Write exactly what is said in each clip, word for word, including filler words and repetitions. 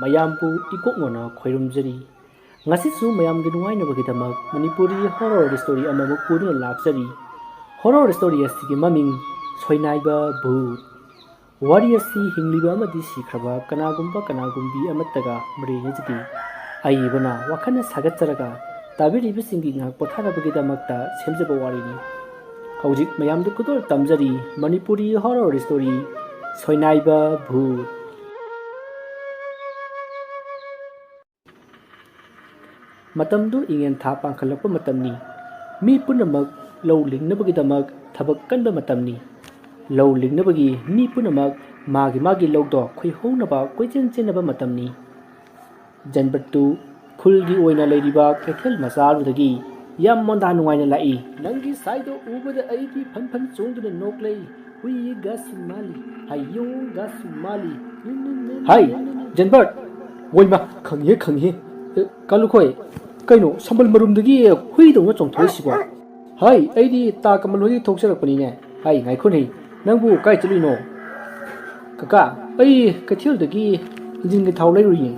ꯃꯌꯥꯝꯕꯨ ꯏꯀꯣꯛꯅꯅ ꯈꯣꯏꯔꯨꯝꯖꯔꯤ꯫ ꯉꯁꯤꯁꯨ ꯃꯌꯥꯝꯒꯤ ꯅꯨꯡꯉꯥꯏꯅꯕꯒꯤꯗꯃꯛ ꯃꯅꯤꯄꯨꯔꯤ horror story ꯑꯃꯃꯨꯛ ꯄꯨꯗꯨꯅ ꯂꯥꯛꯆꯔꯤ꯫ Horror story ꯑꯁꯤꯒꯤ ꯃꯃꯤꯡ ꯁꯣꯏꯅꯥꯏꯕ ꯚꯨꯠ꯫ ꯋꯥꯔꯤ ꯑꯁꯤ ꯍꯤꯡꯂꯤꯕ ꯑꯃꯗꯤ ꯁꯤꯈ꯭ꯔꯕ ꯀꯅꯥꯒꯨꯝꯕ ꯀꯅꯥꯒꯨꯝꯕꯤ ꯑꯃꯠꯇꯒ ꯃꯔꯤ ꯂꯩꯅꯖꯗꯦ꯫ ꯑꯏꯕꯅ ꯋꯥꯈꯜꯅ ꯁꯥꯒꯠꯆꯔꯒ ꯇꯥꯕꯤꯔꯤꯕꯁꯤꯡꯒꯤ ꯉꯥꯏꯍꯥꯛ ꯄꯣꯊꯥꯅꯕꯒꯤꯗꯃꯛꯇ ꯁꯦꯝꯖꯕ ꯋꯥꯔꯤꯅꯤ꯫ ꯍꯧꯖꯤꯛ ꯃꯌꯥꯝꯗ ꯈꯨꯗꯣꯜ ꯇꯝꯖꯔꯤ ꯃꯅꯤꯄꯨꯔꯤ horror story ꯁꯣꯏꯅꯥꯏꯕ ꯚꯨꯠ꯫ ꯃꯇꯝꯗꯨ ꯏꯉꯦꯟ ꯊꯥ ꯄꯥꯡꯈꯠꯂꯛꯄ ꯃꯇꯝꯅꯤ꯫ ꯃꯤ ꯄꯨꯝꯅꯃꯛ ꯂꯧ ꯂꯤꯡꯅꯕꯒꯤꯗꯃꯛ ꯊꯕꯛ ꯀꯟꯕ ꯃꯇꯝꯅꯤ꯫ ꯂꯧ ꯂꯤꯡꯅꯕꯒꯤ ꯃꯤ ꯄꯨꯝꯅꯃꯛ ꯃꯥꯒꯤ ꯃꯥꯒꯤ ꯂꯧꯗꯣ ꯈꯣꯏꯍꯧꯅꯕ ꯀꯣꯏꯆꯦꯟ ꯆꯦꯟꯅꯕ ꯃꯇꯝꯅꯤ꯫ ꯖꯟꯕꯠꯇꯨ ꯈꯨꯜꯒꯤ ꯑꯣꯏꯅ ꯂꯩꯔꯤꯕ ꯀꯩꯊꯦꯜ ꯃꯆꯥ ꯑꯗꯨꯗꯒꯤ ꯌꯥꯝ ꯃꯣꯟꯗꯥ ꯅꯨꯡꯉꯥꯏꯅ ꯂꯥꯛꯏ꯫ ꯅꯪꯒꯤ ꯁꯥꯏꯗꯣ ꯎꯕꯗ ꯑꯩꯗꯤ ꯐꯟ ꯐꯟ ꯆꯣꯡꯗꯨꯅ ꯅꯣꯛꯂꯩ꯫ ꯍꯨꯏꯒꯁꯨ ꯃꯥꯜꯂꯤ, ꯍꯌꯣꯡꯒꯁꯨ ꯃꯥꯜꯂꯤ꯫ ꯍꯥꯏ, ꯖꯦꯟꯕꯔꯠ! ꯋꯣꯏꯃ, ꯈꯪꯉꯤꯍꯦ, ꯈꯪꯉꯤꯍꯦ꯫ ꯑꯦ, ꯀꯥꯂꯨꯈꯣꯏ, ꯀꯩꯅꯣ, ꯁꯝꯕꯜ ꯃꯔꯨꯝꯗꯒꯤ ꯍꯨꯏꯗꯧꯅ ꯆꯣꯡꯊꯣꯛꯏꯁꯤꯕꯣ? ꯍꯥꯏ, ꯑꯩꯗꯤ ꯇꯥ ꯀꯃꯜ ꯍꯣꯏꯗꯒꯤ ꯊꯣꯛꯆꯔꯛꯄꯅꯤꯅꯦ꯫ ꯍꯥꯏ, ꯉꯥꯏꯈꯣꯅꯦ, ꯅꯪꯕꯨ ꯀꯥꯏ ꯆꯠꯂꯨꯏꯅꯣ? ꯀꯀꯥ, ꯑꯩ ꯀꯩꯊꯦꯜꯗꯒꯤ ꯏꯟꯖꯤꯟꯒꯤ ꯊꯥꯎ ꯂꯩꯔꯨꯏꯅꯦ꯫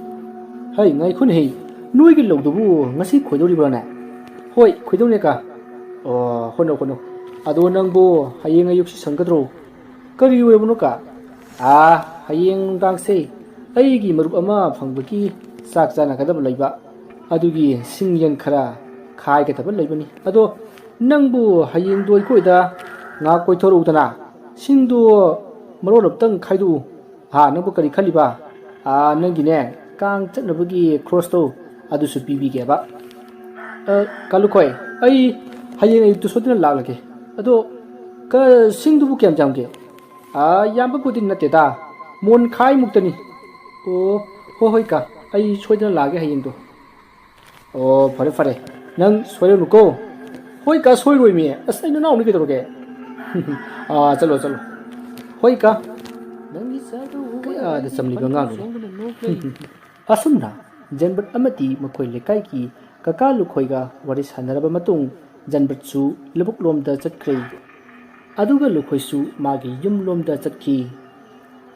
ꯍꯩ, ꯉꯥꯏꯈꯣꯅꯦ ꯍꯩ, ꯅꯣꯏꯒꯤ ꯂꯧꯗꯨꯕꯨ ꯉꯁꯤ ꯈꯣꯏꯗꯧꯔꯤꯕ꯭ꯔꯥꯅꯦ? ꯍꯣꯏ, ꯈꯣꯏꯗꯧꯅꯦ ꯀꯥ꯫ ꯑꯣ, ꯍꯣꯠꯅꯧ, ꯍꯣꯠꯅꯧ꯫ ꯑꯗꯣ ꯅꯪꯕꯨ ꯍꯌꯦꯡ ꯑꯌꯨꯛꯁꯤ ꯁꯪꯒꯗ꯭ꯔꯣ? ꯀꯔꯤ ꯑꯣꯏꯔꯕꯅꯣ ꯀꯥ? ꯑꯥ, ꯍꯌꯦꯡ ꯅꯨꯡꯗꯥꯡꯁꯦ ꯑꯩꯒꯤ ꯃꯔꯨꯞ ꯑꯃ ꯐꯪꯕꯒꯤ ꯆꯥꯛ ꯆꯥꯅꯒꯗꯕ ꯂꯩꯕ꯫ ꯑꯗꯨꯒꯤ ꯁꯤꯡ ꯌꯦꯟ ꯈꯔ ꯈꯥꯏꯒꯗꯕ ꯂꯩꯕꯅꯤ꯫ ꯑꯗꯣ ꯅꯪꯕꯨ ꯍꯌꯦꯡꯗꯣ ꯑꯩꯈꯣꯏꯗ ꯉꯥꯏꯍꯥꯛ ꯀꯣꯏꯊꯣꯔꯛꯎꯗꯅ꯫ ꯁꯤꯡꯗꯨ ꯃꯔꯣꯜ ꯑꯝꯇꯪ ꯈꯥꯏꯗꯣꯛꯎ꯫ ꯍꯥ, ꯅꯪꯕꯨ ꯀꯔꯤ ꯈꯜꯂꯤꯕ? ꯑꯥ, ꯅꯪꯒꯤꯅꯦ, ꯀꯥꯡ ꯆꯠꯅꯕꯒꯤ ꯈ꯭ꯔꯣꯁꯇꯣ ꯑꯗꯨꯁꯨ ꯄꯤꯕꯤꯒꯦꯕ꯫ ꯑ, ꯀꯥꯂꯨꯈꯣꯏ, ꯑꯩ ꯍꯌꯦꯡ ꯑꯌꯨꯛꯇꯨ ꯁꯣꯏꯗꯅ ꯂꯥꯛꯂꯒꯦ꯫ ꯑꯗꯣ ꯀ-, ꯁꯤꯡꯗꯨꯕꯨ ꯀꯌꯥꯝ ꯌꯥꯝꯒꯦ? ꯑꯥ, ꯌꯥꯝꯕꯕꯨꯗꯤ ꯅꯠꯇꯦꯗ, ꯃꯣꯟ ꯈꯥꯏꯃꯨꯛꯇꯅꯤ꯫ ꯑꯣ, ꯍꯣꯏ, ꯍꯣꯏ ꯀꯥ, ꯑꯩ ꯁꯣꯏꯗꯅ ꯂꯥꯛꯑꯒꯦ ꯍꯌꯦꯡꯗꯣ꯫ ꯑꯣ, ꯐꯔꯦ, ꯐꯔꯦ, ꯅꯪ ꯁꯣꯏꯔꯅꯨꯀꯣ꯫ ꯍꯣꯏ ꯀꯥ, ꯁꯣꯏꯔꯣꯏꯃꯤ, ꯑꯁ, ꯑꯩ ꯅꯅꯥꯎꯅꯤ ꯀꯩꯗꯧꯔꯒꯦ? ꯑꯥ, ꯆꯠꯂꯣ, ꯆꯠꯂꯣ꯫ ꯍꯣꯏ ꯀꯥ꯫ ꯀꯌꯥꯗ ꯆꯝꯂꯤꯕ ꯑꯉꯥꯡꯅꯣ꯫ ꯑꯁꯨꯝꯅ ꯖꯦꯟꯕꯠ ꯑꯃꯗꯤ ꯃꯈꯣꯏ ꯂꯩꯀꯥꯏꯒꯤ ꯀꯀꯥ ꯂꯨꯈꯣꯏꯒ ꯋꯥꯔꯤ ꯁꯥꯟꯅꯔꯕ ꯃꯇꯨꯡ ꯖꯦꯟꯕꯠꯁꯨ ꯂꯧꯕꯨꯛ ꯂꯣꯝꯗ ꯆꯠꯈ꯭ꯔꯦ꯫ ꯑꯗꯨꯒ ꯂꯨꯈꯣꯏꯁꯨ ꯃꯥꯒꯤ ꯌꯨꯝ ꯂꯣꯝꯗ ꯆꯠꯈꯤ꯫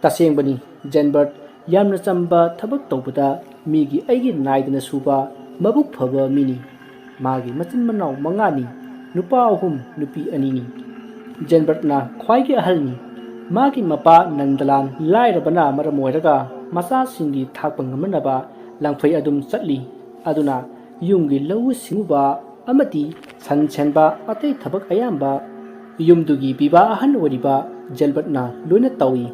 ꯇꯁꯦꯡꯕꯅꯤ, ꯖꯦꯟꯕꯔꯠ ꯌꯥꯝꯅ ꯆꯝꯕ ꯊꯕꯛ ꯇꯧꯕꯗ ꯃꯤꯒꯤ ꯑꯩꯒꯤ ꯅꯥꯏꯗꯅ ꯁꯨꯕ ꯃꯕꯨꯛ ꯐꯕ ꯃꯤꯅꯤ꯫ ꯃꯥꯒꯤ ꯃꯆꯤꯟ ꯃꯅꯥꯎ ꯃꯉꯥꯅꯤ, ꯅꯨꯄꯥ ꯑꯍꯨꯝ, ꯅꯨꯄꯤ ꯑꯅꯤꯅꯤ꯫ ꯖꯦꯟꯕꯔꯠꯅ ꯈ꯭ꯋꯥꯏꯒꯤ ꯑꯍꯜꯅꯤ꯫ ꯃꯥꯒꯤ ꯃꯄꯥ ꯅꯟꯗꯂꯥꯜ ꯂꯥꯏꯔꯕꯅ ꯃꯔꯝ ꯑꯣꯏꯔꯒ ꯃꯆꯥꯁꯤꯡꯒꯤ ꯊꯥꯛꯄ ꯉꯝꯅꯅꯕ ꯂꯪꯐꯩ ꯑꯗꯨꯝ ꯆꯠꯂꯤ꯫ ꯑꯗꯨꯅ ꯌꯨꯝꯒꯤ ꯂꯧꯎ ꯁꯤꯡꯎꯕ ꯑꯃꯗꯤ ꯁꯟ ꯁꯦꯟꯕ ꯑꯇꯩ ꯊꯕꯛ ꯑꯌꯥꯝꯕ ꯌꯨꯝꯗꯨꯒꯤ ꯄꯤꯕꯥ ꯑꯍꯟ ꯑꯣꯏꯔꯤꯕ ꯖꯦꯟꯕꯔꯠꯅ ꯂꯣꯏꯅ ꯇꯧꯏ꯫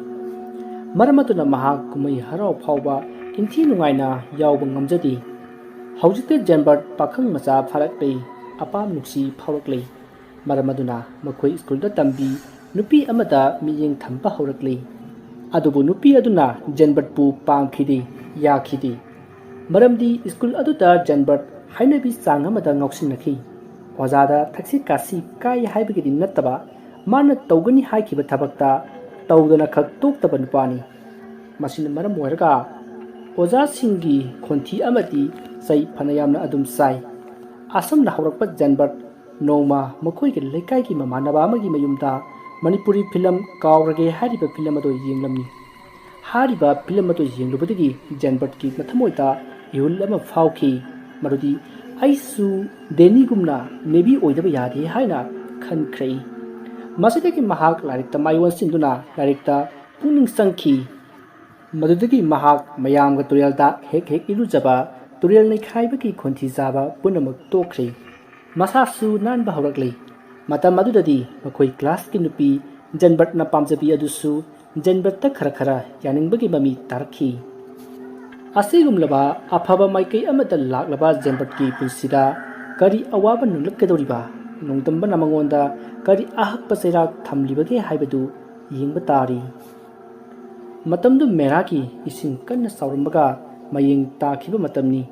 ꯃꯔꯝ ꯑꯗꯨꯅ ꯃꯍꯥꯛ ꯀꯨꯝꯍꯩ ꯍꯔꯥꯎ ꯐꯥꯎꯕ ꯏꯟꯊꯤ ꯅꯨꯡꯉꯥꯏꯅ ꯌꯥꯎꯕ ꯉꯝꯖꯗꯦ꯫ ꯍꯧꯖꯤꯛꯇꯤ ꯖꯦꯟꯕꯔꯠ ꯄꯥꯈꯪ ꯃꯆꯥ ꯐꯥꯔꯛꯂꯦ, ꯑꯄꯥꯝ ꯅꯨꯡꯁꯤ ꯐꯥꯎꯔꯛꯂꯦ꯫ ꯃꯔꯝ ꯑꯗꯨꯅ ꯃꯈꯣꯏ ꯁ꯭ꯀꯨꯜꯗ ꯇꯝꯕꯤ ꯅꯨꯄꯤ ꯑꯃꯗ ꯃꯤꯠꯌꯦꯡ ꯊꯝꯕ ꯍꯧꯔꯛꯂꯤ꯫ ꯑꯗꯨꯕꯨ ꯅꯨꯄꯤ ꯑꯗꯨꯅ ꯖꯦꯟꯕꯔꯠꯄꯨ ꯄꯥꯝꯈꯤꯗꯦ, ꯌꯥꯈꯤꯗꯦ꯫ ꯃꯔꯝꯗꯤ ꯁ꯭ꯀꯨꯜ ꯑꯗꯨꯗ ꯖꯦꯟꯕꯔꯠ ꯍꯩꯅꯕꯤ ꯆꯥꯡ ꯑꯃꯗ ꯉꯥꯎꯁꯤꯟꯅꯈꯤ꯫ ꯑꯣꯖꯥꯗ ꯊꯛꯁꯤ ꯈꯥꯁꯤ ꯀꯥꯏ ꯍꯥꯏꯕꯒꯤꯗꯤ ꯅꯠꯇꯕ, ꯃꯥꯅ ꯇꯧꯒꯅꯤ ꯍꯥꯏꯈꯤꯕ ꯊꯕꯛꯇ ꯇꯧꯗꯅ ꯈꯛ ꯇꯣꯛꯇꯕ ꯅꯨꯄꯥꯅꯤ꯫ ꯃꯁꯤꯅ ꯃꯔꯝ ꯑꯣꯏꯔꯒ ꯑꯣꯖꯥꯁꯤꯡꯒꯤ ꯈꯣꯟꯊꯤ ꯑꯃꯗꯤ ꯆꯩ ꯐꯅꯌꯥꯝꯅ ꯑꯗꯨꯝ ꯆꯥꯏ꯫ ꯑꯁꯨꯝꯅ ꯍꯧꯔꯛꯄ ꯖꯦꯟꯕꯔꯠ ꯅꯣꯡꯃ ꯃꯈꯣꯏꯒꯤ ꯂꯩꯀꯥꯏꯒꯤ ꯃꯃꯥꯟꯅꯕ ꯑꯃꯒꯤ ꯃꯌꯨꯝꯗ ꯃꯅꯤꯄꯨꯔꯤ ꯐꯤꯂꯝ ꯀꯥꯎꯔꯒꯦ ꯍꯥꯏꯔꯤꯕ ꯐꯤꯂꯝ ꯑꯗꯨ ꯌꯦꯡꯂꯝꯃꯤ꯫ ꯍꯥꯏꯔꯤꯕ ꯐꯤꯂꯝ ꯑꯗꯨ ꯌꯦꯡꯂꯨꯕꯗꯒꯤ ꯖꯦꯟꯕꯔꯠꯀꯤ ꯃꯊꯃꯣꯏꯗ ꯏꯍꯨꯜ ꯑꯃ ꯐꯥꯎꯈꯤ, ꯃꯗꯨꯗꯤ ꯑꯩꯁꯨ ꯗꯦꯅꯤꯒꯨꯝꯅ ꯅꯦꯚꯤ ꯑꯣꯏꯗꯕ ꯌꯥꯗꯦ ꯍꯥꯏꯅ ꯈꯟꯈ꯭ꯔꯦ꯫ ꯃꯁꯤꯗꯒꯤ ꯃꯍꯥꯛ ꯂꯥꯏꯔꯤꯛꯇ ꯃꯥꯏ ꯑꯣꯟꯁꯤꯟꯗꯨꯅ ꯂꯥꯏꯔꯤꯛꯇ ꯄꯨꯛꯅꯤꯡ ꯆꯪꯈꯤ꯫ ꯃꯗꯨꯗꯒꯤ ꯃꯍꯥꯛ ꯃꯌꯥꯝꯒ ꯇꯨꯔꯦꯜꯗ ꯍꯦꯛ ꯍꯦꯛ ꯏꯔꯨꯖꯕ, ꯇꯨꯔꯦꯜ ꯅꯩꯈꯥꯏꯕꯒꯤ ꯈꯣꯟꯊꯤ ꯆꯥꯕ ꯄꯨꯝꯅꯃꯛ ꯇꯣꯛꯈ꯭ꯔꯦ꯫ ꯃꯁꯥꯁꯨ ꯅꯥꯟꯕ ꯍꯧꯔꯛꯂꯦ꯫ ꯃꯇꯝ ꯑꯗꯨꯗꯗꯤ ꯃꯈꯣꯏ ꯀ꯭ꯂꯥꯁꯀꯤ ꯅꯨꯄꯤ ꯖꯦꯟꯕꯔꯠꯅ ꯄꯥꯝꯖꯕꯤ ꯑꯗꯨꯁꯨ ꯖꯦꯟꯕꯔꯠꯇ ꯈꯔ ꯈꯔ ꯌꯥꯅꯤꯡꯕꯒꯤ ꯃꯃꯤ ꯇꯥꯔꯛꯈꯤ꯫ ꯑꯁꯤꯒꯨꯝꯂꯕ ꯑꯐꯕ ꯃꯥꯏꯀꯩ ꯑꯃꯗ ꯂꯥꯛꯂꯕ ꯖꯦꯟꯕꯔꯠꯀꯤ ꯄꯨꯟꯁꯤꯗ ꯀꯔꯤ ꯑꯋꯥꯕ ꯅꯪꯂꯛꯀꯗꯧꯔꯤꯕ? ꯅꯣꯡꯗꯝꯕꯅ ꯃꯉꯣꯟꯗ ꯀꯔꯤ ꯑꯍꯛꯄ ꯆꯩꯔꯥꯛ ꯊꯝꯂꯤꯕꯒꯦ ꯍꯥꯏꯕꯗꯨ ꯌꯦꯡꯕ ꯇꯥꯔꯤ꯫ ꯃꯇꯝꯗꯨ ꯃꯦꯔꯥꯒꯤ ꯏꯁꯤꯡ ꯀꯟꯅ ꯆꯥꯎꯔꯝꯕꯒ ꯃꯌꯦꯡ ꯇꯥꯈꯤꯕ ꯃꯇꯝꯅꯤ꯫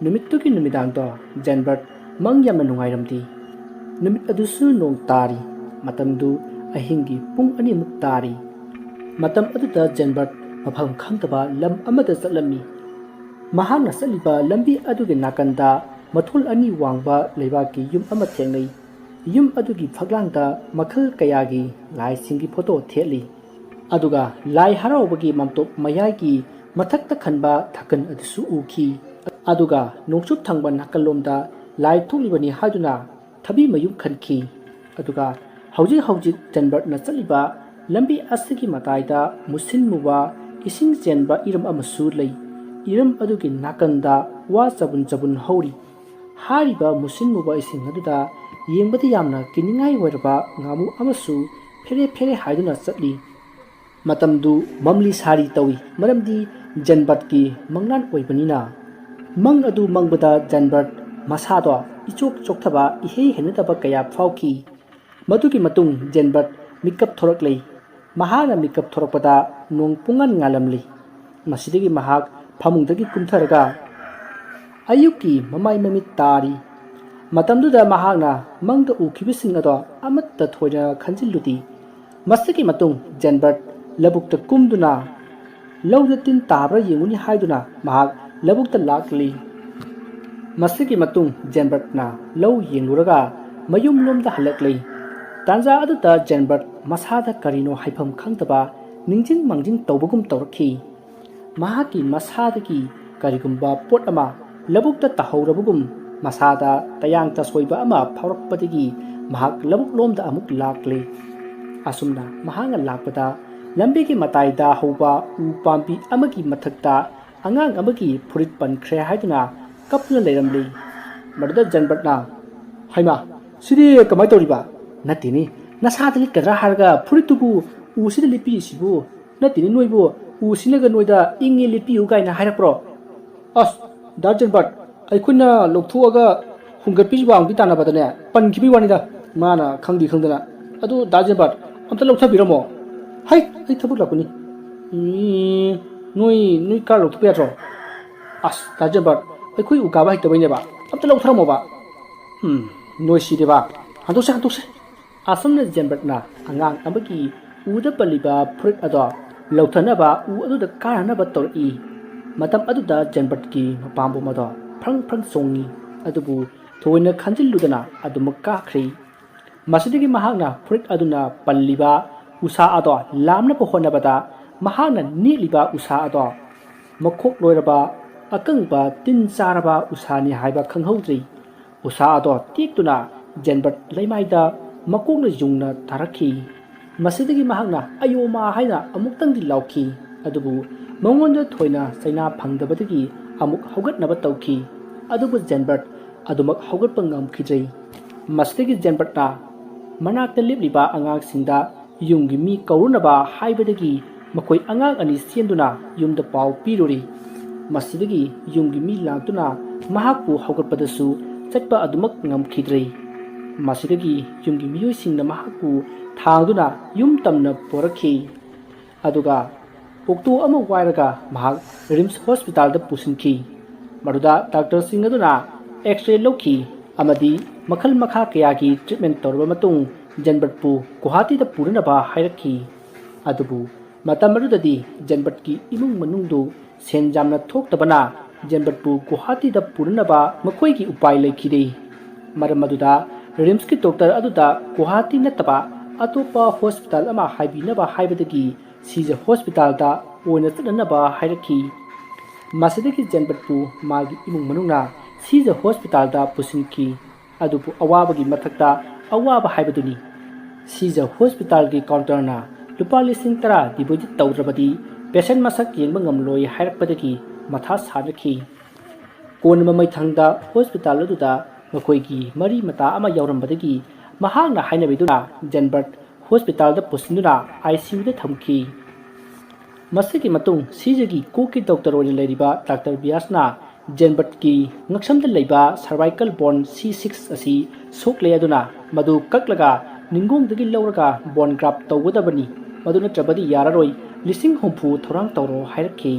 ꯅꯨꯃꯤꯠꯇꯨꯒꯤ ꯅꯨꯃꯤꯗꯥꯡꯗꯣ ꯖꯦꯟꯕꯔꯠ ꯃꯪ ꯌꯥꯝꯅ ꯅꯨꯡꯉꯥꯏꯔꯝꯗꯦ꯫ ꯅꯨꯃꯤꯠ ꯑꯗꯨꯁꯨ ꯅꯣꯡ ꯇꯥꯔꯤ꯫ ꯃꯇꯝꯗꯨ ꯑꯍꯤꯡꯒꯤ ꯄꯨꯡ ꯑꯅꯤꯃꯨꯛ ꯇꯥꯔꯤ꯫ ꯃꯇꯝ ꯑꯗꯨꯗ ꯖꯦꯟꯕꯔꯠ ꯃꯐꯝ ꯈꯪꯗꯕ ꯂꯝ ꯑꯃꯗ ꯆꯠꯂꯝꯃꯤ꯫ ꯃꯍꯥꯛꯅ ꯆꯠꯂꯤꯕ ꯂꯝꯕꯤ ꯑꯗꯨꯒꯤ ꯅꯥꯀꯟꯗ ꯃꯊꯣꯜ ꯑꯅꯤ ꯋꯥꯡꯕ ꯂꯩꯕꯥꯛꯀꯤ ꯌꯨꯝ ꯑꯃ ꯊꯦꯡꯅꯩ꯫ ꯌꯨꯝ ꯑꯗꯨꯒꯤ ꯐꯛꯂꯥꯡꯗ ꯃꯈꯜ ꯀꯌꯥꯒꯤ ꯂꯥꯏꯁꯤꯡꯒꯤ ꯐꯣꯇꯣ ꯊꯦꯠꯂꯤ꯫ ꯑꯗꯨꯒ ꯂꯥꯏ ꯍꯔꯥꯎꯕꯒꯤ ꯃꯥꯝꯇꯣꯞ ꯃꯌꯥꯏꯒꯤ ꯃꯊꯛꯇ ꯈꯟꯕ ꯊꯥꯀꯟ ꯑꯗꯨꯁꯨ ꯎꯈꯤ꯫ ꯑꯗꯨꯒ ꯅꯣꯡꯆꯨꯞ ꯊꯪꯕ ꯅꯥꯀꯜꯂꯣꯝꯗ ꯂꯥꯏ ꯊꯣꯛꯂꯤꯕꯅꯤ ꯍꯥꯏꯗꯨꯅ ꯊꯕꯤ ꯃꯌꯨꯝ ꯈꯟꯈꯤ꯫ ꯑꯗꯨꯒ ꯍꯧꯖꯤꯛ ꯍꯧꯖꯤꯛ ꯖꯟꯕꯔꯠꯅ ꯆꯠꯂꯤꯕ ꯂꯝꯕꯤ ꯑꯁꯤꯒꯤ ꯃꯇꯥꯏꯗ ꯃꯨꯁꯤꯟ ꯃꯨꯕ ꯏꯁꯤꯡ ꯆꯦꯟꯕ ꯏꯔꯝ ꯑꯃꯁꯨ ꯂꯩ꯫ ꯏꯔꯝ ꯑꯗꯨꯒꯤ ꯅꯥꯀꯟꯗ ꯋꯥ ꯆꯕꯨꯟ ꯆꯕꯨꯟ ꯍꯧꯔꯤ꯫ ꯍꯥꯏꯔꯤꯕ ꯃꯨꯁꯤꯟ ꯃꯨꯕ ꯏꯁꯤꯡ ꯑꯗꯨꯗ ꯌꯦꯡꯕꯗ ꯌꯥꯝꯅ ꯀꯤꯅꯤꯡꯉꯥꯏ ꯑꯣꯏꯔꯕ ꯉꯥꯃꯨ ꯑꯃꯁꯨ ꯐꯦꯔꯦ ꯐꯦꯔꯦ ꯍꯥꯏꯗꯨꯅ ꯆꯠꯂꯤ꯫ ꯃꯇꯝꯗꯨ ꯃꯝꯂꯤ ꯁꯥꯔꯤ ꯇꯧꯏ, ꯃꯔꯝꯗꯤ ꯖꯟꯕꯠꯀꯤ ꯃꯪꯂꯥꯟ ꯑꯣꯏꯕꯅꯤꯅ꯫ ꯃꯪ ꯑꯗꯨ ꯃꯪꯕꯗ ꯖꯟꯕꯠ ꯃꯁꯥꯗꯣ ꯏꯆꯣꯛ ꯆꯣꯛꯊꯕ, ꯏꯍꯩ ꯍꯩꯅꯗꯕ ꯀꯌꯥ ꯐꯥꯎꯈꯤ꯫ ꯃꯗꯨꯒꯤ ꯃꯇꯨꯡ ꯖꯟꯕꯠ ꯃꯤꯀꯞ ꯊꯣꯔꯛꯂꯦ꯫ ꯃꯍꯥꯛꯅ ꯃꯤꯀꯞ ꯊꯣꯔꯛꯄꯗ ꯅꯣꯡ ꯄꯨꯡꯉꯥꯟ ꯉꯥꯜꯂꯝꯂꯤ꯫ ꯃꯁꯤꯗꯒꯤ ꯃꯍꯥꯛ ꯐꯃꯨꯡꯗꯒꯤ ꯀꯨꯝꯊꯔꯒ ꯑꯌꯨꯛꯀꯤ ꯃꯃꯥꯏ ꯃꯃꯤꯠ ꯇꯥꯔꯤ꯫ ꯃꯇꯝꯗꯨꯗ ꯃꯍꯥꯛꯅ ꯃꯪꯗ ꯎꯈꯤꯕꯁꯤꯡ ꯑꯗꯣ ꯑꯃꯠꯇ ꯊꯣꯏꯅ ꯈꯟꯖꯤꯜꯂꯨꯗꯦ꯫ ꯃꯁꯤꯒꯤ ꯃꯇꯨꯡ ꯖꯦꯟꯕꯔꯠ ꯂꯧꯕꯨꯛꯇ ꯀꯨꯝꯗꯨꯅ ꯂꯧꯗ ꯇꯤꯟ ꯇꯥꯕ꯭ꯔꯥ ꯌꯦꯡꯉꯨꯅꯤ ꯍꯥꯏꯗꯨꯅ ꯃꯍꯥꯛ ꯂꯧꯕꯨꯛꯇ ꯂꯥꯛꯂꯤ꯫ ꯃꯁꯤꯒꯤ ꯃꯇꯨꯡ ꯖꯦꯟꯕꯔꯠꯅ ꯂꯧ ꯌꯦꯡꯂꯨꯔꯒ ꯃꯌꯨꯝꯂꯣꯝꯗ ꯍꯜꯂꯛꯂꯤ꯫ ꯇꯥꯟꯖꯥ ꯑꯗꯨꯗ ꯖꯦꯟꯕꯔꯠ ꯃꯁꯥꯗ ꯀꯔꯤꯅꯣ ꯍꯥꯏꯐꯝ ꯈꯪꯗꯕ ꯅꯤꯡꯖꯤꯡ ꯃꯥꯡꯖꯤꯡ ꯇꯧꯕꯒꯨꯝ ꯇꯧꯔꯛꯈꯤ꯫ ꯃꯍꯥꯛꯀꯤ ꯃꯁꯥꯗꯒꯤ ꯀꯔꯤꯒꯨꯝꯕ ꯄꯣꯠ ꯑꯃ ꯂꯧꯕꯨꯛꯇ ꯇꯥꯍꯧꯔꯕꯒꯨꯝ ꯃꯁꯥꯗ ꯇꯌꯥꯡ ꯇꯁꯣꯏꯕ ꯑꯃ ꯐꯥꯎꯔꯛꯄꯗꯒꯤ ꯃꯍꯥꯛ ꯂꯧꯕꯨꯛꯂꯣꯝꯗ ꯑꯃꯨꯛ ꯂꯥꯛꯂꯦ꯫ ꯑꯁꯨꯝꯅ ꯃꯍꯥꯛꯅ ꯂꯥꯛꯄꯗ ꯂꯝꯕꯤꯒꯤ ꯃꯇꯥꯏꯗ ꯍꯧꯕ ꯎ ꯄꯥꯝꯕꯤ ꯑꯃꯒꯤ ꯃꯊꯛꯇ ꯑꯉꯥꯡ ꯑꯃꯒꯤ ꯐꯨꯔꯤꯠ ꯄꯟꯈ꯭ꯔꯦ ꯍꯥꯏꯗꯨꯅ ꯀꯞꯇꯨꯅ ꯂꯩꯔꯝꯂꯤ꯫ ꯃꯗꯨꯗ ꯖꯟꯕꯠꯅ, "ꯍꯩꯃꯥ, ꯁꯤꯗꯤ ꯀꯃꯥꯏꯅ ꯇꯧꯔꯤꯕ? ꯅꯠꯇꯦꯅꯦ, ꯅꯁꯥꯗ ꯂꯤꯠꯀꯗ꯭ꯔꯥ ꯍꯥꯏꯔꯒ ꯐꯨꯔꯤꯠꯇꯨꯕꯨ ꯎꯁꯤꯗ ꯂꯤꯠꯄꯤꯔꯤꯁꯤꯕꯨ? ꯅꯠꯇꯦꯅꯦ, ꯅꯣꯏꯕꯨ ꯎꯁꯤꯅꯒ ꯅꯣꯏꯗ ꯏꯪꯉꯦ ꯂꯤꯠꯄꯤꯌꯨ ꯀꯥꯏꯅ ꯍꯥꯏꯔꯛꯄ꯭ꯔꯣ? ꯑꯁ, ꯗꯥ ꯖꯦꯟꯕꯥꯔꯠ, ꯑꯩꯈꯣꯏꯅ ꯂꯧꯊꯣꯛꯑꯒ ꯍꯨꯟꯒꯠꯄꯤꯕ ꯋꯥꯡꯕꯤ ꯇꯥꯟꯅꯕꯗꯅꯦ, ꯄꯟꯈꯤꯕꯒꯤ ꯋꯥꯅꯤꯗ, ꯃꯥꯅ ꯈꯪꯗꯤ ꯈꯪꯗꯅ꯫ ꯑꯗꯨ ꯗꯥ ꯖꯦꯟꯕꯥꯔꯠ, ꯑꯝꯇ ꯂꯧꯊꯕꯤꯔꯝꯃꯣ꯫ ꯍꯩ, ꯑꯩ ꯊꯕꯛ ꯂꯥꯛꯄꯅꯤ꯫ ꯎꯝ, ꯅꯣꯏ, ꯅꯣꯏ ꯀꯥꯔ ꯂꯧꯊꯣꯛꯄ ꯌꯥꯗ꯭ꯔꯣ? ꯑꯁ, ꯗꯥ ꯖꯦꯟꯕꯥꯔꯠ, ꯑꯩꯈꯣꯏ ꯎ ꯀꯥꯕ ꯍꯩꯇꯕꯩꯅꯦꯕ, ꯑꯝꯇ ꯂꯧꯊꯔꯝꯃꯣꯕ꯫ ꯎꯝ, ꯅꯣꯏ ꯁꯤꯗꯤꯕ, ꯍꯟꯗꯣꯛꯁꯦ, ꯍꯟꯗꯣꯛꯁꯦ꯫ ꯑꯁꯨꯝꯅ ꯖꯦꯟꯕꯔꯠꯅ ꯑꯉꯥꯡ ꯑꯃꯒꯤ ꯎꯗ ꯄꯜꯂꯤꯕ ꯐꯨꯔꯤꯠ ꯑꯗꯣ ꯂꯧꯊꯅꯕ ꯎ ꯑꯗꯨꯗ ꯀꯥꯅꯅꯕ ꯇꯧꯔꯛꯏ꯫ ꯃꯇꯝ ꯑꯗꯨꯗ ꯖꯦꯟꯕꯔꯠꯀꯤ ꯃꯄꯥꯝꯕꯣꯝ ꯑꯗꯣ ꯐ꯭ꯔꯪ ꯐ꯭ꯔꯪ ꯆꯣꯡꯉꯤ, ꯑꯗꯨꯕꯨ ꯊꯣꯏꯅ ꯈꯟꯖꯤꯜꯂꯨꯗꯅ ꯑꯗꯨꯃꯛ ꯀꯥꯈ꯭ꯔꯦ꯫ ꯃꯁꯤꯗꯒꯤ ꯃꯍꯥꯛꯅ ꯐꯨꯔꯤꯠ ꯑꯗꯨꯅ ꯄꯜꯂꯤꯕ ꯎꯁꯥ ꯑꯗꯣ ꯂꯥꯝꯅꯕ ꯍꯣꯠꯅꯕꯗ ꯃꯍꯥꯛꯅ ꯅꯦꯠꯂꯤꯕ ꯎꯁꯥ ꯑꯗꯣ ꯃꯈꯣꯛ ꯂꯣꯏꯔꯕ, ꯑꯀꯪꯕ, ꯇꯤꯟ ꯆꯥꯔꯕ ꯎꯁꯥꯅꯤ ꯍꯥꯏꯕ ꯈꯪꯍꯧꯗ꯭ꯔꯤ꯫ ꯎꯁꯥ ꯑꯗꯣ ꯇꯦꯛꯇꯨꯅ ꯖꯦꯟꯕꯔꯠ ꯂꯩꯃꯥꯏꯗ ꯃꯀꯣꯛꯅ ꯌꯨꯡꯅ ꯇꯥꯔꯛꯈꯤ꯫ ꯃꯁꯤꯗꯒꯤ ꯃꯍꯥꯛꯅ "ꯑꯌꯣꯃꯥ" ꯍꯥꯏꯅ ꯑꯃꯨꯛꯇꯪꯗꯤ ꯂꯥꯎꯈꯤ, ꯑꯗꯨꯕꯨ ꯃꯉꯣꯟꯗ ꯊꯣꯏꯅ ꯆꯩꯅꯥ ꯐꯪꯗꯕꯗꯒꯤ ꯑꯃꯨꯛ ꯍꯧꯒꯠꯅꯕ ꯇꯧꯈꯤ꯫ ꯑꯗꯨꯕꯨ ꯖꯦꯟꯕꯔꯠ ꯑꯗꯨꯃꯛ ꯍꯧꯒꯠꯄ ꯉꯝꯈꯤꯗ꯭ꯔꯦ꯫ ꯃꯁꯤꯗꯒꯤ ꯖꯦꯟꯕꯔꯠꯅ ꯃꯅꯥꯛꯇ ꯂꯦꯞꯂꯤꯕ ꯑꯉꯥꯡꯁꯤꯡꯗ ꯌꯨꯝꯒꯤ ꯃꯤ ꯀꯧꯔꯨꯅꯕ ꯍꯥꯏꯕꯗꯒꯤ ꯃꯈꯣꯏ ꯑꯉꯥꯡ ꯑꯅꯤ ꯆꯦꯟꯗꯨꯅ ꯌꯨꯝꯗ ꯄꯥꯎ ꯄꯤꯔꯨꯔꯤ꯫ ꯃꯁꯤꯗꯒꯤ ꯌꯨꯝꯒꯤ ꯃꯤ ꯂꯥꯛꯇꯨꯅ ꯃꯍꯥꯛꯄꯨ ꯍꯧꯒꯠꯄꯗꯁꯨ ꯆꯠꯄ ꯑꯗꯨꯃꯛ ꯉꯝꯈꯤꯗ꯭ꯔꯦ꯫ ꯃꯁꯤꯗꯒꯤ ꯌꯨꯝꯒꯤ ꯃꯤꯑꯣꯏꯁꯤꯡꯅ ꯃꯍꯥꯛꯄꯨ ꯊꯥꯡꯗꯨꯅ ꯌꯨꯝ ꯇꯝꯅ ꯄꯣꯔꯛꯈꯤ꯫ ꯑꯗꯨꯒ ꯑꯣꯛꯇꯣ ꯑꯃ ꯋꯥꯏꯔꯒ ꯃꯍꯥꯛ ꯔꯤꯝꯁ ꯍꯣꯁꯄꯤꯇꯥꯜꯗ ꯄꯨꯁꯤꯟꯈꯤ꯫ ꯃꯗꯨꯗ ꯗꯥꯛꯇꯔꯁꯤꯡ ꯑꯗꯨꯅ ꯑꯦꯛꯁ-ꯔꯦ ꯂꯧꯈꯤ ꯑꯃꯗꯤ ꯃꯈꯜ ꯃꯈꯥ ꯀꯌꯥꯒꯤ ꯇ꯭ꯔꯤꯠꯃꯦꯟ ꯇꯧꯔꯕ ꯃꯇꯨꯡ ꯖꯦꯟꯕꯔꯠꯄꯨ ꯒꯨꯋꯥꯍꯥꯇꯤꯗ ꯄꯨꯅꯅꯕ ꯍꯥꯏꯔꯛꯈꯤ꯫ ꯑꯗꯨꯕꯨ ꯃꯇꯝ ꯑꯗꯨꯗꯗꯤ ꯖꯦꯟꯕꯔꯠꯀꯤ ꯏꯃꯨꯡ ꯃꯅꯨꯡꯗꯨ ꯁꯦꯟ ꯌꯥꯝꯅ ꯊꯣꯛꯇꯕꯅ ꯖꯦꯟꯕꯔꯠꯄꯨ ꯒꯨꯋꯥꯍꯥꯇꯤꯗ ꯄꯨꯅꯅꯕ ꯃꯈꯣꯏꯒꯤ ꯎꯄꯥꯏ ꯂꯩꯈꯤꯗꯦ꯫ ꯃꯔꯝ ꯑꯗꯨꯗ ꯔꯤꯝꯁꯀꯤ ꯗꯣꯛꯇꯔ ꯑꯗꯨꯗ ꯒꯨꯋꯥꯍꯥꯇꯤ ꯅꯠꯇꯕ ꯑꯇꯣꯞꯄ ꯍꯣꯁꯄꯤꯇꯥꯜ ꯑꯃ ꯍꯥꯏꯕꯤꯅꯕ ꯍꯥꯏꯕꯗꯒꯤ ꯁꯤꯖ ꯍꯣꯁꯄꯤꯇꯥꯜꯗ ꯑꯣꯏꯅ ꯆꯠꯅꯅꯕ ꯍꯥꯏꯔꯛꯈꯤ꯫ ꯃꯁꯤꯗꯒꯤ ꯖꯦꯟꯕꯔꯠꯄꯨ ꯃꯥꯒꯤ ꯏꯃꯨꯡ ꯃꯅꯨꯡꯅ ꯁꯤꯖ ꯍꯣꯁꯄꯤꯇꯥꯜꯗ ꯄꯨꯁꯤꯟꯈꯤ꯫ ꯑꯗꯨꯕꯨ ꯑꯋꯥꯕꯒꯤ ꯃꯊꯛꯇ ꯑꯋꯥꯕ ꯍꯥꯏꯕꯗꯨꯅꯤ꯫ ꯁꯤꯖ ꯍꯣꯁꯄꯤꯇꯥꯜꯒꯤ ꯀꯥꯎꯟꯇꯔꯅ ꯂꯨꯄꯥ ꯂꯤꯁꯤꯡ ꯇꯔꯥ ꯗꯤꯄꯣꯖꯤꯠ ꯇꯧꯗ꯭ꯔꯕꯗꯤ ꯄꯦꯁꯦꯟ ꯃꯁꯛ ꯌꯦꯡꯕ ꯉꯝꯂꯣꯏ ꯍꯥꯏꯔꯛꯄꯗꯒꯤ ꯃꯊꯥ ꯁꯥꯅꯈꯤ꯫ ꯀꯣꯟꯅ ꯃꯃꯩꯊꯪꯗ ꯍꯣꯁꯄꯤꯇꯥꯜ ꯑꯗꯨꯗ ꯃꯈꯣꯏꯒꯤ ꯃꯔꯤ ꯃꯇꯥ ꯑꯃ ꯌꯥꯎꯔꯝꯕꯗꯒꯤ ꯃꯍꯥꯛꯅ ꯍꯥꯏꯅꯕꯤꯗꯨꯅ ꯖꯦꯟꯕꯔꯠ ꯍꯣꯁꯄꯤꯇꯥꯜꯗ ꯄꯨꯁꯤꯟꯗꯨꯅ ꯑꯥꯏ ꯁꯤ ꯌꯨꯗ ꯊꯝꯈꯤ꯫ ꯃꯁꯤꯒꯤ ꯃꯇꯨꯡ ꯁꯤꯖꯒꯤ ꯀꯣꯛꯀꯤ ꯗꯣꯛꯇꯔ ꯑꯣꯏꯅ ꯂꯩꯔꯤꯕ ꯗꯥꯛꯇꯔ ꯕꯤꯌꯥꯁꯅ ꯖꯦꯟꯕꯔꯠꯀꯤ ꯉꯛꯁꯝꯗ ꯂꯩꯕ ꯁꯔꯚꯥꯏꯀꯜ ꯕꯣꯟ ꯁꯤ ꯁꯤꯛꯁ ꯑꯁꯤ ꯁꯣꯛꯂꯦ, ꯑꯗꯨꯅ ꯃꯗꯨ ꯀꯛꯂꯒ ꯅꯤꯡꯒꯣꯡꯗꯒꯤ ꯂꯧꯔꯒ ꯕꯣꯟ ꯒ꯭ꯔꯥꯐ ꯇꯧꯒꯗꯕꯅꯤ, ꯃꯗꯨ ꯅꯠꯇ꯭ꯔꯕꯗꯤ ꯌꯥꯔꯔꯣꯏ, ꯂꯤꯁꯤꯡ ꯍꯨꯝꯐꯨ ꯊꯧꯔꯥꯡ ꯇꯧꯔꯣ ꯍꯥꯏꯔꯛꯈꯤ꯫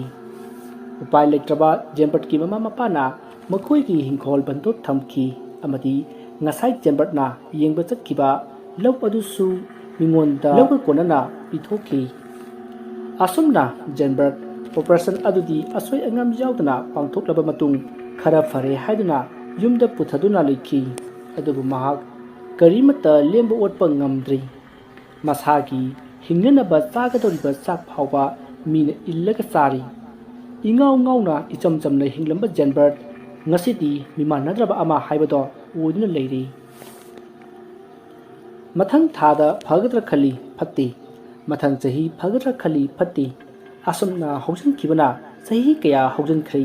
ꯎꯄꯥꯏ ꯂꯩꯇ꯭ꯔꯕ ꯖꯦꯟꯕꯔꯠꯀꯤ ꯃꯃꯥ ꯃꯄꯥꯅ ꯃꯈꯣꯏꯒꯤ ꯍꯤꯡꯈꯣꯜ ꯕꯟꯗꯣꯞ ꯊꯝꯈꯤ ꯑꯃꯗꯤ ꯉꯁꯥꯏ ꯖꯦꯟꯕꯔꯠꯅ ꯌꯦꯡꯕ ꯆꯠꯈꯤꯕ ꯂꯧ ꯑꯗꯨꯁꯨ ꯃꯤꯉꯣꯟꯗ ꯂꯧꯒ ꯀꯣꯟꯅꯅ ꯄꯤꯊꯣꯛꯈꯤ꯫ ꯑꯁꯨꯝꯅ ꯖꯦꯟꯕꯔꯠ ꯑꯣꯄꯔꯦꯁꯟ ꯑꯗꯨꯗꯤ ꯑꯁꯣꯏ ꯑꯉꯥꯝ ꯌꯥꯎꯗꯅ ꯄꯥꯡꯊꯣꯛꯂꯕ ꯃꯇꯨꯡ ꯈꯔ ꯐꯔꯦ ꯍꯥꯏꯗꯨꯅ ꯌꯨꯝꯗ ꯄꯨꯊꯗꯨꯅ ꯂꯩꯈꯤ꯫ ꯑꯗꯨꯕꯨ ꯃꯍꯥꯛ ꯀꯔꯤꯃꯠꯇ ꯂꯦꯡꯕ ꯑꯣꯠꯄ ꯉꯝꯗ꯭ꯔꯤ꯫ ꯃꯁꯥꯒꯤ ꯍꯤꯡꯅꯅꯕ ꯆꯥꯒꯗꯧꯔꯤꯕ ꯆꯥꯛ ꯐꯥꯎꯕ ꯃꯤꯅ ꯏꯜꯂꯒ ꯆꯥꯔꯤ꯫ ꯏꯉꯥꯎ ꯉꯥꯎꯅ ꯏꯆꯝ ꯆꯝꯅ ꯍꯤꯡꯂꯝꯕ ꯖꯦꯟꯕꯔꯠ ꯉꯁꯤꯗꯤ ꯃꯤꯃꯥꯟꯅꯗ꯭ꯔꯕ ꯑꯃ ꯍꯥꯏꯕꯗꯣ ꯑꯣꯏꯗꯨꯅ ꯂꯩꯔꯤ꯫ ꯃꯊꯪ ꯊꯥꯗ ꯐꯒꯗ꯭ꯔꯥ ꯈꯜꯂꯤ, ꯐꯠꯇꯦ꯫ ꯃꯊꯪ ꯆꯍꯤ ꯐꯒꯗ꯭ꯔꯥ ꯈꯜꯂꯤ, ꯐꯠꯇꯦ꯫ ꯑꯁꯨꯝꯅ ꯍꯧꯖꯤꯟꯈꯤꯕꯅ ꯆꯍꯤ ꯀꯌꯥ ꯍꯧꯖꯤꯟꯈ꯭ꯔꯦ꯫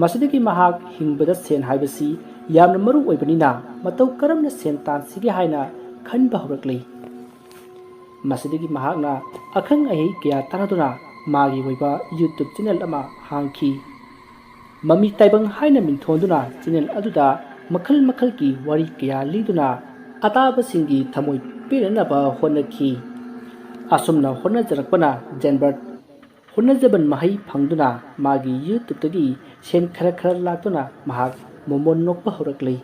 ꯃꯁꯤꯗꯒꯤ ꯃꯍꯥꯛ ꯍꯤꯡꯕꯗ ꯁꯦꯟ ꯍꯥꯏꯕꯁꯤ ꯌꯥꯝꯅ ꯃꯔꯨ ꯑꯣꯏꯕꯅꯤꯅ ꯃꯇꯧ ꯀꯔꯝꯅ ꯁꯦꯟ ꯇꯥꯟꯁꯤꯒꯦ ꯍꯥꯏꯅ ꯈꯟꯕ ꯍꯧꯔꯛꯂꯤ꯫ ꯃꯁꯤꯗꯒꯤ ꯃꯍꯥꯛꯅ ꯑꯈꯪ ꯑꯍꯩ ꯀꯌꯥ ꯇꯥꯟꯅꯗꯨꯅ ꯃꯥꯒꯤ ꯑꯣꯏꯕ YouTube channel ꯑꯃ ꯍꯥꯡꯈꯤ꯫ ꯃꯃꯤ ꯇꯥꯏꯕꯪ ꯍꯥꯏꯅ ꯃꯤꯡꯊꯣꯟꯗꯨꯅ channel ꯑꯗꯨꯗ ꯃꯈꯜ ꯃꯈꯜꯒꯤ ꯋꯥꯔꯤ ꯀꯌꯥ ꯂꯤꯗꯨꯅ ꯑꯇꯥꯕꯁꯤꯡꯒꯤ ꯊꯃꯣꯏ ꯄꯦꯟꯅꯅꯕ ꯍꯣꯠꯅꯈꯤ꯫ ꯑꯁꯨꯝꯅ ꯍꯣꯠꯅꯖꯔꯛꯄꯅ ꯖꯦꯟꯕꯔꯠ ꯍꯣꯠꯅꯖꯃꯟ ꯃꯍꯩ ꯐꯪꯗꯨꯅ ꯃꯥꯒꯤ YouTubeꯇꯒꯤ ꯁꯦꯟ ꯈꯔ ꯈꯔ ꯂꯥꯛꯇꯨꯅ ꯃꯍꯥꯛ ꯃꯣꯃꯣꯟ ꯅꯣꯛꯄ ꯍꯧꯔꯛꯂꯤ꯫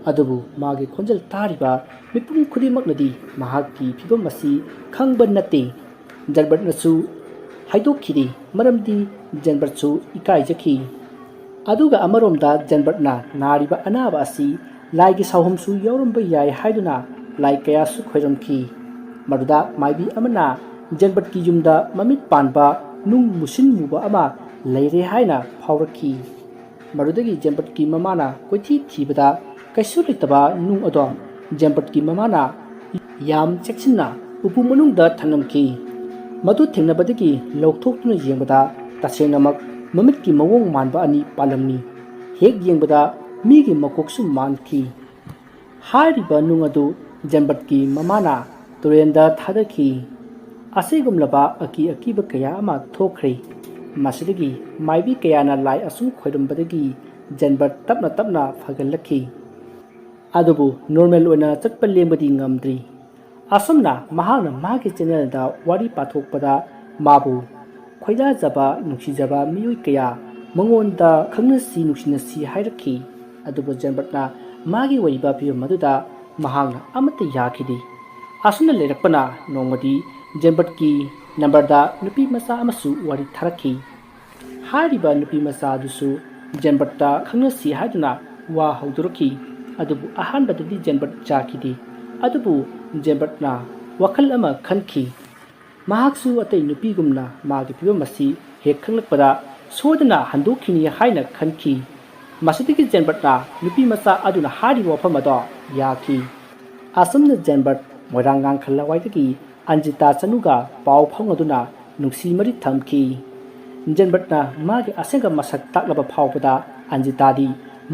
ꯑꯗꯨꯕꯨ ꯃꯥꯒꯤ ꯈꯣꯟꯖꯦꯜ ꯇꯥꯔꯤꯕ ꯃꯤꯄꯨꯝ ꯈꯨꯗꯤꯡꯃꯛꯅꯗꯤ ꯃꯍꯥꯛꯀꯤ ꯐꯤꯕꯝ ꯑꯁꯤ ꯈꯪꯕ ꯅꯠꯇꯦ꯫ ꯖꯦꯟꯕꯔꯠꯅꯁꯨ ꯍꯥꯏꯗꯣꯛꯈꯤꯗꯦ, ꯃꯔꯝꯗꯤ ꯖꯦꯟꯕꯔꯠꯁꯨ ꯏꯀꯥꯏꯖꯈꯤ꯫ ꯑꯗꯨꯒ ꯑꯃꯔꯣꯝꯗ ꯖꯦꯟꯕꯔꯠꯅ ꯅꯥꯔꯤꯕ ꯑꯅꯥꯕ ꯑꯁꯤ ꯂꯥꯏꯒꯤ ꯁꯥꯎꯍꯨꯝꯁꯨ ꯌꯥꯎꯔꯝꯕ ꯌꯥꯏ ꯍꯥꯏꯗꯨꯅ ꯂꯥꯏ ꯀꯌꯥꯁꯨ ꯈꯣꯏꯔꯝꯈꯤ꯫ ꯃꯗꯨꯗ ꯃꯥꯏꯕꯤ ꯑꯃꯅ ꯖꯦꯟꯕꯔꯠꯀꯤ ꯌꯨꯝꯗ ꯃꯃꯤꯠ ꯄꯥꯟꯕ ꯅꯨꯡ ꯃꯨꯁꯤꯟ ꯃꯨꯕ ꯑꯃ ꯂꯩꯔꯦ ꯍꯥꯏꯅ ꯐꯥꯎꯔꯛꯈꯤ꯫ ꯃꯗꯨꯗꯒꯤ ꯖꯦꯟꯕꯔꯠꯀꯤ ꯃꯃꯥꯅ ꯀꯣꯏꯊꯤ ꯊꯤꯕꯗ ꯀꯩꯁꯨ ꯂꯩꯇꯕ ꯅꯨꯡ ꯑꯗꯣ ꯖꯦꯟꯕꯔꯠꯀꯤ ꯃꯃꯥꯅ ꯌꯥꯝ ꯆꯦꯛꯁꯤꯟꯅ ꯎꯄꯨ ꯃꯅꯨꯡꯗ ꯊꯝꯂꯝꯈꯤ꯫ ꯃꯗꯨ ꯊꯦꯡꯅꯕꯗꯒꯤ ꯂꯧꯊꯣꯛꯇꯨꯅ ꯌꯦꯡꯕꯗ ꯇꯁꯦꯡꯅꯃꯛ ꯃꯃꯤꯠꯀꯤ ꯃꯑꯣꯡ ꯃꯥꯟꯕ ꯑꯅꯤ ꯄꯥꯜꯂꯝꯃꯤ꯫ ꯍꯦꯛ ꯌꯦꯡꯕꯗ ꯃꯤꯒꯤ ꯃꯀꯣꯛꯁꯨ ꯃꯥꯟꯈꯤ꯫ ꯍꯥꯏꯔꯤꯕ ꯅꯨꯡ ꯑꯗꯨ ꯖꯦꯟꯕꯔꯠꯀꯤ ꯃꯃꯥꯅ ꯇꯨꯔꯦꯟꯗ ꯊꯥꯗꯈꯤ꯫ ꯑꯁꯤꯒꯨꯝꯂꯕ ꯑꯀꯤ ꯑꯀꯤꯕ ꯀꯌꯥ ꯑꯃ ꯊꯣꯛꯈ꯭ꯔꯦ꯫ ꯃꯁꯤꯗꯒꯤ ꯃꯥꯏꯕꯤ ꯀꯌꯥꯅ ꯂꯥꯏ ꯑꯁꯨꯝ ꯈꯣꯏꯔꯝꯕꯗꯒꯤ ꯖꯦꯟꯕꯔꯠ ꯇꯞꯅ ꯇꯞꯅ ꯐꯒꯠꯂꯛꯈꯤ꯫ ꯑꯗꯨꯕꯨ normal ꯑꯣꯏꯅ ꯆꯠꯄ ꯂꯦꯡꯕꯗꯤ ꯉꯝꯗ꯭ꯔꯤ꯫ ꯑꯁꯨꯝꯅ ꯃꯍꯥꯛꯅ ꯃꯥꯒꯤ channelꯗ ꯋꯥꯔꯤ ꯄꯥꯊꯣꯛꯄꯗ ꯃꯥꯕꯨ ꯈꯣꯏꯗꯥꯖꯕ, ꯅꯨꯡꯁꯤꯖꯕ ꯃꯤꯑꯣꯏ ꯀꯌꯥ ꯃꯉꯣꯟꯗ ꯈꯪꯅꯁꯤ ꯅꯨꯡꯁꯤꯅꯁꯤ ꯍꯥꯏꯔꯛꯈꯤ꯫ ꯑꯗꯨꯕꯨ ꯖꯦꯟꯕꯔꯠꯅ ꯃꯥꯒꯤ ꯑꯣꯏꯔꯤꯕ ꯐꯤꯕꯝ ꯑꯗꯨꯗ ꯃꯍꯥꯛꯅ ꯑꯃꯠꯇ ꯌꯥꯈꯤꯗꯦ꯫ ꯑꯁꯨꯝꯅ ꯂꯩꯔꯛꯄꯅ ꯅꯣꯡꯃꯗꯤ ꯖꯦꯟꯕꯔꯠꯀꯤ numberꯗ ꯅꯨꯄꯤ ꯃꯆꯥ ꯑꯃꯁꯨ ꯋꯥꯔꯤ ꯊꯥꯔꯛꯈꯤ꯫ ꯍꯥꯏꯔꯤꯕ ꯅꯨꯄꯤ ꯃꯆꯥ ꯑꯗꯨꯁꯨ ꯖꯦꯟꯕꯔꯠꯇ ꯈꯪꯅꯁꯤ ꯍꯥꯏꯗꯨꯅ ꯋꯥ ꯍꯧꯗꯣꯔꯛꯈꯤ꯫ ꯑꯗꯨꯕꯨ ꯑꯍꯥꯟꯕꯗꯗꯤ ꯖꯦꯟꯕꯔꯠ ꯌꯥꯈꯤꯗꯦ꯫ ꯑꯗꯨꯕꯨ ꯖꯦꯟꯕꯔꯠꯅ ꯋꯥꯈꯜ ꯑꯃ ꯈꯟꯈꯤ꯫ ꯃꯍꯥꯛꯁꯨ ꯑꯇꯩ ꯅꯨꯄꯤꯒꯨꯝꯅ ꯃꯥꯒꯤ ꯐꯤꯕꯝ ꯑꯁꯤ ꯍꯦꯛ ꯈꯪꯂꯛꯄꯗ ꯁꯣꯏꯗꯅ ꯍꯟꯗꯣꯛꯈꯤꯅꯤ ꯍꯥꯏꯅ ꯈꯟꯈꯤ꯫ ꯃꯁꯤꯗꯒꯤ ꯖꯦꯟꯕꯠꯅ ꯅꯨꯄꯤ ꯃꯆꯥ ꯑꯗꯨꯅ ꯍꯥꯏꯔꯤꯕ ꯋꯥꯐꯝ ꯑꯗꯣ ꯌꯥꯈꯤ꯫ ꯑꯁꯨꯝꯅ ꯖꯦꯟꯕꯠ ꯃꯣꯏꯔꯥꯡ ꯉꯥꯡꯈꯜ ꯂꯋꯥꯏꯗꯒꯤ ꯑꯟꯖꯤꯇꯥ ꯆꯅꯨꯒ ꯄꯥꯎ ꯐꯥꯎꯅꯗꯨꯅ ꯅꯨꯡꯁꯤ ꯃꯔꯤ ꯊꯝꯈꯤ꯫ ꯖꯦꯟꯕꯠꯅ ꯃꯥꯒꯤ ꯑꯁꯦꯡꯕ ꯃꯁꯛ ꯇꯥꯛꯂꯕ ꯐꯥꯎꯕꯗ ꯑꯟꯖꯤꯇꯥꯗꯤ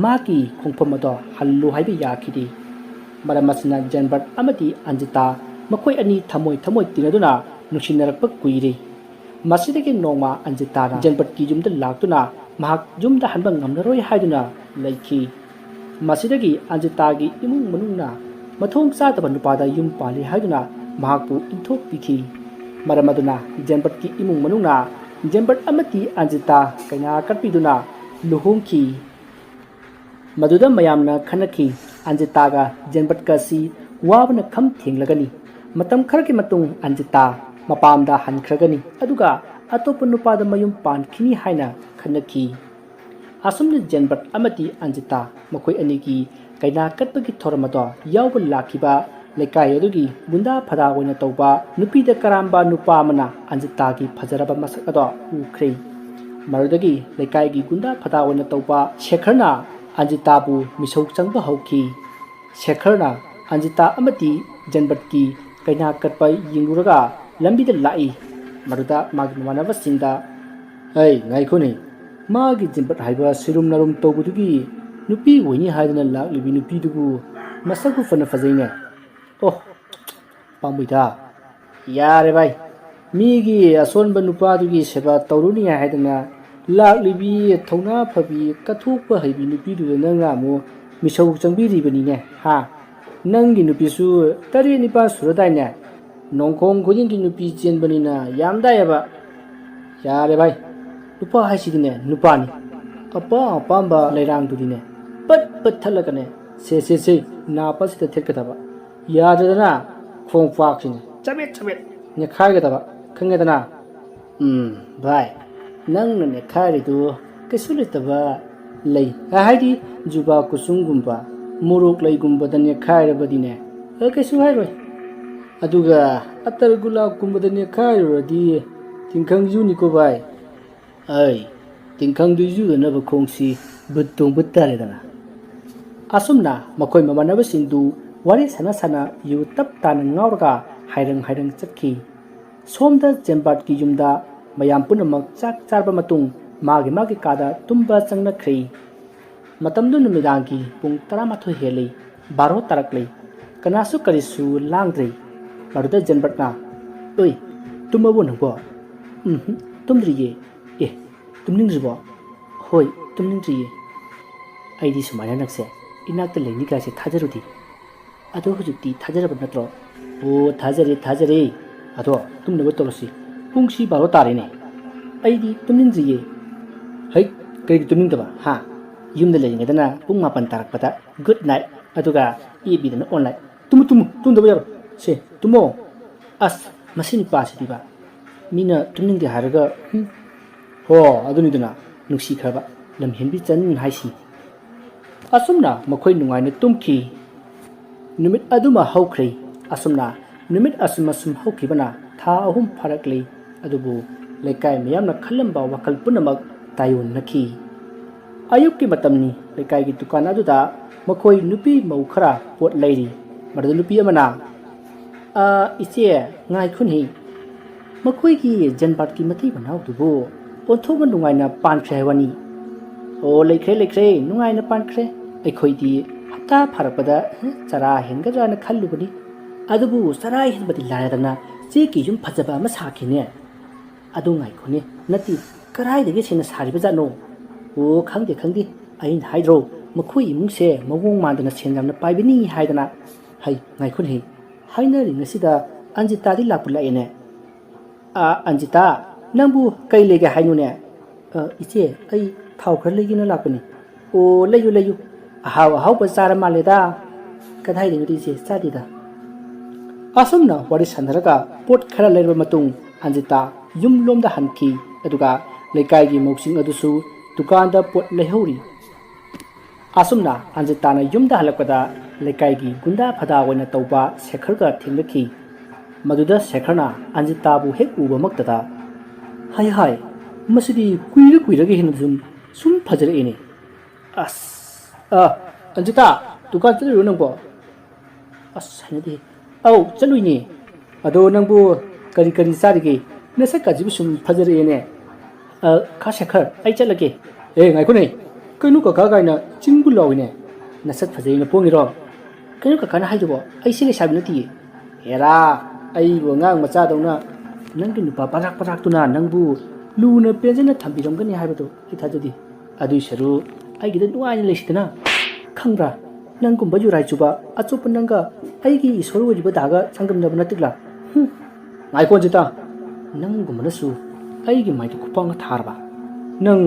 ꯃꯥꯒꯤ ꯈꯣꯡꯐꯝ ꯑꯗꯣ ꯍꯜꯂꯨ ꯍꯥꯏꯕ ꯌꯥꯈꯤꯗꯦ꯫ ꯃꯔꯝ ꯑꯁꯤꯅ ꯖꯦꯟꯕꯠ ꯑꯃꯗꯤ ꯑꯟꯖꯤꯇꯥ ꯃꯈꯣꯏ ꯑꯅꯤ ꯊꯃꯣꯏ ꯊꯃꯣꯏ ꯇꯤꯟꯅꯗꯨꯅ ꯅꯨꯡꯁꯤꯅꯔꯛꯄ ꯀꯨꯏꯔꯦ꯫ ꯃꯁꯤꯗꯒꯤ ꯅꯣꯡꯃ ꯑꯟꯖꯤꯇꯥꯅ ꯖꯦꯟꯕꯠꯀꯤ ꯌꯨꯝꯗ ꯂꯥꯛꯇꯨꯅ ꯃꯍꯥꯛ ꯌꯨꯝꯗ ꯍꯟꯕ ꯉꯝꯂꯔꯣꯏ ꯍꯥꯏꯗꯨꯅ ꯂꯩꯈꯤ꯫ ꯃꯁꯤꯗꯒꯤ ꯑꯟꯖꯤꯇꯥꯒꯤ ꯏꯃꯨꯡ ꯃꯅꯨꯡꯅ ꯃꯊꯣꯡ ꯆꯥꯗꯕ ꯅꯨꯄꯥꯗ ꯌꯨꯝ ꯄꯥꯜꯂꯤ ꯍꯥꯏꯗꯨꯅ ꯃꯍꯥꯛꯄꯨ ꯏꯟꯊꯣꯛꯄꯤꯈꯤ꯫ ꯃꯔꯝ ꯑꯗꯨꯅ ꯖꯦꯟꯕꯠꯀꯤ ꯏꯃꯨꯡ ꯃꯅꯨꯡꯅ ꯖꯦꯟꯕꯠ ꯑꯃꯗꯤ ꯑꯟꯖꯤꯇꯥ ꯀꯩꯅꯥ ꯀꯠꯄꯤꯗꯨꯅ ꯂꯨꯍꯣꯡꯈꯤ꯫ ꯃꯗꯨꯗ ꯃꯌꯥꯝꯅ ꯈꯟꯅꯈꯤ, ꯑꯟꯖꯤꯇꯥꯒ ꯖꯦꯟꯕꯠꯀ ꯑꯁꯤ ꯋꯥꯕꯅ ꯈꯝ ꯊꯦꯡꯂꯒꯅꯤ꯫ ꯃꯇꯝ ꯈꯔꯒꯤ ꯃꯇꯨꯡ ꯑꯟꯖꯤꯇꯥ ꯃꯄꯥꯝꯗ ꯍꯟꯈ꯭ꯔꯒꯅꯤ, ꯑꯗꯨꯒ ꯑꯇꯣꯞꯄ ꯅꯨꯄꯥꯗ ꯃꯌꯨꯝ ꯄꯥꯟꯈꯤꯅꯤ ꯍꯥꯏꯅ ꯈꯟꯅꯈꯤ꯫ ꯑꯁꯨꯝꯅ ꯖꯦꯟꯕꯠ ꯑꯃꯗꯤ ꯑꯟꯖꯤꯇꯥ ꯃꯈꯣꯏ ꯑꯅꯤꯒꯤ ꯀꯩꯅꯥ ꯀꯠꯄꯒꯤ ꯊꯧꯔꯝ ꯑꯗꯣ ꯌꯥꯎꯕ ꯂꯥꯛꯈꯤꯕ ꯂꯩꯀꯥꯏ ꯑꯗꯨꯒꯤ ꯒꯨꯟꯗꯥ ꯐꯗꯥ ꯑꯣꯏꯅ ꯇꯧꯕ ꯅꯨꯄꯤꯗ ꯀꯔꯥꯝꯕ ꯅꯨꯄꯥ ꯑꯃꯅ ꯑꯟꯖꯤꯇꯥꯒꯤ ꯐꯖꯔꯕ ꯃꯁꯛ ꯑꯗꯣ ꯎꯈ꯭ꯔꯦ꯫ ꯃꯗꯨꯗꯒꯤ ꯂꯩꯀꯥꯏꯒꯤ ꯒꯨꯟꯗꯥ ꯐꯗꯥ ꯑꯣꯏꯅ ꯇꯧꯕ ꯁꯦꯈꯔꯅ ꯑꯟꯖꯤꯇꯥꯕꯨ ꯃꯤꯁꯧ ꯆꯪꯕ ꯍꯧꯈꯤ꯫ ꯁꯦꯈꯔꯅ ꯑꯟꯖꯤꯇꯥ ꯑꯃꯗꯤ ꯖꯦꯟꯕꯠꯀꯤ ꯀꯩꯅꯥ ꯀꯠꯄ ꯌꯦꯡꯂꯨꯔꯒ ꯂꯝꯕꯤꯗ ꯂꯥꯛꯏ꯫ ꯃꯗꯨꯗ ꯃꯥꯒꯤ ꯃꯃꯥꯟꯅꯕꯁꯤꯡꯗ, "ꯑꯩ ꯉꯥꯏꯈꯣꯅꯦ, ꯃꯥꯒꯤ ꯖꯦꯟꯕꯠ ꯍꯥꯏꯕ ꯁꯤꯔꯨꯝ ꯅꯥꯔꯨꯝ ꯇꯧꯕꯗꯨꯒꯤ ꯅꯨꯄꯤ ꯑꯣꯏꯅꯤ ꯍꯥꯏꯗꯅ ꯂꯥꯛꯂꯤꯕꯤ ꯅꯨꯄꯤꯗꯨꯕꯨ ꯃꯁꯛꯄꯨ ꯐꯅ ꯐꯖꯩꯅꯦ꯫ ꯑꯣ, ꯄꯥꯝꯃꯨꯏꯗ꯫ ꯌꯥꯔꯦ ꯚꯥꯏ, ꯃꯤꯒꯤ ꯑꯁꯣꯟꯕ ꯅꯨꯄꯥꯗꯨꯒꯤ ꯁꯦꯕꯥ ꯇꯧꯔꯨꯅꯤ ꯍꯥꯏꯗꯅ ꯂꯥꯛꯂꯤꯕꯤ ꯊꯧꯅꯥ ꯐꯕꯤ ꯀꯠꯊꯣꯛꯄ ꯍꯩꯕꯤ ꯅꯨꯄꯤꯗꯨꯗ ꯅꯪꯅ ꯑꯃꯨꯛ ꯃꯤꯁꯧ ꯆꯪꯕꯤꯔꯤꯕꯅꯤꯅꯦ, ꯍꯥ? ꯅꯪꯒꯤ ꯅꯨꯄꯤꯁꯨ ꯇꯔꯦꯠ ꯅꯤꯄꯥꯜ ꯁꯨꯔꯗꯥꯏꯅꯦ? ꯅꯣꯡꯈꯣꯡ ꯈꯨꯗꯤꯡꯒꯤ ꯅꯨꯄꯤ ꯆꯦꯟꯕꯅꯤꯅ ꯌꯥꯝꯗꯥꯏꯑꯕ꯫ ꯌꯥꯔꯦ ꯚꯥꯏ, ꯅꯨꯄꯥ ꯍꯥꯏꯁꯤꯗꯤꯅꯦ ꯅꯨꯄꯥꯅꯤ꯫ ꯑꯄꯥꯝ ꯑꯄꯥꯝꯕ ꯂꯩꯔꯥꯡꯗꯨꯗꯤꯅꯦ ꯄꯠ ꯄꯠ ꯊꯠꯂꯒꯅꯦ, ꯁꯦ ꯁꯦ ꯁꯦ, ꯅꯥꯄꯁꯤꯗ ꯊꯦꯠꯀꯗꯕ꯫ ꯌꯥꯗ꯭ꯔꯗꯅ ꯈꯣꯡꯄꯥꯛꯁꯤꯅꯦ ꯆꯕꯦꯠ ꯆꯕꯦꯠ ꯅꯦꯠꯈꯥꯏꯒꯗꯕ, ꯈꯪꯉꯦꯗꯅ?" "ꯎꯝ, ꯚꯥꯏ, ꯅꯪꯅ ꯅꯦꯠꯈꯥꯏꯔꯤꯗꯨ ꯀꯩꯁꯨ ꯂꯩꯇꯕ ꯂꯩ, ꯍꯥꯏꯗꯤ ꯖꯨꯕꯥ ꯀꯨꯁꯨꯝꯒꯨꯝꯕ, ꯃꯣꯔꯣꯛ ꯂꯩꯒꯨꯝꯕꯗ ꯅꯦꯠꯈꯥꯏꯔꯕꯗꯤꯅꯦ, ꯑ, ꯀꯩꯁꯨ ꯍꯥꯏꯔꯣꯏ꯫ ꯑꯗꯨꯒ ꯑꯇꯔ ꯒꯨꯂꯥꯞꯀꯨꯝꯕꯗ ꯅꯦꯠꯈꯥꯏꯔꯨꯔꯗꯤ ꯇꯤꯡꯈꯪ ꯌꯨꯅꯤꯀꯣ ꯚꯥꯏ꯫ ꯑꯩ ꯇꯤꯡꯈꯪꯗꯨ ꯌꯨꯗꯅꯕ ꯈꯣꯡꯁꯤ ꯕꯨꯠ ꯇꯣꯡꯕ ꯇꯥꯔꯦꯗꯅ꯫ ꯑꯁꯨꯝꯅ ꯃꯈꯣꯏ ꯃꯃꯥꯟꯅꯕꯁꯤꯡꯗꯨ ꯋꯥꯔꯤ ꯁꯥꯟꯅ ꯁꯥꯟꯅ ꯌꯨ ꯇꯞ ꯇꯥꯅ ꯉꯥꯎꯔꯒ ꯍꯥꯏꯔꯪ ꯍꯥꯏꯔꯪ ꯆꯠꯈꯤ꯫ ꯁꯣꯝꯗ ꯖꯦꯟꯕꯥꯔꯠꯀꯤ ꯌꯨꯝꯗ ꯃꯌꯥꯝ ꯄꯨꯝꯅꯃꯛ ꯆꯥꯛ ꯆꯥꯔꯕ ꯃꯇꯨꯡ ꯃꯥꯒꯤ ꯃꯥꯒꯤ ꯀꯥꯗ ꯇꯨꯝꯕ ꯆꯪꯅꯈ꯭ꯔꯦ꯫ ꯃꯇꯝꯗꯨ ꯅꯨꯃꯤꯗꯥꯡꯒꯤ ꯄꯨꯡ ꯇꯔꯥꯃꯥꯊꯣꯏ ꯍꯦꯜꯂꯤ, ꯕꯥꯔꯣ ꯇꯥꯔꯛꯂꯤ꯫ ꯀꯅꯥꯁꯨ ꯀꯔꯤꯁꯨ ꯂꯥꯡꯗ꯭ꯔꯦ꯫ ꯃꯗꯨꯗ ꯖꯦꯟꯕꯔꯠꯅ, "ꯑꯣꯏ, ꯇꯨꯝꯃꯕꯣ ꯅꯪꯕꯣ?" "ꯎꯝ, ꯇꯨꯝꯗ꯭ꯔꯤꯌꯦ꯫" "ꯑꯦ, ꯇꯨꯝꯅꯤꯡꯗ꯭ꯔꯤꯕꯣ?" "ꯍꯣꯏ, ꯇꯨꯝꯅꯤꯡꯗ꯭ꯔꯤꯌꯦ꯫" "ꯑꯩꯗꯤ ꯁꯨꯃꯥꯏꯅ ꯅꯪꯁꯦ ꯏꯅꯥꯛꯇ ꯂꯩꯅꯤ ꯀꯥꯏꯁꯦ ꯊꯥꯖꯔꯨꯗꯦ꯫ ꯑꯗꯣ ꯍꯧꯖꯤꯛꯇꯤ ꯊꯥꯖꯔꯕ ꯅꯠꯇ꯭ꯔꯣ?" "ꯑꯣ, ꯊꯥꯖꯔꯦ, ꯊꯥꯖꯔꯦ꯫ ꯑꯗꯣ ꯇꯨꯝꯅꯕ ꯇꯧꯔꯁꯤ꯫ ꯄꯨꯡꯁꯤ ꯕꯥꯔꯣ ꯇꯥꯔꯦꯅꯦ꯫ ꯑꯩꯗꯤ ꯇꯨꯝꯅꯤꯡꯗ꯭ꯔꯤꯌꯦ꯫" "ꯍꯩ, ꯀꯔꯤꯒꯤ ꯇꯨꯝꯅꯤꯡꯗꯕ, ꯍꯥ? ꯌꯨꯝꯗ ꯂꯩꯔꯤꯉꯩꯗꯅ ꯄꯨꯡ ꯃꯥꯄꯟ ꯇꯥꯔꯛꯄꯗ good night, ꯑꯗꯨꯒ ꯑꯦꯐ ꯕꯤꯗꯅ online꯫ ꯇꯨꯝꯃꯨ, ꯇꯨꯝꯃꯨ, ꯇꯨꯝꯗꯕ ꯌꯥꯔꯣꯏ꯫ ꯁꯦ, ꯇꯨꯝꯃꯣ꯫" "ꯑꯁ, ꯃꯁꯤ ꯅꯨꯄꯥꯁꯤꯗꯤꯕ, ꯃꯤꯅ ꯇꯨꯝꯅꯤꯡꯗꯦ ꯍꯥꯏꯔꯒ, ꯍꯨꯝ꯫ ꯍꯣ, ꯑꯗꯨꯅꯤꯗꯅ, ꯅꯨꯡꯁꯤꯈ꯭ꯔꯕ ꯂꯝꯍꯦꯟꯕꯤ ꯆꯟ ꯍꯥꯏꯁꯤ꯫" ꯑꯁꯨꯝꯅ ꯃꯈꯣꯏ ꯅꯨꯡꯉꯥꯏꯅ ꯇꯨꯝꯈꯤ꯫ ꯅꯨꯃꯤꯠ ꯑꯗꯨꯃ ꯍꯧꯈ꯭ꯔꯦ꯫ ꯑꯁꯨꯝꯅ ꯅꯨꯃꯤꯠ ꯑꯁꯨꯝ ꯑꯁꯨꯝ ꯍꯧꯈꯤꯕꯅ ꯊꯥ ꯑꯍꯨꯝ ꯐꯥꯔꯛꯂꯦ꯫ ꯑꯗꯨꯕꯨ ꯂꯩꯀꯥꯏ ꯃꯤꯌꯥꯝꯅ ꯈꯜꯂꯝꯕ ꯋꯥꯈꯜ ꯄꯨꯝꯅꯃꯛ ꯇꯥꯏꯑꯣꯟꯅꯈꯤ꯫ ꯑꯌꯨꯛꯀꯤ ꯃꯇꯝꯅꯤ꯫ ꯂꯩꯀꯥꯏꯒꯤ ꯗꯨꯀꯥꯟ ꯑꯗꯨꯗ ꯃꯈꯣꯏ ꯅꯨꯄꯤ ꯃꯧ ꯈꯔ ꯄꯣꯠ ꯂꯩꯔꯤ꯫ ꯃꯗꯨꯗ ꯅꯨꯄꯤ ꯑꯃꯅ, "ꯑ, ꯏꯆꯦ, ꯉꯥꯏꯈꯣꯅꯦ꯫ ꯃꯈꯣꯏꯒꯤ ꯖꯦꯟꯕꯥꯔꯠꯀꯤ ꯃꯇꯩ ꯃꯅꯥꯎꯗꯨꯕꯨ ꯑꯣꯟꯊꯣꯛꯅ ꯅꯨꯡꯉꯥꯏꯅ ꯄꯥꯟꯈ꯭ꯔꯦ ꯍꯥꯏꯕꯅꯤ꯫" "ꯑꯣ, ꯂꯩꯈ꯭ꯔꯦ, ꯂꯩꯈ꯭ꯔꯦ, ꯅꯨꯡꯉꯥꯏꯅ ꯄꯥꯟꯈ꯭ꯔꯦ꯫ ꯑꯩꯈꯣꯏꯗꯤ ꯍꯞꯇꯥ ꯐꯥꯔꯛꯄꯗ ꯆꯔꯥ ꯍꯦꯟꯒꯗ꯭ꯔꯥꯅ ꯈꯜꯂꯨꯕꯅꯤ꯫ ꯑꯗꯨꯕꯨ ꯆꯔꯥ ꯍꯦꯟꯕꯗꯤ ꯂꯥꯏꯔꯗꯅ ꯆꯦꯛꯀꯤ ꯌꯨꯝ ꯐꯖꯕ ꯑꯃ ꯁꯥꯈꯤꯅꯦ꯫" "ꯑꯗꯨ ꯉꯥꯏꯈꯣꯅꯦ, ꯅꯠꯇꯦ, ꯀꯗꯥꯏꯗꯒꯤ ꯁꯦꯡꯅ ꯁꯥꯔꯤꯕ ꯖꯥꯠꯅꯣ?" "ꯑꯣ, ꯈꯪꯗꯦ, ꯈꯪꯗꯦ, ꯑꯩꯅ ꯍꯥꯏꯗ꯭ꯔꯣ, ꯃꯈꯣꯏ ꯏꯃꯨꯡꯁꯦ ꯃꯑꯣꯡ ꯃꯥꯟꯗꯅ ꯁꯦꯟ ꯌꯥꯝꯅ ꯄꯥꯏꯕꯅꯤ ꯍꯥꯏꯗꯅ꯫" "ꯍꯩ, ꯉꯥꯏꯈꯣꯅꯦ, ꯍꯥꯏꯅꯔꯤꯉꯩꯁꯤꯗ ꯑꯟꯖꯤꯇꯥꯗꯤ ꯂꯥꯛꯄꯨ ꯂꯥꯛꯑꯦꯅꯦ꯫" "ꯑ, ꯑꯟꯖꯤꯇꯥ, ꯅꯪꯕꯨ ꯀꯩ ꯂꯩꯒꯦ ꯍꯥꯏꯅꯣꯅꯦ?" "ꯑ, ꯏꯆꯦ, ꯑꯩ ꯊꯥꯎ ꯈꯔ ꯂꯩꯒꯦꯅ ꯂꯥꯛꯄꯅꯤ꯫" "ꯑꯣ, ꯂꯩꯌꯨ, ꯂꯩꯌꯨ, ꯑꯍꯥꯎ ꯑꯍꯥꯎꯕ ꯆꯥꯔ ꯃꯥꯜꯂꯦꯗ꯫" "ꯀꯗꯥꯏꯗꯩꯅꯣꯗ ꯏꯆꯦ, ꯆꯥꯗꯦꯗ꯫" ꯑꯁꯨꯝꯅ ꯋꯥꯔꯤ ꯁꯥꯟꯅꯔꯒ ꯄꯣꯠ ꯈꯔ ꯂꯩꯔꯕ ꯃꯇꯨꯡ ꯑꯟꯖꯤꯇꯥ ꯌꯨꯝꯂꯣꯝꯗ ꯍꯟꯈꯤ꯫ ꯑꯗꯨꯒ ꯂꯩꯀꯥꯏꯒꯤ ꯃꯧꯁꯤꯡ ꯑꯗꯨꯁꯨ ꯗꯨꯀꯥꯟꯗ ꯄꯣꯠ ꯂꯩꯍꯧꯔꯤ꯫ ꯑꯁꯨꯝꯅ ꯑꯟꯖꯤꯇꯥꯅ ꯌꯨꯝꯗ ꯍꯜꯂꯛꯄꯗ ꯂꯩꯀꯥꯏꯒꯤ ꯒꯨꯟꯗꯥ ꯐꯗꯥ ꯑꯣꯏꯅ ꯇꯧꯕ ꯁꯦꯈꯔꯒ ꯊꯦꯡꯅꯈꯤ꯫ ꯃꯗꯨꯗ ꯁꯦꯈꯔꯅ ꯑꯟꯖꯤꯇꯥꯕꯨ ꯍꯦꯛ ꯎꯕꯃꯛꯇꯗ, "ꯍꯥꯏ ꯍꯥꯏ, ꯃꯁꯤꯗꯤ ꯀꯨꯏꯔ ꯀꯨꯏꯔꯒ ꯍꯦꯟꯅ ꯁꯨꯝ, ꯁꯨꯝ ꯐꯖꯔꯛꯏꯅꯦ꯫ ꯑꯁ, ꯑ, ꯑꯟꯖꯤꯇꯥ, ꯗꯨꯀꯥꯟ ꯆꯠꯂꯨꯏꯔꯣ ꯅꯪꯕꯣ?" "ꯑꯁ, ꯍꯩꯅꯗꯦ꯫ ꯑꯧ, ꯆꯠꯂꯨꯏꯅꯦ꯫ ꯑꯗꯣ ꯅꯪꯕꯨ ꯀꯔꯤ ꯀꯔꯤ ꯆꯥꯔꯤꯒꯦ? ꯅꯁꯛꯀꯁꯤꯕꯨ ꯁꯨꯝ ꯐꯖꯔꯛꯑꯦꯅꯦ꯫ ꯑ, ꯀꯥ ꯁꯦꯈꯔ, ꯑꯩ ꯆꯠꯂꯒꯦ꯫" "ꯑꯦ, ꯉꯥꯏꯈꯣꯅꯦ꯫ ꯀꯩꯅꯣ ꯀꯀꯥ ꯀꯥꯏꯅ ꯆꯤꯡꯕꯨ ꯂꯥꯎꯏꯅꯦ꯫ ꯅꯁꯛ ꯐꯖꯩꯅ ꯄꯣꯡꯉꯤꯔꯣ?" "ꯀꯩꯅꯣ ꯀꯀꯥꯅ ꯍꯥꯏꯗꯨꯕꯣ? ꯑꯩꯁꯦ ꯂꯩꯁꯥꯕꯤ ꯅꯠꯇꯤꯌꯦ꯫" "ꯍꯦꯔꯥ, ꯑꯩꯕꯨ ꯑꯉꯥꯡ ꯃꯆꯥꯗꯧꯅ ꯅꯪꯒꯤ ꯅꯨꯄꯥ ꯄꯔꯥꯛ ꯄꯔꯥꯛꯇꯨꯅ ꯅꯪꯕꯨ ꯂꯨꯅ ꯄꯦꯟꯖꯅ ꯊꯝꯕꯤꯔꯝꯒꯅꯤ ꯍꯥꯏꯕꯗꯨ ꯑꯩ ꯊꯥꯖꯗꯦ꯫ ꯑꯗꯨꯏ ꯁꯔꯨꯛ ꯑꯩꯒꯤꯗ ꯅꯨꯡꯉꯥꯏꯅ ꯂꯩꯁꯤꯗꯅ꯫ ꯈꯪꯕ꯭ꯔꯥ? ꯅꯪꯒꯨꯝꯕ ꯌꯨꯔꯥꯏ ꯆꯨꯕ ꯑꯆꯣꯞꯄ ꯅꯪꯒ ꯑꯩꯒꯤ ꯏꯁꯣꯔ ꯑꯣꯏꯔꯤꯕ ꯗꯥꯒ ꯆꯥꯡꯗꯝꯅꯕ ꯅꯠꯇꯦ ꯂꯥ꯫ ꯍꯨꯝ꯫ ꯉꯥꯏꯈꯣ ꯑꯟꯖꯤꯇꯥ, ꯅꯪꯒꯨꯝꯕꯅꯁꯨ ꯑꯩꯒꯤ ꯃꯥꯏꯗ ꯈꯨꯄꯥꯛꯅ ꯊꯥꯔꯕ? ꯅꯪ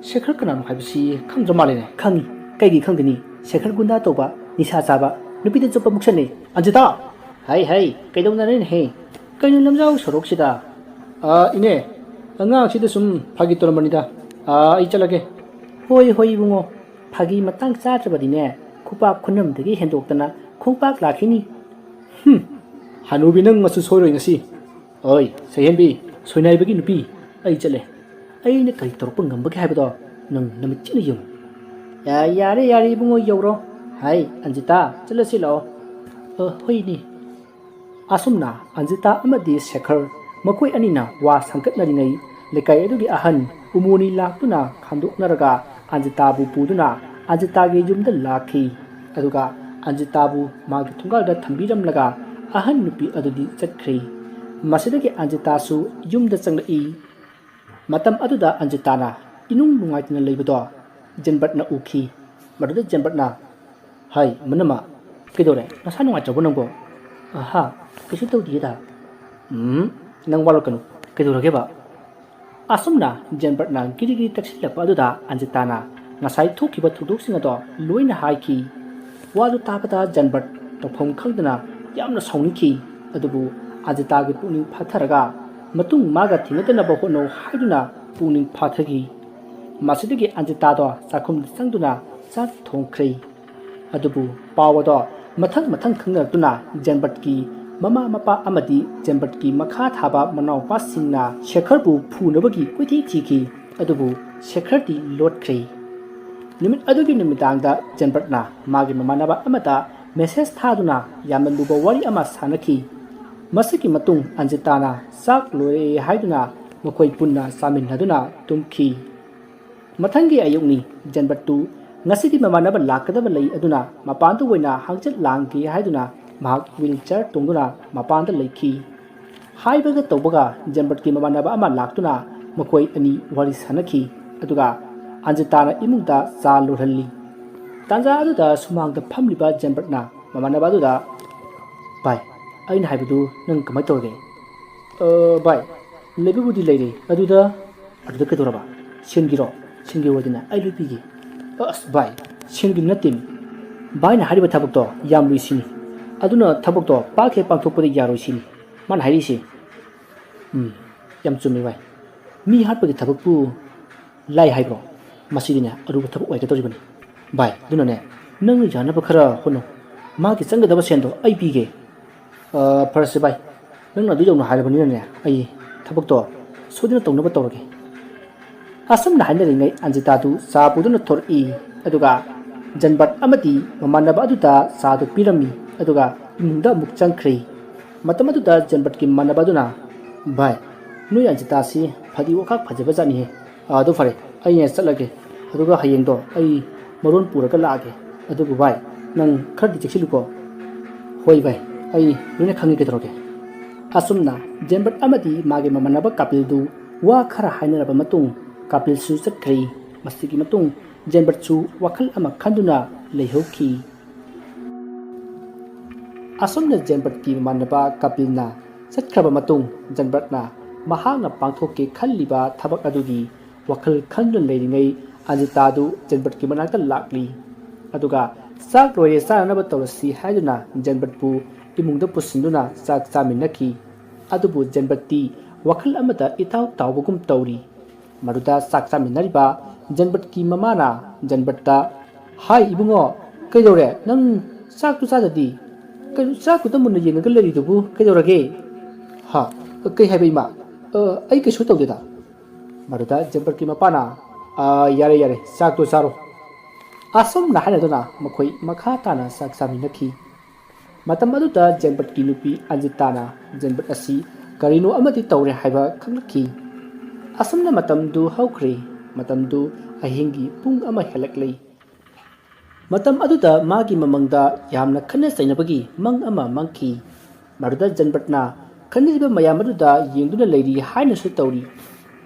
ꯁꯦꯈꯔ ꯀꯅꯥꯅꯣ ꯍꯥꯏꯕꯁꯤ ꯈꯪꯗ꯭ꯔ ꯃꯥꯜꯂꯦꯅꯦ?" "ꯈꯪꯉꯤ꯫ ꯀꯩꯒꯤ ꯈꯪꯗꯅꯤ? ꯁꯦꯈꯔ ꯒꯨꯟꯗꯥ ꯇꯧꯕ, ꯅꯤꯁꯥ ꯆꯥꯕ, ꯅꯨꯄꯤꯗ ꯆꯣꯞꯄ ꯃꯨꯛꯁꯟꯅꯦ꯫" "ꯑꯟꯖꯤꯇꯥ!" "ꯍꯩ, ꯍꯩ, ꯀꯩꯗꯧꯅꯔꯦꯅꯦꯍꯦ? ꯀꯩꯅꯣ ꯂꯝꯖꯥꯎ ꯁꯣꯔꯣꯛꯁꯤꯗ?" "ꯑꯥ, ꯏꯅꯦ, ꯑꯉꯥꯡꯁꯤꯗ ꯁꯨꯝ ꯐꯥꯒꯤ ꯇꯧꯔꯝꯕꯅꯤꯗ꯫ ꯑꯥ, ꯑꯩ ꯆꯠꯂꯒꯦ꯫" "ꯍꯣꯏ, ꯍꯣꯏ, ꯏꯕꯨꯡꯉꯣ꯫ ꯐꯥꯒꯤ ꯃꯇꯥꯡ ꯆꯥꯗ꯭ꯔꯕꯗꯤꯅꯦ, ꯈꯨꯄꯥꯛ ꯈꯨꯅꯝꯗꯒꯤ ꯍꯦꯟꯗꯣꯛꯇꯅ ꯈꯣꯡꯄꯥꯛ ꯂꯥꯛꯈꯤꯅꯤ꯫" "ꯍꯨꯝ, ꯍꯅꯨꯕꯤ ꯅꯪ ꯃꯁꯨ ꯁꯣꯏꯔꯣꯏ ꯉꯁꯤ꯫ ꯑꯣꯏ, ꯁꯩꯍꯦꯟꯕꯤ, ꯁꯣꯏꯅꯥꯏꯕꯒꯤ ꯅꯨꯄꯤ, ꯑꯩ ꯆꯠꯂꯦ꯫ ꯑꯩꯅ ꯀꯔꯤ ꯇꯧꯔꯛꯄ ꯉꯝꯕꯒꯦ ꯍꯥꯏꯕꯗꯣ ꯅꯪ ꯅꯃꯤꯠꯁꯤꯅ ꯌꯦꯡꯉꯨ꯫" "ꯌꯥ-, ꯌꯥꯔꯦ, ꯌꯥꯔꯦ, ꯏꯕꯨꯡꯉꯣ, ꯌꯧꯔꯣ꯫" "ꯍꯥꯏ, ꯑꯟꯖꯤꯇꯥ, ꯆꯠꯂꯁꯤ ꯂꯥꯛꯑꯣ꯫" "ꯑ, ꯍꯣꯏꯅꯦ꯫" ꯑꯁꯨꯝꯅ ꯑꯟꯖꯤꯇꯥ ꯑꯃꯗꯤ ꯁꯦꯈꯔ ꯃꯈꯣꯏ ꯑꯅꯤꯅ ꯋꯥ ꯁꯪꯒꯠꯅꯔꯤꯉꯩ, ꯂꯩꯀꯥꯏ ꯑꯗꯨꯒꯤ ꯑꯍꯟ ꯎꯃꯣꯅꯤ ꯂꯥꯛꯇꯨꯅ ꯈꯥꯝꯗꯣꯛꯅꯔꯒ ꯑꯟꯖꯤꯇꯥꯕꯨ ꯄꯨꯗꯨꯅ ꯑꯟꯖꯤꯇꯥꯒꯤ ꯌꯨꯝꯗ ꯂꯥꯛꯈꯤ꯫ ꯑꯗꯨꯒ ꯑꯟꯖꯤꯇꯥꯕꯨ ꯃꯥꯒꯤ ꯊꯣꯡꯒꯥꯜꯗ ꯊꯝꯕꯤꯔꯝꯂꯒ ꯑꯍꯟ ꯅꯨꯄꯤ ꯑꯗꯨꯗꯤ ꯆꯠꯈ꯭ꯔꯦ꯫ ꯃꯁꯤꯗꯒꯤ ꯑꯟꯖꯤꯇꯥꯁꯨ ꯌꯨꯝꯗ ꯆꯪꯂꯛꯏ꯫ ꯃꯇꯝ ꯑꯗꯨꯗ ꯑꯟꯖꯤꯇꯥꯅ ꯏꯅꯨꯡ ꯅꯨꯡꯉꯥꯏꯇꯅ ꯂꯩꯕꯗꯣ ꯖꯦꯟꯕꯔꯠꯅ ꯎꯈꯤ꯫ ꯃꯗꯨꯗ ꯖꯦꯟꯕꯔꯠꯅ, "ꯍꯥꯏ, ꯃꯅꯝꯃ, ꯀꯩꯗꯧꯔꯦ? ꯅꯁꯥ ꯅꯨꯡꯉꯥꯏꯇ꯭ꯔꯕꯣ ꯅꯪꯕꯣ?" "ꯑꯍꯥ, ꯀꯩꯁꯨ ꯇꯧꯗꯤꯌꯦꯗ꯫" "ꯎꯝ, ꯅꯪ ꯋꯥꯔꯛꯀꯅꯨ꯫ ꯀꯩꯗꯧꯔꯒꯦꯕ?" ꯑꯁꯨꯝꯅ ꯖꯦꯟꯕꯔꯠꯅ ꯒꯤꯔꯤ ꯒꯤꯔꯤ ꯇꯛꯁꯤꯜꯂꯛꯄ ꯑꯗꯨꯗ ꯑꯟꯖꯤꯇꯥꯅ ꯉꯁꯥꯏ ꯊꯣꯛꯈꯤꯕ ꯊꯧꯗꯣꯛꯁꯤꯡ ꯑꯗꯣ ꯂꯣꯏꯅ ꯍꯥꯏꯈꯤ꯫ ꯋꯥꯗꯨ ꯇꯥꯕꯗ ꯖꯦꯟꯕꯔꯠ ꯇꯧꯐꯝ ꯈꯪꯗꯅ ꯌꯥꯝꯅ ꯁꯥꯎꯅꯤꯡꯈꯤ꯫ ꯑꯗꯨꯕꯨ ꯑꯟꯖꯤꯇꯥꯒꯤ ꯄꯨꯛꯅꯤꯡ ꯐꯥꯊꯔꯒ ꯃꯇꯨꯡ ꯃꯥꯒ ꯊꯦꯡꯅꯗꯅꯕ ꯍꯣꯠꯅꯧ ꯍꯥꯏꯗꯨꯅ ꯄꯨꯛꯅꯤꯡ ꯐꯥꯊꯈꯤ꯫ ꯃꯁꯤꯗꯒꯤ ꯑꯟꯖꯤꯇꯥꯗꯣ ꯆꯥꯛꯈꯨꯝꯗ ꯆꯪꯗꯨꯅ ꯆꯥꯛ ꯊꯣꯡꯈ꯭ꯔꯦ꯫ ꯑꯗꯨꯕꯨ ꯄꯥꯎ ꯑꯗꯣ ꯃꯊꯪ ꯃꯊꯪ ꯈꯪꯅꯔꯛꯇꯨꯅ ꯖꯦꯟꯕꯔꯠꯀꯤ ꯃꯃꯥ ꯃꯄꯥ ꯑꯃꯗꯤ ꯖꯦꯟꯕꯠꯀꯤ ꯃꯈꯥ ꯊꯥꯕ ꯃꯅꯥꯎꯄꯥꯁꯤꯡꯅ ꯁꯦꯈꯔꯕꯨ ꯐꯨꯅꯕꯒꯤ ꯀꯣꯏꯊꯤ ꯊꯤꯈꯤ, ꯑꯗꯨꯕꯨ ꯁꯦꯈꯔꯗꯤ ꯂꯣꯠꯈ꯭ꯔꯦ꯫ ꯅꯨꯃꯤꯠ ꯑꯗꯨꯒꯤ ꯅꯨꯃꯤꯗꯥꯡꯗ ꯖꯦꯟꯕꯠꯅ ꯃꯥꯒꯤ ꯃꯃꯥꯟꯅꯕ ꯑꯃꯗ ꯃꯦꯁꯦꯖ ꯊꯥꯗꯨꯅ ꯌꯥꯝꯅ ꯂꯨꯕ ꯋꯥꯔꯤ ꯑꯃ ꯁꯥꯟꯅꯈꯤ꯫ ꯃꯁꯤꯒꯤ ꯃꯇꯨꯡ ꯑꯟꯖꯤꯇꯥꯅ ꯆꯥꯛ ꯂꯣꯏꯔꯦ ꯍꯥꯏꯗꯨꯅ ꯃꯈꯣꯏ ꯄꯨꯟꯅ ꯆꯥꯃꯤꯟꯅꯗꯨꯅ ꯇꯨꯝꯈꯤ꯫ ꯃꯊꯪꯒꯤ ꯑꯌꯨꯛꯅꯤ꯫ ꯖꯦꯟꯕꯠꯇꯨ ꯉꯁꯤꯗꯤ ꯃꯃꯥꯟꯅꯕ ꯂꯥꯛꯀꯗꯕ ꯂꯩ, ꯑꯗꯨꯅ ꯃꯄꯥꯟꯗ ꯑꯣꯏꯅ ꯍꯪꯆꯤꯠ ꯂꯥꯡꯒꯦ ꯍꯥꯏꯗꯨꯅ ꯃꯍꯥꯛ ꯋꯤꯜ ꯆꯤꯌꯔ ꯇꯣꯡꯗꯨꯅ ꯃꯄꯥꯟꯗ ꯂꯩꯈꯤ꯫ ꯍꯥꯏꯕꯒ ꯇꯧꯕꯒ ꯖꯦꯟꯕꯠꯀꯤ ꯃꯃꯥꯟꯅꯕ ꯑꯃ ꯂꯥꯛꯇꯨꯅ ꯃꯈꯣꯏ ꯑꯅꯤ ꯋꯥꯔꯤ ꯁꯥꯟꯅꯈꯤ꯫ ꯑꯗꯨꯒ ꯑꯟꯖꯤꯇꯥꯅ ꯏꯃꯨꯡꯗ ꯆꯥ ꯂꯣꯜꯍꯜꯂꯤ꯫ ꯇꯥꯟꯖꯥ ꯑꯗꯨꯗ ꯁꯨꯃꯥꯡꯗ ꯐꯝꯂꯤꯕ ꯖꯦꯟꯕꯠꯅ ꯃꯃꯥꯟꯅꯕ ꯑꯗꯨꯗ, "ꯚꯥꯏ, ꯑꯩꯅ ꯍꯥꯏꯕꯗꯨ ꯅꯪ ꯀꯃꯥꯏ ꯇꯧꯔꯒꯦ?" "ꯑ, ꯚꯥꯏ, ꯂꯩꯕꯕꯨꯗꯤ ꯂꯩꯔꯦ, ꯑꯗꯨꯗ..." "ꯑꯗꯨꯗ ꯀꯩꯗꯧꯔꯕ? ꯁꯦꯟꯒꯤꯔꯣ? ꯁꯦꯟꯒꯤ ꯑꯣꯏꯔꯗꯤꯅꯦ, ꯑꯩ ꯂꯣꯏ ꯄꯤꯒꯦ꯫" "ꯑꯁ ꯚꯥꯏ, ꯁꯦꯟꯒꯤ ꯅꯠꯇꯦ꯫ ꯚꯥꯏꯅ ꯍꯥꯏꯔꯤꯕ ꯊꯕꯛꯇꯣ ꯌꯥꯝ ꯂꯨꯏ ꯁꯤꯅꯤ꯫ ꯑꯗꯨꯅ ꯊꯕꯛꯇꯣ ꯄꯥꯛ ꯍꯦꯛ ꯄꯥꯡꯊꯣꯛꯄꯗꯤ ꯌꯥꯔꯣꯏ ꯁꯤꯅꯤ ꯃꯥꯅ ꯍꯥꯏꯔꯤꯁꯦ꯫" "ꯎꯝ, ꯌꯥꯝ ꯆꯨꯝꯃꯤ ꯚꯥꯏ꯫ ꯃꯤ ꯍꯥꯠꯄꯒꯤ ꯊꯕꯛꯄꯨ ꯂꯥꯏ ꯍꯥꯏꯕ꯭ꯔꯣ? ꯃꯁꯤꯗꯤꯅꯦ ꯑꯔꯨꯕ ꯊꯕꯛ ꯑꯣꯏꯒꯗꯧꯔꯤꯕꯅꯤ꯫ ꯚꯥꯏ, ꯑꯗꯨꯅꯅꯦ ꯅꯪꯅ ꯌꯥꯅꯕ ꯈꯔ ꯍꯣꯠꯅꯧ꯫ ꯃꯥꯒꯤ ꯆꯪꯒꯗꯕ ꯁꯦꯟꯗꯣ ꯑꯩ ꯄꯤꯒꯦ꯫" "ꯑ, ꯐꯔꯁꯦ ꯚꯥꯏ, ꯅꯪꯅ ꯑꯗꯨ ꯌꯧꯅ ꯍꯥꯏꯔꯕꯅꯤꯅꯅꯦ, ꯑꯩ ꯊꯕꯛꯇꯣ ꯁꯣꯏꯗꯅ ꯇꯧꯅꯕ ꯇꯧꯔꯒꯦ꯫" ꯑꯁꯨꯝꯅ ꯍꯥꯏꯅꯔꯤꯉꯩ ꯑꯟꯖꯤꯇꯥꯗꯨ ꯆꯥ ꯄꯨꯗꯨꯅ ꯊꯣꯔꯛꯏ꯫ ꯑꯗꯨꯒ ꯖꯟꯕꯠ ꯑꯃꯗꯤ ꯃꯃꯥꯟꯅꯕ ꯑꯗꯨꯗ ꯆꯥꯗꯨ ꯄꯤꯔꯝꯃꯤ꯫ ꯑꯗꯨꯒ ꯏꯃꯨꯡꯗ ꯑꯃꯨꯛ ꯆꯪꯈ꯭ꯔꯦ꯫ ꯃꯇꯝ ꯑꯗꯨꯗ ꯖꯟꯕꯠꯀꯤ ꯃꯃꯥꯟꯅꯕ ꯑꯗꯨꯅ, "ꯚꯥꯏ, ꯅꯣꯏ ꯑꯟꯖꯤꯇꯥꯁꯤ ꯐꯗꯤ ꯋꯥꯈꯥꯛ ꯐꯖꯕ ꯖꯥꯠꯅꯤꯍꯦ꯫ ꯑꯗꯨ ꯐꯔꯦ, ꯑꯩꯅ ꯆꯠꯂꯒꯦ꯫ ꯑꯗꯨꯒ ꯍꯌꯦꯡꯗꯣ ꯑꯩ ꯃꯔꯣꯟ ꯄꯨꯔꯒ ꯂꯥꯛꯑꯒꯦ꯫ ꯑꯗꯨꯕꯨ ꯚꯥꯏ, ꯅꯪ ꯈꯔꯗꯤ ꯆꯦꯛꯁꯤꯜꯂꯨꯀꯣ꯫" "ꯍꯣꯏ ꯚꯥꯏ, ꯑꯩ ꯂꯣꯏꯅ ꯈꯪꯉꯤ, ꯀꯩꯗꯧꯔꯒꯦ?" ꯑꯁꯨꯝꯅ ꯖꯦꯟꯕꯠ ꯑꯃꯗꯤ ꯃꯥꯒꯤ ꯃꯃꯥꯟꯅꯕ ꯀꯥꯄꯤꯜꯗꯨ ꯋꯥ ꯈꯔ ꯍꯥꯏꯅꯔꯕ ꯃꯇꯨꯡ ꯀꯥꯄꯤꯜꯁꯨ ꯆꯠꯈ꯭ꯔꯦ꯫ ꯃꯁꯤꯒꯤ ꯃꯇꯨꯡ ꯖꯦꯟꯕꯠꯁꯨ ꯋꯥꯈꯜ ꯑꯃ ꯈꯟꯗꯨꯅ ꯂꯩꯍꯧꯈꯤ꯫ ꯑꯁꯨꯝꯅ ꯖꯦꯟꯕꯠꯀꯤ ꯃꯃꯥꯟꯅꯕ ꯀꯥꯄꯤꯜꯅ ꯆꯠꯈ꯭ꯔꯕ ꯃꯇꯨꯡ ꯖꯦꯟꯕꯠꯅ ꯃꯍꯥꯛꯅ ꯄꯥꯡꯊꯣꯛꯀꯦ ꯈꯜꯂꯤꯕ ꯊꯕꯛ ꯑꯗꯨꯒꯤ ꯋꯥꯈꯜ ꯈꯟꯗꯨꯅ ꯂꯩꯔꯤꯉꯩ ꯑꯟꯖꯤꯇꯥꯗꯨ ꯖꯦꯟꯕꯠꯀꯤ ꯃꯅꯥꯛꯇ ꯂꯥꯛꯂꯤ꯫ ꯑꯗꯨꯒ ꯆꯥꯛ ꯂꯣꯏꯔꯦ, ꯆꯥꯅꯅꯕ ꯇꯧꯔꯁꯤ ꯍꯥꯏꯗꯨꯅ ꯖꯦꯟꯕꯠꯄꯨ ꯏꯃꯨꯡꯗ ꯄꯨꯁꯤꯟꯗꯨꯅ ꯆꯥꯛ ꯆꯥꯃꯤꯟꯅꯈꯤ꯫ ꯑꯗꯨꯕꯨ ꯖꯦꯟꯕꯠꯇꯤ ꯋꯥꯈꯜ ꯑꯃꯗ ꯏꯇꯥꯎ ꯇꯥꯎꯕꯒꯨꯝ ꯇꯧꯔꯤ꯫ ꯃꯗꯨꯗ ꯆꯥꯛ ꯆꯥꯃꯤꯟꯅꯔꯤꯕ ꯖꯦꯟꯕꯠꯀꯤ ꯃꯃꯥꯅ ꯖꯦꯟꯕꯠꯇ, "ꯍꯥꯏ ꯏꯕꯨꯡꯉꯣ, ꯀꯩꯗꯧꯔꯦ? ꯅꯪ ꯆꯥꯛꯇꯨ ꯆꯥꯗꯗꯤ?" "ꯀꯩꯅꯣ, ꯆꯥꯛꯇꯨꯗ ꯃꯨꯟꯅ ꯌꯦꯡꯉꯒ ꯂꯩꯔꯤꯗꯨꯕꯨ ꯀꯩꯗꯧꯔꯒꯦ?" "ꯍꯥ? ꯀꯩ ꯍꯥꯏꯕ, ꯏꯃꯥ? ꯑ, ꯑꯩ ꯀꯩꯁꯨ ꯇꯧꯗꯦꯗ꯫" ꯃꯗꯨꯗ ꯖꯦꯝꯕꯠꯀꯤ ꯃꯄꯥꯅ, "ꯑ, ꯌꯥꯔꯦ, ꯌꯥꯔꯦ, ꯆꯥꯛꯇꯣ ꯆꯥꯔꯣ꯫" ꯑꯁꯨꯝꯅ ꯍꯥꯏꯅꯗꯨꯅ ꯃꯈꯣꯏ ꯃꯈꯥ ꯇꯥꯅ ꯆꯥꯛ ꯆꯥꯃꯤꯟꯅꯈꯤ꯫ ꯃꯇꯝ ꯑꯗꯨꯗ ꯖꯦꯝꯕꯠꯀꯤ ꯅꯨꯄꯤ ꯑꯟꯖꯤꯇꯥꯅ ꯖꯦꯝꯕꯠ ꯑꯁꯤ ꯀꯔꯤꯅꯣ ꯑꯃꯗꯤ ꯇꯧꯔꯦ ꯍꯥꯏꯕ ꯈꯪꯂꯛꯈꯤ꯫ ꯑꯁꯨꯝꯅ ꯃꯇꯝꯗꯨ ꯍꯧꯈ꯭ꯔꯦ꯫ ꯃꯇꯝꯗꯨ ꯑꯍꯤꯡꯒꯤ ꯄꯨꯡ ꯑꯃ ꯍꯦꯜꯂꯛꯂꯦ꯫ ꯃꯇꯝ ꯑꯗꯨꯗ ꯃꯥꯒꯤ ꯃꯃꯪꯗ ꯌꯥꯝꯅ ꯈꯠꯅ ꯆꯩꯅꯕꯒꯤ ꯃꯪ ꯑꯃ ꯃꯪꯈꯤ꯫ ꯃꯗꯨꯗ ꯖꯦꯝꯕꯠꯅ ꯈꯠꯅꯔꯤꯕ ꯃꯌꯥꯝ ꯑꯗꯨꯗ ꯌꯦꯡꯗꯨꯅ ꯂꯩꯔꯤ ꯍꯥꯏꯅꯁꯨ ꯇꯧꯔꯤ꯫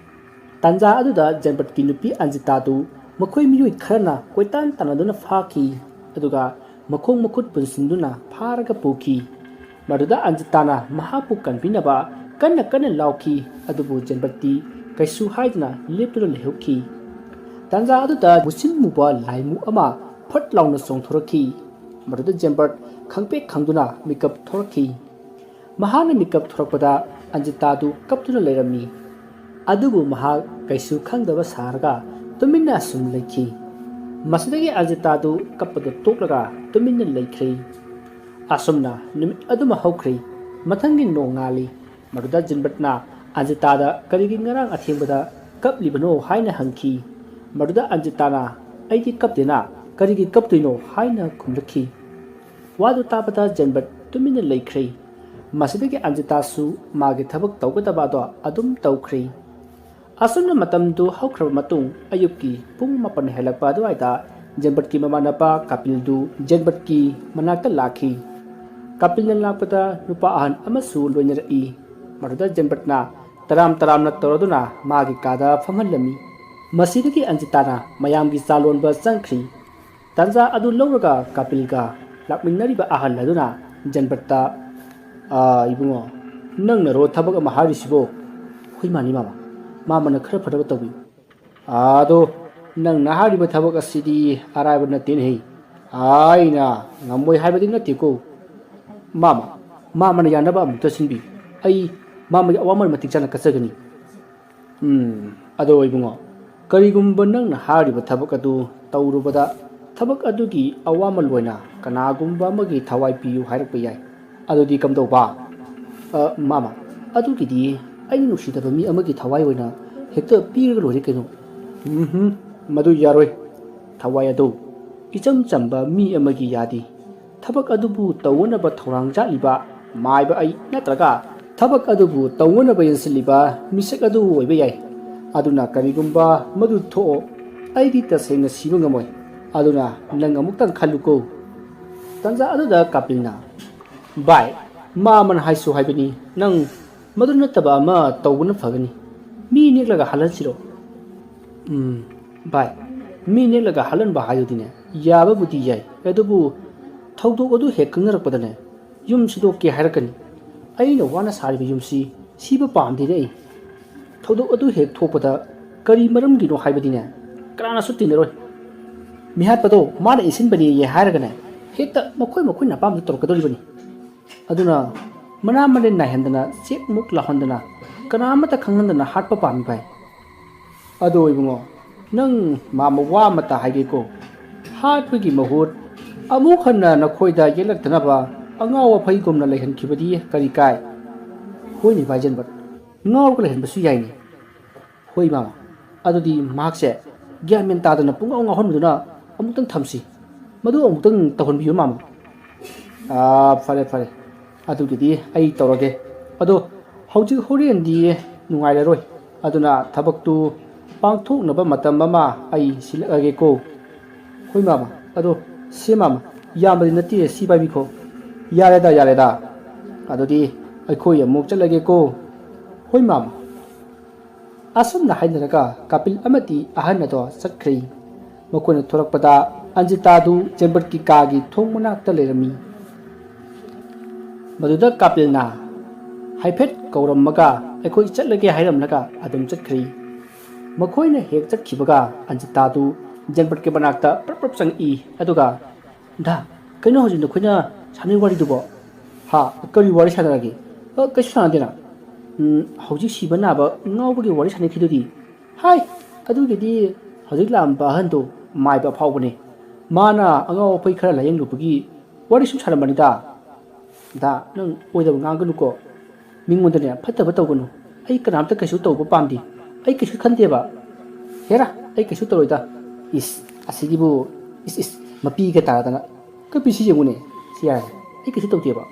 ꯇꯥꯟꯖꯥ ꯑꯗꯨꯗ ꯖꯦꯝꯕꯠꯀꯤ ꯅꯨꯄꯤ ꯑꯟꯖꯤꯇꯥꯗꯨ ꯃꯈꯣꯏ ꯃꯤꯑꯣꯏ ꯈꯔꯅ ꯀꯣꯏꯇꯥꯟ ꯇꯥꯟꯅꯗꯨꯅ ꯐꯥꯈꯤ, ꯑꯗꯨꯒ ꯃꯈꯣꯡ ꯃꯈꯨꯠ ꯄꯨꯟꯁꯤꯟꯗꯨꯅ ꯐꯥꯔꯒ ꯄꯨꯈꯤ꯫ ꯃꯗꯨꯗ ꯑꯟꯖꯤꯇꯥꯅ ꯃꯍꯥꯛꯄꯨ ꯀꯟꯕꯤꯅꯕ ꯀꯟꯅ ꯀꯟꯅ ꯂꯥꯎꯈꯤ, ꯑꯗꯨꯕꯨ ꯖꯦꯝꯕꯠꯇꯤ ꯀꯩꯁꯨ ꯍꯥꯏꯗꯅ ꯂꯦꯞꯇꯨꯅ ꯂꯩꯍꯧꯈꯤ꯫ ꯇꯥꯟꯖꯥ ꯑꯗꯨꯗ ꯃꯨꯁꯤꯟ ꯃꯨꯕ ꯂꯥꯏꯃꯨ ꯑꯃ ꯐꯠ ꯂꯥꯎꯅ ꯆꯣꯡꯊꯣꯔꯛꯈꯤ꯫ ꯃꯗꯨꯗ ꯖꯦꯝꯕꯠ ꯈꯪꯄꯦꯛ ꯈꯪꯗꯨꯅ ꯃꯤꯀꯞ ꯊꯣꯔꯛꯈꯤ꯫ ꯃꯍꯥꯛꯅ ꯃꯤꯀꯞ ꯊꯣꯔꯛꯄꯗ ꯑꯟꯖꯤꯇꯥꯗꯨ ꯀꯞꯇꯨꯅ ꯂꯩꯔꯝꯃꯤ꯫ ꯑꯗꯨꯕꯨ ꯃꯍꯥꯛ ꯀꯩꯁꯨ ꯈꯪꯗꯕ ꯁꯥꯔꯒ ꯇꯨꯃꯤꯟꯅ ꯑꯁꯨꯝ ꯂꯩꯈꯤ꯫ ꯃꯁꯤꯗꯒꯤ ꯑꯟꯖꯤꯇꯥꯗꯨ ꯀꯞꯄꯗꯨ ꯇꯣꯛꯂꯒ ꯇꯨꯃꯤꯟꯅ ꯂꯩꯈ꯭ꯔꯦ꯫ ꯑꯁꯨꯝꯅ ꯅꯨꯃꯤꯠ ꯑꯗꯨꯃ ꯍꯧꯈ꯭ꯔꯦ꯫ ꯃꯊꯪꯒꯤ ꯅꯣꯡꯉꯥꯜꯂꯤ꯫ ꯃꯗꯨꯗ ꯖꯦꯝꯕꯠꯅ ꯑꯟꯖꯤꯇꯥꯗ ꯀꯔꯤꯒꯤ ꯉꯔꯥꯡ ꯑꯊꯦꯡꯕꯗ ꯀꯞꯂꯤꯕꯅꯣ ꯍꯥꯏꯅ ꯍꯪꯈꯤ꯫ ꯃꯗꯨꯗ ꯑꯟꯖꯤꯇꯥꯅ, "ꯑꯩꯗꯤ ꯀꯞꯇꯦꯅ, ꯀꯔꯤꯒꯤ ꯀꯞꯇꯣꯏꯅꯣ?" ꯍꯥꯏꯅ ꯈꯨꯝꯂꯛꯈꯤ꯫ ꯋꯥꯗꯨ ꯇꯥꯕꯗ ꯖꯦꯝꯕꯠ ꯇꯨꯃꯤꯟꯅ ꯂꯩꯈ꯭ꯔꯦ꯫ ꯃꯁꯤꯗꯒꯤ ꯑꯟꯖꯤꯇꯥꯁꯨ ꯃꯥꯒꯤ ꯊꯕꯛ ꯇꯧꯒꯗꯕ ꯑꯗꯣ ꯑꯗꯨꯝ ꯇꯧꯈ꯭ꯔꯦ꯫ ꯑꯁꯨꯝꯅ ꯃꯇꯝꯗꯨ ꯍꯧꯈ꯭ꯔꯕ ꯃꯇꯨꯡ ꯑꯌꯨꯛꯀꯤ ꯄꯨꯡ ꯃꯥꯄꯟ ꯍꯦꯜꯂꯛꯄ ꯑꯗꯨꯋꯥꯏꯗ ꯖꯦꯝꯕꯠꯀꯤ ꯃꯃꯥꯟꯅꯕ ꯀꯥꯄꯤꯜꯗꯨ ꯖꯦꯝꯕꯠꯀꯤ ꯃꯅꯥꯛꯇ ꯂꯥꯛꯈꯤ꯫ ꯀꯥꯄꯤꯜꯅ ꯂꯥꯛꯄꯗ ꯅꯨꯄꯥ ꯑꯍꯟ ꯑꯃꯁꯨ ꯂꯣꯏꯅꯔꯛꯏ꯫ ꯃꯗꯨꯗ ꯖꯦꯝꯕꯠꯅ ꯇꯔꯥꯝ ꯇꯔꯥꯝꯅ ꯇꯧꯔꯗꯨꯅ ꯃꯥꯒꯤ ꯀꯥꯗ ꯐꯝꯍꯜꯂꯝꯃꯤ꯫ ꯃꯁꯤꯗꯒꯤ ꯑꯟꯖꯤꯇꯥꯅ ꯃꯌꯥꯝꯒꯤ ꯆꯥ ꯂꯣꯟꯕ ꯆꯪꯈ꯭ꯔꯤ꯫ ꯇꯥꯟꯖꯥ ꯑꯗꯨ ꯂꯧꯔꯒ ꯀꯥꯄꯤꯜꯒ ꯂꯥꯛꯃꯤꯟꯅꯔꯤꯕ ꯑꯍꯜ ꯑꯗꯨꯅ ꯖꯦꯝꯕꯠꯇ, "ꯑꯥ, ꯏꯕꯨꯡꯉꯣ, ꯅꯪꯅꯔꯣ ꯊꯕꯛ ꯑꯃ ꯍꯥꯏꯔꯤꯁꯤꯕꯣ?" "ꯍꯣꯏ, ꯃꯥꯅꯤ ꯃꯥꯃ꯫ ꯃꯥꯃꯅ ꯈꯔ ꯐꯅꯕ ꯇꯧꯕꯤꯌꯨ꯫" "ꯑꯗꯣ, ꯅꯪꯅ ꯍꯥꯏꯔꯤꯕ ꯊꯕꯛ ꯑꯁꯤꯗꯤ ꯑꯔꯥꯏꯕ ꯅꯠꯇꯦꯅꯦꯍꯦ꯫ ꯑꯩꯅ ꯉꯝꯃꯣꯏ ꯍꯥꯏꯕꯗꯤ ꯅꯠꯇꯦꯀꯣ꯫ ꯃꯥꯃ, ꯃꯥꯃꯅ ꯌꯥꯅꯕ ꯑꯃꯨꯛꯇ ꯁꯤꯟꯕꯤꯌꯨ꯫ ꯑꯩ ꯃꯥꯃꯒꯤ ꯑꯋꯥꯃꯟ ꯃꯇꯤꯛ ꯆꯥꯅ ꯀꯠꯆꯒꯅꯤ꯫" "ꯎꯝ, ꯑꯗꯣ ꯏꯕꯨꯡꯉꯣ, ꯀꯔꯤꯒꯨꯝꯕ ꯅꯪꯅ ꯍꯥꯏꯔꯤꯕ ꯊꯕꯛ ꯑꯗꯨ ꯇꯧꯔꯨꯕꯗ ꯊꯕꯛ ꯑꯗꯨꯒꯤ ꯑꯋꯥꯃꯜ ꯑꯣꯏꯅ ꯀꯅꯥꯒꯨꯝꯕ ꯑꯃꯒꯤ ꯊꯋꯥꯏ ꯄꯤꯌꯨ ꯍꯥꯏꯔꯛꯄ ꯌꯥꯏ꯫ ꯑꯗꯨꯗꯤ ꯀꯝꯗꯧꯕ? ꯑ, ꯃꯥꯃ, ꯑꯗꯨꯒꯤꯗꯤ ꯑꯩꯅ ꯅꯨꯡꯁꯤꯗꯕ ꯃꯤ ꯑꯃꯒꯤ ꯊꯋꯥꯏ ꯑꯣꯏꯅ ꯍꯦꯛꯇ ꯄꯤꯔꯒ ꯂꯣꯏꯔꯦ ꯀꯩꯅꯣ꯫ ꯎꯝꯍꯨꯝ, ꯃꯗꯨ ꯌꯥꯔꯣꯏ꯫ ꯊꯋꯥꯏ ꯑꯗꯨ ꯏꯆꯝ ꯆꯝꯕ ꯃꯤ ꯑꯃꯒꯤ ꯌꯥꯗꯦ꯫ ꯊꯕꯛ ꯑꯗꯨꯕꯨ ꯇꯧꯅꯅꯕ ꯊꯧꯔꯥꯡ ꯆꯥꯠꯂꯤꯕ ꯃꯥꯏꯕ ꯑꯩ ꯅꯠꯇ꯭ꯔꯒ ꯊꯕꯛ ꯑꯗꯨꯕꯨ ꯇꯧꯅꯅꯕ ꯌꯦꯡꯁꯤꯜꯂꯤꯕ ꯃꯤꯁꯛ ꯑꯗꯨ ꯑꯣꯏꯕ ꯌꯥꯏ꯫ ꯑꯗꯨꯅ ꯀꯔꯤꯒꯨꯝꯕ ꯃꯗꯨ ꯊꯣꯛꯑꯣ, ꯑꯩꯗꯤ ꯇꯁꯦꯡꯅ ꯁꯤꯕ ꯉꯝꯃꯣꯏ꯫ ꯑꯗꯨꯅ ꯅꯪ ꯑꯃꯨꯛꯇꯪ ꯈꯜꯂꯨꯀꯣ꯫ ꯇꯟꯖꯥ ꯑꯗꯨꯗ ꯀꯥꯄꯤꯜꯅ, "ꯚꯥꯏ, ꯃꯥꯃꯅ ꯍꯥꯏꯁꯨ ꯍꯥꯏꯕꯅꯤ, ꯅꯪ ꯃꯗꯨ ꯅꯠꯇꯕ ꯑꯃ ꯇꯧꯕꯅ ꯐꯒꯅꯤ꯫ ꯃꯤ ꯅꯦꯛꯂꯒ ꯍꯜꯍꯟꯁꯤꯔꯣ?" "ꯎꯝ, ꯚꯥꯏ, ꯃꯤ ꯅꯦꯛꯂꯒ ꯍꯜꯍꯟꯕ ꯍꯥꯏꯗꯨꯗꯤꯅꯦ, ꯌꯥꯕꯕꯨꯗꯤ ꯌꯥꯏ, ꯑꯗꯨꯕꯨ ꯊꯧꯗꯣꯛ ꯑꯗꯨ ꯍꯦꯛ ꯈꯪꯅꯔꯛꯄꯗꯅꯦ, ꯌꯨꯝ ꯁꯤꯗꯣꯛꯀꯦ ꯍꯥꯏꯔꯛꯀꯅꯤ꯫ ꯑꯩꯅ ꯋꯥꯅ ꯁꯥꯔꯤꯕ ꯌꯨꯝꯁꯤ ꯁꯤꯕ ꯄꯥꯝꯗꯦꯅꯦ ꯑꯩ꯫ ꯊꯧꯗꯣꯛ ꯑꯗꯨ ꯍꯦꯛ ꯊꯣꯛꯄꯗ ꯀꯔꯤ ꯃꯔꯝꯒꯤꯅꯣ ꯍꯥꯏꯕꯗꯤꯅꯦ, ꯀꯅꯥꯅꯁꯨ ꯇꯤꯟꯅꯔꯣꯏ꯫ ꯃꯤꯍꯥꯠꯄꯗꯣ ꯃꯥꯅ ꯏꯟꯁꯤꯟꯕꯅꯦꯌꯦ ꯍꯥꯏꯔꯒꯅꯦ, ꯍꯦꯛꯇ ꯃꯈꯣꯏ ꯃꯈꯣꯏꯅ ꯑꯄꯥꯝꯕꯗꯨ ꯇꯧꯔꯛꯀꯗꯧꯔꯤꯕꯅꯤ꯫ ꯑꯗꯨꯅ ꯃꯅꯥ ꯃꯅꯤꯟ ꯅꯥꯏꯍꯟꯗꯅ, ꯆꯦꯛ ꯃꯨꯛ ꯂꯥꯎꯍꯟꯗꯅ, ꯀꯅꯥ ꯑꯃꯠꯇ ꯈꯪꯍꯟꯗꯅ ꯍꯥꯠꯄ ꯄꯥꯝꯃꯤ ꯚꯥꯏ꯫ ꯑꯗꯣ ꯏꯕꯨꯡꯉꯣ, ꯅꯪ ꯃꯥꯃ ꯋꯥ ꯑꯃꯇ ꯍꯥꯏꯒꯦꯀꯣ꯫ ꯍꯥꯠꯄꯒꯤ ꯃꯍꯨꯠ ꯑꯃꯨꯛ ꯍꯟꯅ ꯅꯈꯣꯏꯗ ꯌꯦꯛꯂꯛꯇꯅꯕ ꯑꯉꯥꯎ ꯑꯐꯩꯒꯨꯝꯅ ꯂꯩꯍꯟꯈꯤꯕꯗꯤ ꯀꯔꯤ ꯀꯥꯏ?" "ꯍꯣꯏꯅꯦ ꯚꯥꯏ ꯖꯦꯟꯕꯠ, ꯉꯥꯎꯔꯒ ꯂꯩꯍꯟꯕꯁꯨ ꯌꯥꯏꯅꯦ꯫" "ꯍꯣꯏ ꯃꯥꯃ, ꯑꯗꯨꯗꯤ ꯃꯍꯥꯛꯁꯦ ꯒ꯭ꯌꯥꯟ ꯃꯦꯟ ꯇꯥꯗꯅ ꯄꯨꯡꯉꯥꯎ ꯉꯥꯎꯍꯟꯕꯗꯨꯅ ꯑꯃꯨꯛꯇꯪ ꯊꯝꯁꯤ꯫ ꯃꯗꯨ ꯑꯃꯨꯛꯇꯪ ꯇꯧꯍꯟꯕꯤꯌꯨ ꯃꯥꯃ꯫" "ꯑꯥ, ꯐꯔꯦ ꯐꯔꯦ, ꯑꯗꯨꯒꯤꯗꯤ ꯑꯩ ꯇꯧꯔꯒꯦ꯫ ꯑꯗꯣ ꯍꯧꯖꯤꯛ ꯍꯣꯔꯦꯟꯗꯤ ꯅꯨꯡꯉꯥꯏꯔꯔꯣꯏ, ꯑꯗꯨꯅ ꯊꯕꯛꯇꯨ ꯄꯥꯡꯊꯣꯛꯅꯕ ꯃꯇꯝ ꯑꯃ ꯑꯩ ꯁꯤꯜꯂꯛꯑꯒꯦꯀꯣ꯫" "ꯍꯣꯏ ꯃꯥꯃ, ꯑꯗꯣ ꯁꯦ ꯃꯥꯃ, ꯌꯥꯝꯕꯗꯤ ꯅꯠꯇꯦ, ꯁꯤ ꯄꯥꯏꯕꯤꯈꯣ꯫" "ꯌꯥꯔꯦꯗ, ꯌꯥꯔꯦꯗ, ꯑꯗꯨꯗꯤ ꯑꯩꯈꯣꯏ ꯑꯃꯨꯛ ꯆꯠꯂꯒꯦꯀꯣ꯫" "ꯍꯣꯏ ꯃꯥꯃ꯫" ꯑꯁꯨꯝꯅ ꯍꯥꯏꯅꯔꯒ ꯀꯥꯄꯤꯜ ꯑꯃꯗꯤ ꯑꯍꯟ ꯑꯗꯣ ꯆꯠꯈ꯭ꯔꯦ꯫ ꯃꯈꯣꯏꯅ ꯊꯣꯔꯛꯄꯗ ꯑꯟꯖꯤꯇꯥꯗꯨ ꯖꯦꯟꯕꯠꯀꯤ ꯀꯥꯒꯤ ꯊꯣꯡ ꯃꯅꯥꯛꯇ ꯂꯩꯔꯝꯃꯤ꯫ ꯃꯗꯨꯗ ꯀꯥꯄꯤꯜꯅ ꯍꯥꯏꯐꯦꯠ ꯀꯧꯔꯝꯃꯒ ꯑꯩꯈꯣꯏ ꯆꯠꯂꯒꯦ ꯍꯥꯏꯔꯝꯂꯒ ꯑꯗꯨꯝ ꯆꯠꯈ꯭ꯔꯦ꯫ ꯃꯈꯣꯏꯅ ꯍꯦꯛ ꯆꯠꯈꯤꯕꯒ ꯑꯟꯖꯤꯇꯥꯗꯨ ꯖꯦꯟꯕꯠꯀꯤ ꯃꯅꯥꯛꯇ ꯄ꯭ꯔꯞ ꯄ꯭ꯔꯞ ꯆꯪꯉꯛꯏ꯫ ꯑꯗꯨꯒ, "ꯗꯥ, ꯀꯩꯅꯣ ꯍꯧꯖꯤꯛ ꯅꯈꯣꯏꯅ ꯁꯥꯟꯅꯔꯤ ꯋꯥꯔꯤꯗꯨꯕꯣ?" "ꯍꯥ? ꯀꯔꯤ ꯋꯥꯔꯤ ꯁꯥꯟꯅꯔꯒꯦ?" "ꯑ, ꯀꯩꯁꯨ ꯁꯥꯟꯅꯗꯦꯅ꯫ ꯎꯝ, ꯍꯧꯖꯤꯛ ꯁꯤꯕ ꯅꯥꯕ ꯉꯥꯎꯕꯒꯤ ꯋꯥꯔꯤ ꯁꯥꯟꯅꯈꯤꯗꯨꯗꯤ?" "ꯍꯥꯏ, ꯑꯗꯨꯒꯤꯗꯤ ꯍꯧꯖꯤꯛ ꯂꯥꯛꯑꯝꯕ ꯑꯍꯟꯗꯣ ꯃꯥꯏꯕ ꯑꯐꯥꯎꯕꯅꯦ꯫ ꯃꯥꯅ ꯑꯉꯥꯎ ꯑꯐꯩ ꯈꯔ ꯂꯥꯌꯦꯡꯂꯨꯕꯒꯤ ꯋꯥꯔꯤ ꯁꯨꯝ ꯁꯥꯔꯝꯕꯅꯤꯗ꯫ ꯗꯥ, ꯅꯪ ꯑꯣꯏꯗꯕ ꯉꯥꯡꯒꯅꯨꯀꯣ꯫ ꯃꯤꯉꯣꯟꯗꯅꯦ ꯐꯠꯇꯕ ꯇꯧꯒꯅꯨ꯫ ꯑꯩ ꯀꯅꯥꯝꯇ ꯀꯩꯁꯨ ꯇꯧꯕ ꯄꯥꯝꯗꯦ꯫ ꯑꯩ ꯀꯩꯁꯨ ꯈꯟꯗꯦꯕ꯫ ꯍꯦꯔꯥ, ꯑꯩ ꯀꯩꯁꯨ ꯇꯧꯔꯣꯏꯗ꯫ ꯏꯁ, ꯑꯁꯤꯒꯤꯕꯨ, ꯏꯁ, ꯏꯁ, ꯃꯄꯤꯒ ꯇꯥꯗꯅ꯫ ꯀꯞꯄꯤꯁꯤ ꯌꯦꯡꯉꯨꯅꯦ꯫ ꯁꯤ ꯌꯥꯔꯦ꯫ ꯑꯩ ꯀꯩꯁꯨ ꯇꯧꯗꯦꯕ꯫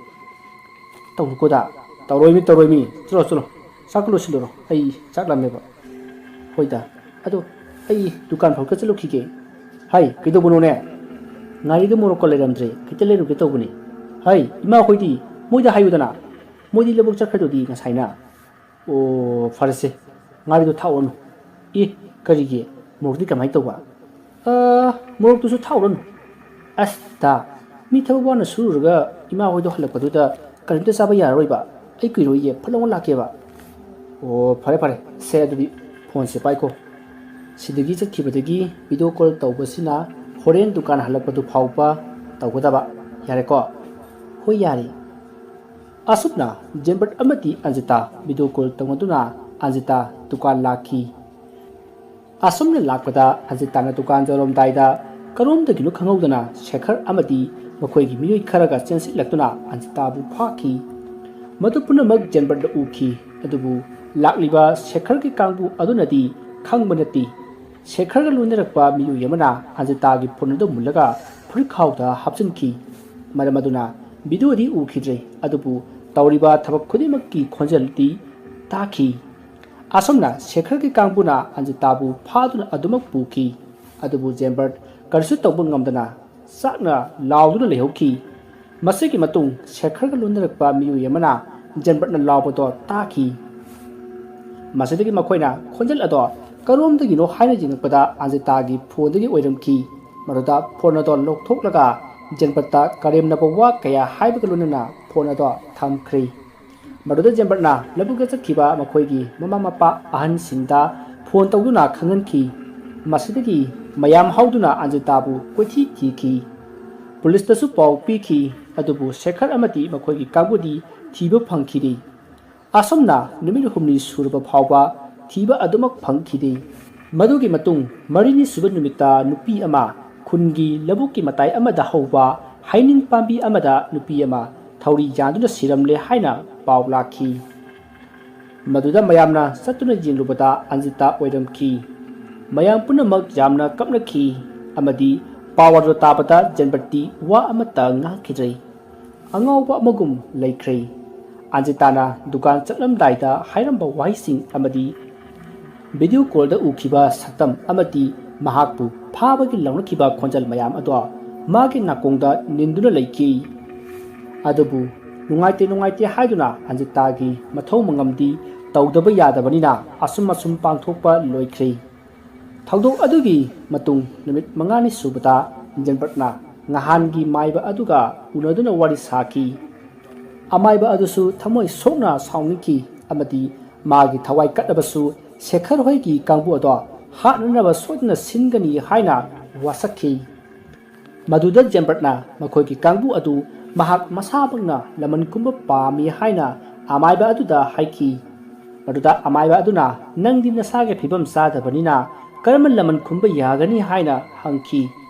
ꯇꯧꯅꯨꯀꯣꯗ꯫ ꯇꯧꯔꯣꯏꯃꯤ, ꯇꯧꯔꯣꯏꯃꯤ꯫ ꯆꯠꯂꯣ, ꯆꯠꯂꯣ꯫ ꯆꯥꯛ ꯂꯣꯏꯁꯤꯜꯂꯨꯔꯣ꯫ ꯑꯩ ꯆꯥꯛ ꯂꯥꯝꯃꯦꯕ꯫ ꯍꯣꯏꯗ꯫ ꯑꯗꯣ ꯑꯩ ꯗꯨꯀꯥꯟ ꯐꯥꯎ ꯆꯠꯂꯨꯈꯤꯒꯦ꯫ ꯍꯥꯏ, ꯀꯩꯗꯧꯕꯅꯣꯅꯦ? ꯉꯥꯔꯤꯒ ꯃꯣꯔꯣꯛꯀ ꯂꯩꯔꯝꯗ꯭ꯔꯦ꯫ ꯈꯤꯇ ꯂꯩꯔꯨꯒꯦ ꯇꯧꯕꯅꯤ꯫ ꯍꯥꯏ, ꯏꯃꯥ ꯍꯣꯏꯗꯤ? ꯃꯣꯏꯗ ꯍꯥꯏꯌꯨꯗꯅ꯫ ꯃꯣꯏꯗꯤ ꯂꯧꯕꯨꯛ ꯆꯠꯈ꯭ꯔꯗꯨꯗꯤ ꯉꯁꯥꯏꯅ꯫ ꯑꯣ, ꯐꯔꯦꯁꯦ꯫ ꯉꯥꯔꯤꯗꯣ ꯊꯥꯛꯎꯔꯅꯨ꯫ ꯑꯦ, ꯀꯔꯤꯒꯤ? ꯃꯣꯔꯣꯛꯇꯤ ꯀꯃꯥꯏꯅ ꯇꯧꯕ? ꯑ, ꯃꯣꯔꯣꯛꯇꯨꯁꯨ ꯊꯥꯛꯎꯔꯅꯨ꯫ ꯑꯁ, ꯗꯥ, ꯃꯤ ꯊꯕꯛ ꯋꯥꯅ ꯁꯨꯔꯨꯔꯒ ꯏꯃꯥ ꯍꯣꯏꯗꯣ ꯍꯜꯂꯛꯄꯗꯨꯗ ꯀꯔꯤꯝꯇ ꯆꯥꯕ ꯌꯥꯔꯔꯣꯏꯕ꯫ ꯑꯩ ꯀꯨꯏꯔꯣꯏꯌꯦ, ꯐꯠ ꯂꯥꯎꯅ ꯂꯥꯛꯀꯦꯕ꯫ ꯑꯣ, ꯐꯔꯦ, ꯐꯔꯦ꯫ ꯁꯦ, ꯑꯗꯨꯗꯤ ꯐꯣꯟꯁꯦ ꯄꯥꯏꯈꯣ꯫ ꯁꯤꯗꯒꯤ ꯆꯠꯈꯤꯕꯗꯒꯤ ꯚꯤꯗꯤꯑꯣ ꯀꯣꯜ ꯇꯧꯕꯁꯤꯅ ꯍꯣꯔꯦꯟ ꯗꯨꯀꯥꯟ ꯍꯜꯂꯛꯄꯗꯨ ꯐꯥꯎꯕ ꯇꯧꯒꯗꯕ꯫ ꯌꯥꯔꯦꯀꯣ? ꯍꯣꯏ, ꯌꯥꯔꯦ꯫ ꯑꯁꯨꯝꯅ ꯖꯦꯝꯕꯔꯠ ꯑꯃꯗꯤ ꯑꯟꯖꯤꯇꯥ ꯚꯤꯗꯤꯑꯣ ꯀꯣꯜ ꯇꯧꯅꯗꯨꯅ ꯑꯟꯖꯤꯇꯥ ꯗꯨꯀꯥꯟ ꯂꯥꯛꯈꯤ꯫ ꯑꯁꯨꯝꯅ ꯂꯥꯛꯄꯗ ꯑꯟꯖꯤꯇꯥꯅ ꯗꯨꯀꯥꯟ ꯌꯧꯔꯝꯗꯥꯏꯗ ꯀꯔꯣꯝꯗꯒꯤꯅꯣ ꯈꯪꯍꯧꯗꯅ ꯁꯦꯈꯔ ꯑꯃꯗꯤ ꯃꯈꯣꯏꯒꯤ ꯃꯤꯑꯣꯏ ꯈꯔꯒ ꯆꯦꯟꯁꯤꯜꯂꯛꯇꯨꯅ ꯑꯟꯖꯤꯇꯥꯕꯨ ꯐꯥꯈꯤ꯫ ꯃꯗꯨ ꯄꯨꯝꯅꯃꯛ ꯖꯦꯝꯕꯔꯠꯅ ꯎꯈꯤ꯫ ꯑꯗꯨꯕꯨ ꯂꯥꯛꯂꯤꯕ ꯁꯦꯈꯔꯒꯤ ꯀꯥꯡꯕꯨ ꯑꯗꯨꯅꯗꯤ ꯈꯪꯕ ꯅꯠꯇꯦ꯫ ꯁꯦꯈꯔꯒ ꯂꯣꯏꯅꯔꯛꯄ ꯃꯤꯑꯣꯏ ꯑꯃꯅ ꯑꯟꯖꯤꯇꯥꯒꯤ ꯐꯣꯟ ꯑꯗꯨ ꯃꯨꯜꯂꯒ ꯐꯨꯔꯤꯠꯈꯥꯎꯗ ꯍꯥꯞꯆꯤꯟꯈꯤ꯫ ꯃꯔꯝ ꯑꯗꯨꯅ ꯚꯤꯗꯤꯑꯣꯗꯤ ꯎꯈꯤꯗ꯭ꯔꯦ, ꯑꯗꯨꯕꯨ ꯇꯧꯔꯤꯕ ꯊꯕꯛ ꯈꯨꯗꯤꯡꯃꯛꯀꯤ ꯈꯣꯟꯖꯦꯜꯗꯤ ꯇꯥꯈꯤ꯫ ꯑꯁꯨꯝꯅ ꯁꯦꯈꯔꯒꯤ ꯀꯥꯡꯕꯨꯅ ꯑꯟꯖꯤꯇꯥꯕꯨ ꯐꯥꯗꯨꯅ ꯑꯗꯨꯃꯛ ꯄꯨꯈꯤ꯫ ꯑꯗꯨꯕꯨ ꯖꯦꯝꯕꯔꯠ ꯀꯔꯤꯁꯨ ꯇꯧꯕ ꯉꯝꯗꯅ ꯆꯥꯛꯅ ꯂꯥꯎꯗꯨꯅ ꯂꯩꯍꯧꯈꯤ꯫ ꯃꯁꯤꯒꯤ ꯃꯇꯨꯡ ꯁꯦꯈꯔꯒ ꯂꯣꯏꯅꯔꯛꯄ ꯃꯤꯑꯣꯏ ꯑꯃꯅ ꯖꯦꯝꯕꯔꯠꯅ ꯂꯥꯎꯕꯗꯣ ꯇꯥꯈꯤ꯫ ꯃꯁꯤꯗꯒꯤ ꯃꯈꯣꯏꯅ ꯈꯣꯟꯖꯦꯜ ꯑꯗꯣ ꯀꯔꯣꯝꯗꯒꯤꯅꯣ ꯍꯥꯏꯅ ꯌꯦꯡꯂꯛꯄꯗ ꯑꯟꯖꯤꯇꯥꯒꯤ ꯐꯣꯟꯗꯒꯤ ꯑꯣꯏꯔꯝꯈꯤ꯫ ꯃꯗꯨꯗ ꯐꯣꯟ ꯑꯗꯣ ꯂꯧꯊꯣꯛꯂꯒ ꯖꯦꯝꯕꯔꯠꯇ ꯀꯔꯦꯝꯅꯕ ꯋꯥ ꯀꯌꯥ ꯍꯥꯏꯕꯒ ꯂꯣꯏꯅꯅ ꯐꯣꯟ ꯑꯗꯣ ꯊꯝꯈ꯭ꯔꯦ꯫ ꯃꯗꯨꯗ ꯖꯦꯝꯕꯔꯠꯅ ꯂꯧꯕꯨꯛꯇ ꯆꯠꯈꯤꯕ ꯃꯈꯣꯏꯒꯤ ꯃꯃꯥ ꯃꯄꯥ ꯑꯍꯟꯁꯤꯡꯗ ꯐꯣꯟ ꯇꯧꯗꯨꯅ ꯈꯪꯍꯟꯈꯤ꯫ ꯃꯁꯤꯗꯒꯤ ꯃꯌꯥꯝ ꯍꯧꯗꯨꯅ ꯑꯟꯖꯤꯇꯥꯕꯨ ꯀꯣꯏꯊꯤ ꯊꯤꯈꯤ꯫ ꯄꯨꯂꯤꯁꯇꯁꯨ ꯄꯥꯎ ꯄꯤꯈꯤ, ꯑꯗꯨꯕꯨ ꯁꯦꯈꯔ ꯑꯃꯗꯤ ꯃꯈꯣꯏꯒꯤ ꯀꯥꯡꯕꯨꯗꯤ ꯊꯤꯕ ꯐꯪꯈꯤꯗꯦ꯫ ꯑꯁꯨꯝꯅ ꯅꯨꯃꯤꯠ ꯍꯨꯝꯅꯤ ꯁꯨꯔꯕ ꯐꯥꯎꯕ ꯊꯤꯕ ꯑꯗꯨꯃꯛ ꯐꯪꯈꯤꯗꯦ꯫ ꯃꯗꯨꯒꯤ ꯃꯇꯨꯡ ꯃꯔꯤꯅꯤ ꯁꯨꯕ ꯅꯨꯃꯤꯠꯇ ꯅꯨꯄꯤ ꯑꯃ ꯈꯨꯟꯒꯤ ꯂꯧꯕꯨꯛꯀꯤ ꯃꯇꯥꯏ ꯑꯃꯗ ꯍꯧꯕ ꯍꯩꯅꯤꯡ ꯄꯥꯝꯕꯤ ꯑꯃꯗ ꯅꯨꯄꯤ ꯑꯃ ꯊꯧꯔꯤ ꯌꯥꯟꯗꯨꯅ ꯁꯤꯔꯝꯂꯦ ꯍꯥꯏꯅ ꯄꯥꯎ ꯂꯥꯛꯈꯤ꯫ ꯃꯗꯨꯗ ꯃꯌꯥꯝꯅ ꯆꯠꯇꯨꯅ ꯌꯦꯡꯂꯨꯕꯗ ꯑꯟꯖꯤꯇꯥ ꯑꯣꯏꯔꯝꯈꯤ꯫ ꯃꯌꯥꯝ ꯄꯨꯝꯅꯃꯛ ꯌꯥꯝꯅ ꯀꯞꯅꯈꯤ ꯑꯃꯗꯤ ꯄꯥꯎ ꯑꯗꯨ ꯇꯥꯕꯗ ꯖꯦꯟꯕꯔꯠꯇꯤ ꯋꯥ ꯑꯃꯠꯇ ꯉꯥꯡꯈꯤꯗ꯭ꯔꯦ꯫ ꯑꯉꯥꯎꯕ ꯑꯃꯒꯨꯝ ꯂꯩꯈ꯭ꯔꯦ꯫ ꯑꯟꯖꯤꯇꯥꯅ ꯗꯨꯀꯥꯟ ꯆꯠꯂꯝꯗꯥꯏꯗ ꯍꯥꯏꯔꯝꯕ ꯋꯥꯍꯩꯁꯤꯡ ꯑꯃꯗꯤ ꯚꯤꯗꯤꯑꯣ ꯀꯣꯜꯗ ꯎꯈꯤꯕ ꯁꯛꯇꯝ ꯑꯃꯗꯤ ꯃꯍꯥꯛꯄꯨ ꯐꯥꯕꯒꯤ ꯂꯥꯎꯅꯈꯤꯕ ꯈꯣꯟꯖꯦꯜ ꯃꯌꯥꯝ ꯑꯗꯣ ꯃꯥꯒꯤ ꯅꯥꯀꯣꯡꯗ ꯅꯤꯟꯗꯨꯅ ꯂꯩꯈꯤ꯫ ꯑꯗꯨꯕꯨ ꯅꯨꯡꯉꯥꯏꯇꯦ ꯅꯨꯡꯉꯥꯏꯇꯦ ꯍꯥꯏꯗꯨꯅ ꯑꯟꯖꯤꯇꯥꯒꯤ ꯃꯊꯧ ꯃꯉꯝꯗꯤ ꯇꯧꯗꯕ ꯌꯥꯗꯕꯅꯤꯅ ꯑꯁꯨꯝ ꯑꯁꯨꯝ ꯄꯥꯡꯊꯣꯛꯄ ꯂꯣꯏꯈ꯭ꯔꯦ꯫ ꯊꯧꯗꯣꯛ ꯑꯗꯨꯒꯤ ꯃꯇꯨꯡ ꯅꯨꯃꯤꯠ ꯃꯉꯥꯅꯤ ꯁꯨꯕꯗ ꯖꯦꯟꯕꯔꯠꯅ ꯉꯍꯥꯟꯒꯤ ꯃꯥꯏꯕ ꯑꯗꯨꯒ ꯎꯅꯗꯨꯅ ꯋꯥꯔꯤ ꯁꯥꯈꯤ꯫ ꯑꯃꯥꯏꯕ ꯑꯗꯨꯁꯨ ꯊꯃꯣꯏ ꯁꯣꯛꯅ ꯁꯥꯎꯅꯤꯡꯈꯤ ꯑꯃꯗꯤ ꯃꯥꯒꯤ ꯊꯋꯥꯏ ꯀꯠꯂꯕꯁꯨ ꯁꯦꯈꯔ ꯍꯣꯏꯒꯤ ꯀꯥꯡꯕꯨ ꯑꯗꯣ ꯍꯥꯠꯅꯅꯕ ꯁꯣꯏꯗꯅ ꯁꯤꯟꯒꯅꯤ ꯍꯥꯏꯅ ꯋꯥꯁꯛꯈꯤ꯫ ꯃꯗꯨꯗ ꯖꯦꯟꯕꯔꯠꯅ ꯃꯈꯣꯏꯒꯤ ꯀꯥꯡꯕꯨ ꯑꯗꯨ ꯃꯍꯥꯛ ꯃꯁꯥꯃꯛꯅ ꯂꯃꯟ ꯈꯨꯝꯕ ꯄꯥꯝꯃꯤ ꯍꯥꯏꯅ ꯑꯃꯥꯏꯕ ꯑꯗꯨꯗ ꯍꯥꯏꯈꯤ꯫ ꯃꯗꯨꯗ ꯑꯃꯥꯏꯕ ꯑꯗꯨꯅ, "ꯅꯪꯗꯤ ꯅꯁꯥꯒꯤ ꯐꯤꯕꯝ ꯆꯥꯗꯕꯅꯤꯅ ꯀꯔꯝꯅ ꯂꯃꯟ ꯈꯨꯝꯕ ꯌꯥꯒꯅꯤ?" ꯍꯥꯏꯅ ꯍꯪꯈꯤ꯫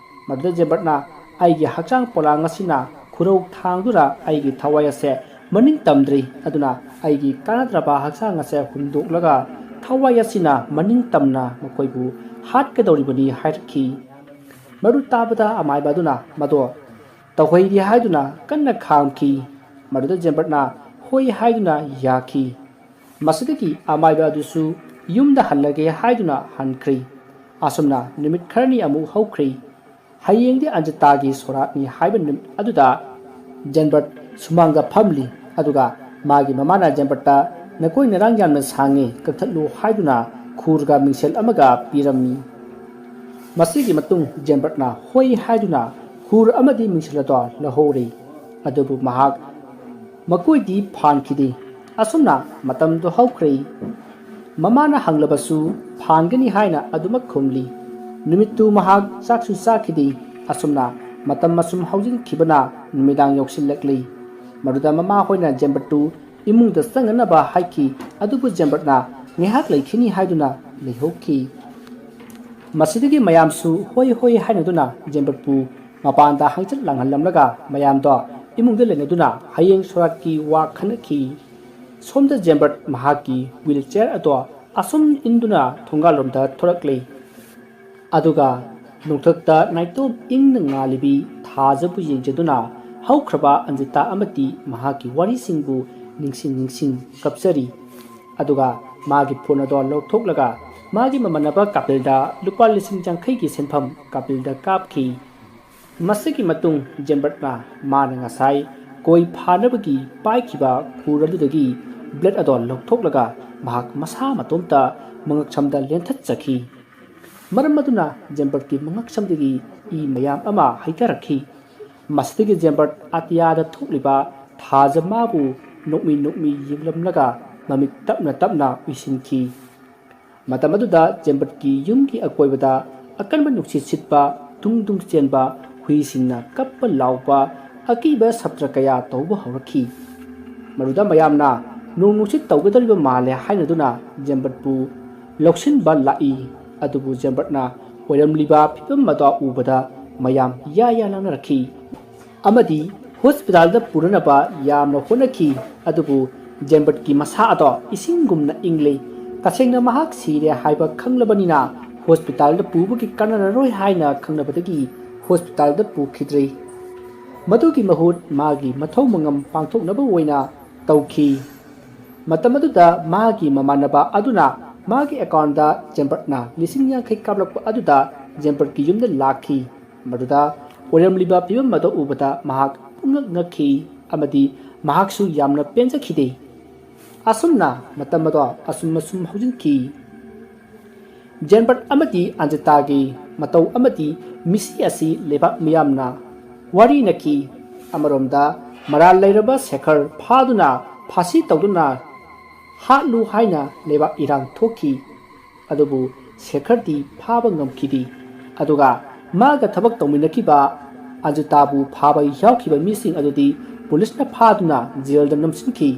ꯃꯗꯨꯗ ꯖꯦꯟꯕꯔꯠꯅ, "ꯑꯩꯒꯤ ꯍꯛꯆꯥꯡ ꯄꯣꯂꯥꯡ ꯑꯁꯤꯅ ꯈꯨꯔꯧ ꯊꯥꯡꯗꯨꯅ ꯑꯩꯒꯤ ꯊꯋꯥꯏ ꯑꯁꯦ ꯃꯅꯤꯡ ꯇꯝꯗ꯭ꯔꯤ, ꯑꯗꯨꯅ ꯑꯩꯒꯤ ꯀꯥꯟꯅꯗ꯭ꯔꯕ ꯍꯛꯆꯥꯡ ꯑꯁꯦ ꯍꯨꯟꯗꯣꯛꯂꯒ ꯊꯋꯥꯏ ꯑꯁꯤꯅ ꯃꯅꯤꯡ ꯇꯝꯅ ꯃꯈꯣꯏꯕꯨ ꯍꯥꯠꯀꯗꯧꯔꯤꯕꯅꯤ" ꯍꯥꯏꯔꯛꯈꯤ꯫ ꯃꯗꯨ ꯇꯥꯕꯗ ꯑꯃꯥꯏꯕ ꯑꯗꯨꯅ ꯃꯗꯣ ꯇꯧꯍꯩꯗꯦ ꯍꯥꯏꯗꯨꯅ ꯀꯟꯅ ꯈꯥꯝꯈꯤ꯫ ꯃꯗꯨꯗ ꯖꯦꯟꯕꯔꯠꯅ ꯍꯣꯏ ꯍꯥꯏꯗꯨꯅ ꯌꯥꯈꯤ꯫ ꯃꯁꯤꯗꯒꯤ ꯑꯃꯥꯏꯕ ꯑꯗꯨꯁꯨ ꯌꯨꯝꯗ ꯍꯜꯂꯒꯦ ꯍꯥꯏꯗꯨꯅ ꯍꯟꯈ꯭ꯔꯦ꯫ ꯑꯁꯨꯝꯅ ꯅꯨꯃꯤꯠ ꯈꯔꯅꯤ ꯑꯃꯨꯛ ꯍꯧꯈ꯭ꯔꯦ꯫ ꯍꯌꯦꯡꯗꯤ ꯑꯟꯖꯤꯇꯥꯒꯤ ꯁꯣꯔꯥꯠꯅꯤ ꯍꯥꯏꯕ ꯅꯨꯃꯤꯠ ꯑꯗꯨꯗ ꯖꯦꯟꯕꯔꯠ ꯁꯨꯃꯥꯡꯗ ꯐꯝꯂꯤ꯫ ꯑꯗꯨꯒ ꯃꯥꯒꯤ ꯃꯃꯥꯅ ꯖꯦꯟꯕꯔꯠꯇ "ꯅꯈꯣꯏ ꯅꯔꯥꯡ ꯌꯥꯝꯅ ꯁꯥꯡꯉꯤ, ꯀꯛꯊꯠꯂꯨ" ꯍꯥꯏꯗꯨꯅ ꯈꯨꯔꯒ ꯃꯤꯡꯁꯦꯜ ꯑꯃꯒ ꯄꯤꯔꯝꯃꯤ꯫ ꯃꯁꯤꯒꯤ ꯃꯇꯨꯡ ꯖꯦꯟꯕꯔꯠꯅ ꯍꯣꯏ ꯍꯥꯏꯗꯨꯅ ꯈꯨꯔ ꯑꯃꯗꯤ ꯃꯤꯡꯁꯦꯜ ꯑꯗꯣ ꯂꯧꯍꯧꯔꯦ꯫ ꯑꯗꯨꯕꯨ ꯃꯍꯥꯛ ꯃꯀꯣꯏꯗꯤ ꯐꯥꯟꯈꯤꯗꯦ꯫ ꯑꯁꯨꯝꯅ ꯃꯇꯝꯗꯨ ꯍꯧꯈ꯭ꯔꯦ꯫ ꯃꯃꯥꯅ ꯍꯪꯂꯕꯁꯨ ꯐꯥꯟꯒꯅꯤ ꯍꯥꯏꯅ ꯑꯗꯨꯃꯛ ꯈꯨꯝꯂꯤ꯫ ꯅꯨꯃꯤꯠꯇꯨ ꯃꯍꯥꯛ ꯆꯥꯛꯁꯨ ꯆꯥꯈꯤꯗꯦ꯫ ꯑꯁꯨꯝꯅ ꯃꯇꯝ ꯑꯁꯨꯝ ꯍꯧꯖꯤꯟꯈꯤꯕꯅ ꯅꯨꯃꯤꯗꯥꯡ ꯌꯧꯁꯤꯜꯂꯛꯂꯤ꯫ ꯃꯗꯨꯗ ꯃꯃꯥ ꯍꯣꯏꯅ ꯖꯦꯝꯕꯔꯠꯇꯨ ꯏꯃꯨꯡꯗ ꯆꯪꯅꯅꯕ ꯍꯥꯏꯈꯤ, ꯑꯗꯨꯕꯨ ꯖꯦꯝꯕꯔꯠꯅ ꯉꯥꯏꯍꯥꯛ ꯂꯩꯈꯤꯅꯤ ꯍꯥꯏꯗꯨꯅ ꯂꯩꯍꯧꯈꯤ꯫ ꯃꯁꯤꯗꯒꯤ ꯃꯌꯥꯝꯁꯨ ꯍꯣꯏ ꯍꯣꯏ ꯍꯥꯏꯅꯗꯨꯅ ꯖꯦꯝꯕꯔꯠꯄꯨ ꯃꯄꯥꯟꯗ ꯍꯪꯆꯤꯠ ꯂꯥꯡꯍꯜꯂꯝꯂꯒ ꯃꯌꯥꯝꯗꯣ ꯏꯃꯨꯡꯗ ꯂꯩꯅꯗꯨꯅ ꯍꯌꯦꯡ ꯁꯣꯔꯥꯠꯀꯤ ꯋꯥ ꯈꯟꯅꯈꯤ꯫ ꯁꯣꯝꯗ ꯖꯦꯝꯕꯔꯠ ꯃꯍꯥꯛꯀꯤ ꯋꯤꯜ ꯆꯤꯌꯔ ꯑꯗꯣ ꯑꯁꯨꯝ ꯏꯟꯗꯨꯅ ꯊꯣꯡꯒꯥꯜꯂꯣꯝꯗ ꯊꯣꯔꯛꯂꯤ꯫ ꯑꯗꯨꯒ ꯅꯣꯡꯊꯛꯇ ꯅꯥꯏꯇꯣꯝ ꯏꯪꯅ ꯉꯥꯜꯂꯤꯕꯤ ꯊꯥꯖꯕꯨ ꯌꯦꯡꯖꯗꯨꯅ ꯍꯧꯈ꯭ꯔꯕ ꯑꯟꯖꯤꯇꯥ ꯑꯃꯗꯤ ꯃꯍꯥꯛꯀꯤ ꯋꯥꯔꯤꯁꯤꯡꯕꯨ ꯅꯤꯡꯁꯤꯡ ꯅꯤꯡꯁꯤꯡ ꯀꯞꯆꯔꯤ꯫ ꯑꯗꯨꯒ ꯃꯥꯒꯤ ꯐꯣꯟ ꯑꯗꯣ ꯂꯧꯊꯣꯛꯂꯒ ꯃꯥꯒꯤ ꯃꯃꯥꯟꯅꯕ ꯀꯥꯄꯤꯜꯗ ꯂꯨꯄꯥ ꯂꯤꯁꯤꯡ ꯌꯥꯡꯈꯩꯒꯤ ꯁꯦꯟꯐꯝ ꯀꯥꯄꯤꯜꯗ ꯀꯥꯞꯈꯤ꯫ ꯃꯁꯤꯒꯤ ꯃꯇꯨꯡ ꯖꯦꯝꯕꯔꯠꯅ ꯃꯥꯅ ꯉꯁꯥꯏ ꯀꯣꯏ ꯐꯥꯅꯕꯒꯤ ꯄꯥꯏꯈꯤꯕ ꯈꯨꯔ ꯑꯗꯨꯗꯒꯤ ꯕ꯭ꯂꯦꯗ ꯑꯗꯣ ꯂꯧꯊꯣꯛꯂꯒ ꯃꯍꯥꯛ ꯃꯁꯥ ꯃꯇꯣꯝꯇ ꯃꯉꯛꯁꯝꯗ ꯂꯦꯟꯊꯠꯆꯈꯤ꯫ ꯃꯔꯝ ꯑꯗꯨꯅ ꯖꯦꯝꯕꯔꯠꯀꯤ ꯃꯉꯛꯁꯝꯗꯒꯤ ꯏ ꯃꯌꯥꯝ ꯑꯃ ꯍꯩꯊꯔꯛꯈꯤ꯫ ꯃꯁꯤꯗꯒꯤ ꯖꯦꯝꯕꯔꯠ ꯑꯇꯤꯌꯥꯗ ꯊꯣꯛꯂꯤꯕ ꯊꯥꯖ ꯃꯥꯕꯨ ꯅꯣꯛꯃꯤ ꯅꯣꯛꯃꯤ ꯌꯦꯡꯂꯝꯂꯒ ꯃꯃꯤꯠ ꯇꯞꯅ ꯇꯞꯅ ꯎꯏꯁꯤꯟꯈꯤ꯫ ꯃꯇꯝ ꯑꯗꯨꯗ ꯖꯦꯝꯕꯔꯠꯀꯤ ꯌꯨꯝꯒꯤ ꯑꯀꯣꯏꯕꯗ ꯑꯀꯟꯕ ꯅꯨꯡꯁꯤꯠ ꯁꯤꯠꯄ, ꯇꯨꯡ ꯇꯨꯡ ꯆꯦꯟꯕ, ꯍꯨꯏꯁꯤꯡꯅ ꯀꯞꯄ ꯂꯥꯎꯕ, ꯑꯀꯤꯕ ꯁꯞꯇ꯭ꯔ ꯀꯌꯥ ꯇꯧꯕ ꯍꯧꯔꯛꯈꯤ꯫ ꯃꯗꯨꯗ ꯃꯌꯥꯝꯅ ꯅꯣꯡ ꯅꯨꯡꯁꯤꯠ ꯇꯧꯒꯗꯧꯔꯤꯕ ꯃꯥꯜꯂꯦ ꯍꯥꯏꯅꯗꯨꯅ ꯖꯦꯝꯕꯔꯠꯄꯨ ꯂꯧꯁꯤꯟꯕ ꯂꯥꯛꯏ꯫ ꯑꯗꯨꯕꯨ ꯖꯦꯝꯕꯔꯠꯅ ꯑꯣꯏꯔꯝꯂꯤꯕ ꯐꯤꯕꯝ ꯑꯗꯨ ꯎꯕꯗ ꯃꯌꯥꯝ ꯌꯥ ꯌꯥ ꯂꯥꯡꯅꯔꯛꯈꯤ꯫ ꯑꯃꯗꯤ ꯍꯣꯁꯄꯤꯇꯥꯜꯗ ꯄꯨꯅꯅꯕ ꯌꯥꯝꯅ ꯍꯣꯠꯅꯈꯤ꯫ ꯑꯗꯨꯕꯨ ꯖꯦꯝꯕꯔꯠꯀꯤ ꯃꯁꯥ ꯑꯗꯣ ꯏꯁꯤꯡꯒꯨꯝꯅ ꯏꯪꯂꯤ꯫ ꯇꯁꯦꯡꯅ ꯃꯍꯥꯛ ꯁꯤꯔꯦ ꯍꯥꯏꯕ ꯈꯪꯂꯕꯅꯤꯅ ꯍꯣꯁꯄꯤꯇꯥꯜꯗ ꯄꯨꯕꯒꯤ ꯀꯥꯟꯅꯔꯔꯣꯏ ꯍꯥꯏꯅ ꯈꯪꯂꯕꯗꯒꯤ ꯍꯣꯁꯄꯤꯇꯥꯜꯗ ꯄꯨꯈꯤꯗ꯭ꯔꯦ꯫ ꯃꯗꯨꯒꯤ ꯃꯍꯨꯠ ꯃꯥꯒꯤ ꯃꯊꯧ ꯃꯉꯝ ꯄꯥꯡꯊꯣꯛꯅꯕ ꯑꯣꯏꯅ ꯇꯧꯈꯤ꯫ ꯃꯇꯝ ꯑꯗꯨꯗ ꯃꯥꯒꯤ ꯃꯃꯥꯟꯅꯕ ꯑꯗꯨꯅ ꯃꯥꯒꯤ ꯑꯦꯀꯥꯎꯟꯗ ꯖꯦꯝꯕꯔꯠꯅ ꯂꯤꯁꯤꯡ ꯌꯥꯡꯈꯩ ꯀꯥꯞꯂꯛꯄ ꯑꯗꯨꯗ ꯖꯦꯝꯕꯔꯠꯀꯤ ꯌꯨꯝꯗ ꯂꯥꯛꯈꯤ꯫ ꯃꯗꯨꯗ ꯑꯣꯏꯔꯝꯂꯤꯕ ꯐꯤꯕꯝ ꯑꯗꯨ ꯎꯕꯗ ꯃꯍꯥꯛ ꯄꯨꯡꯉꯛ ꯉꯛꯈꯤ ꯑꯃꯗꯤ ꯃꯍꯥꯛꯁꯨ ꯌꯥꯝꯅ ꯄꯦꯟꯖꯈꯤꯗꯦ꯫ ꯑꯁꯨꯝꯅ ꯃꯇꯝ ꯑꯗꯣ ꯑꯁꯨꯝ ꯑꯁꯨꯝ ꯍꯧꯖꯤꯟꯈꯤ꯫ ꯖꯦꯝꯕꯔꯠ ꯑꯃꯗꯤ ꯑꯟꯖꯤꯇꯥꯒꯤ ꯃꯇꯧ ꯑꯃꯗꯤ ꯃꯤꯁꯤ ꯑꯁꯤ ꯂꯩꯕꯥꯛ ꯃꯤꯌꯥꯝꯅ ꯋꯥꯔꯤꯅꯈꯤ꯫ ꯑꯃꯔꯣꯝꯗ ꯃꯔꯥꯜ ꯂꯩꯔꯕ ꯁꯦꯈꯔ ꯐꯥꯗꯨꯅ ꯐꯥꯁꯤ ꯇꯧꯗꯨꯅ ꯍꯥꯠꯂꯨ ꯍꯥꯏꯅ ꯂꯩꯕꯥꯛ ꯏꯔꯥꯡ ꯊꯣꯛꯈꯤ꯫ ꯑꯗꯨꯕꯨ ꯁꯦꯈꯔꯗꯤ ꯐꯥꯕ ꯉꯝꯈꯤꯗꯦ꯫ ꯑꯗꯨꯒ ꯃꯥꯒ ꯊꯕꯛ ꯇꯧꯃꯤꯟꯅꯈꯤꯕ ꯑꯟꯖꯤꯇꯥꯕꯨ ꯐꯥꯕ ꯌꯥꯎꯈꯤꯕ ꯃꯤꯁꯤꯡ ꯑꯗꯨꯗꯤ ꯄꯨꯂꯤꯁꯅ ꯐꯥꯗꯨꯅ ꯖꯦꯜꯗ ꯅꯝꯁꯤꯟꯈꯤ꯫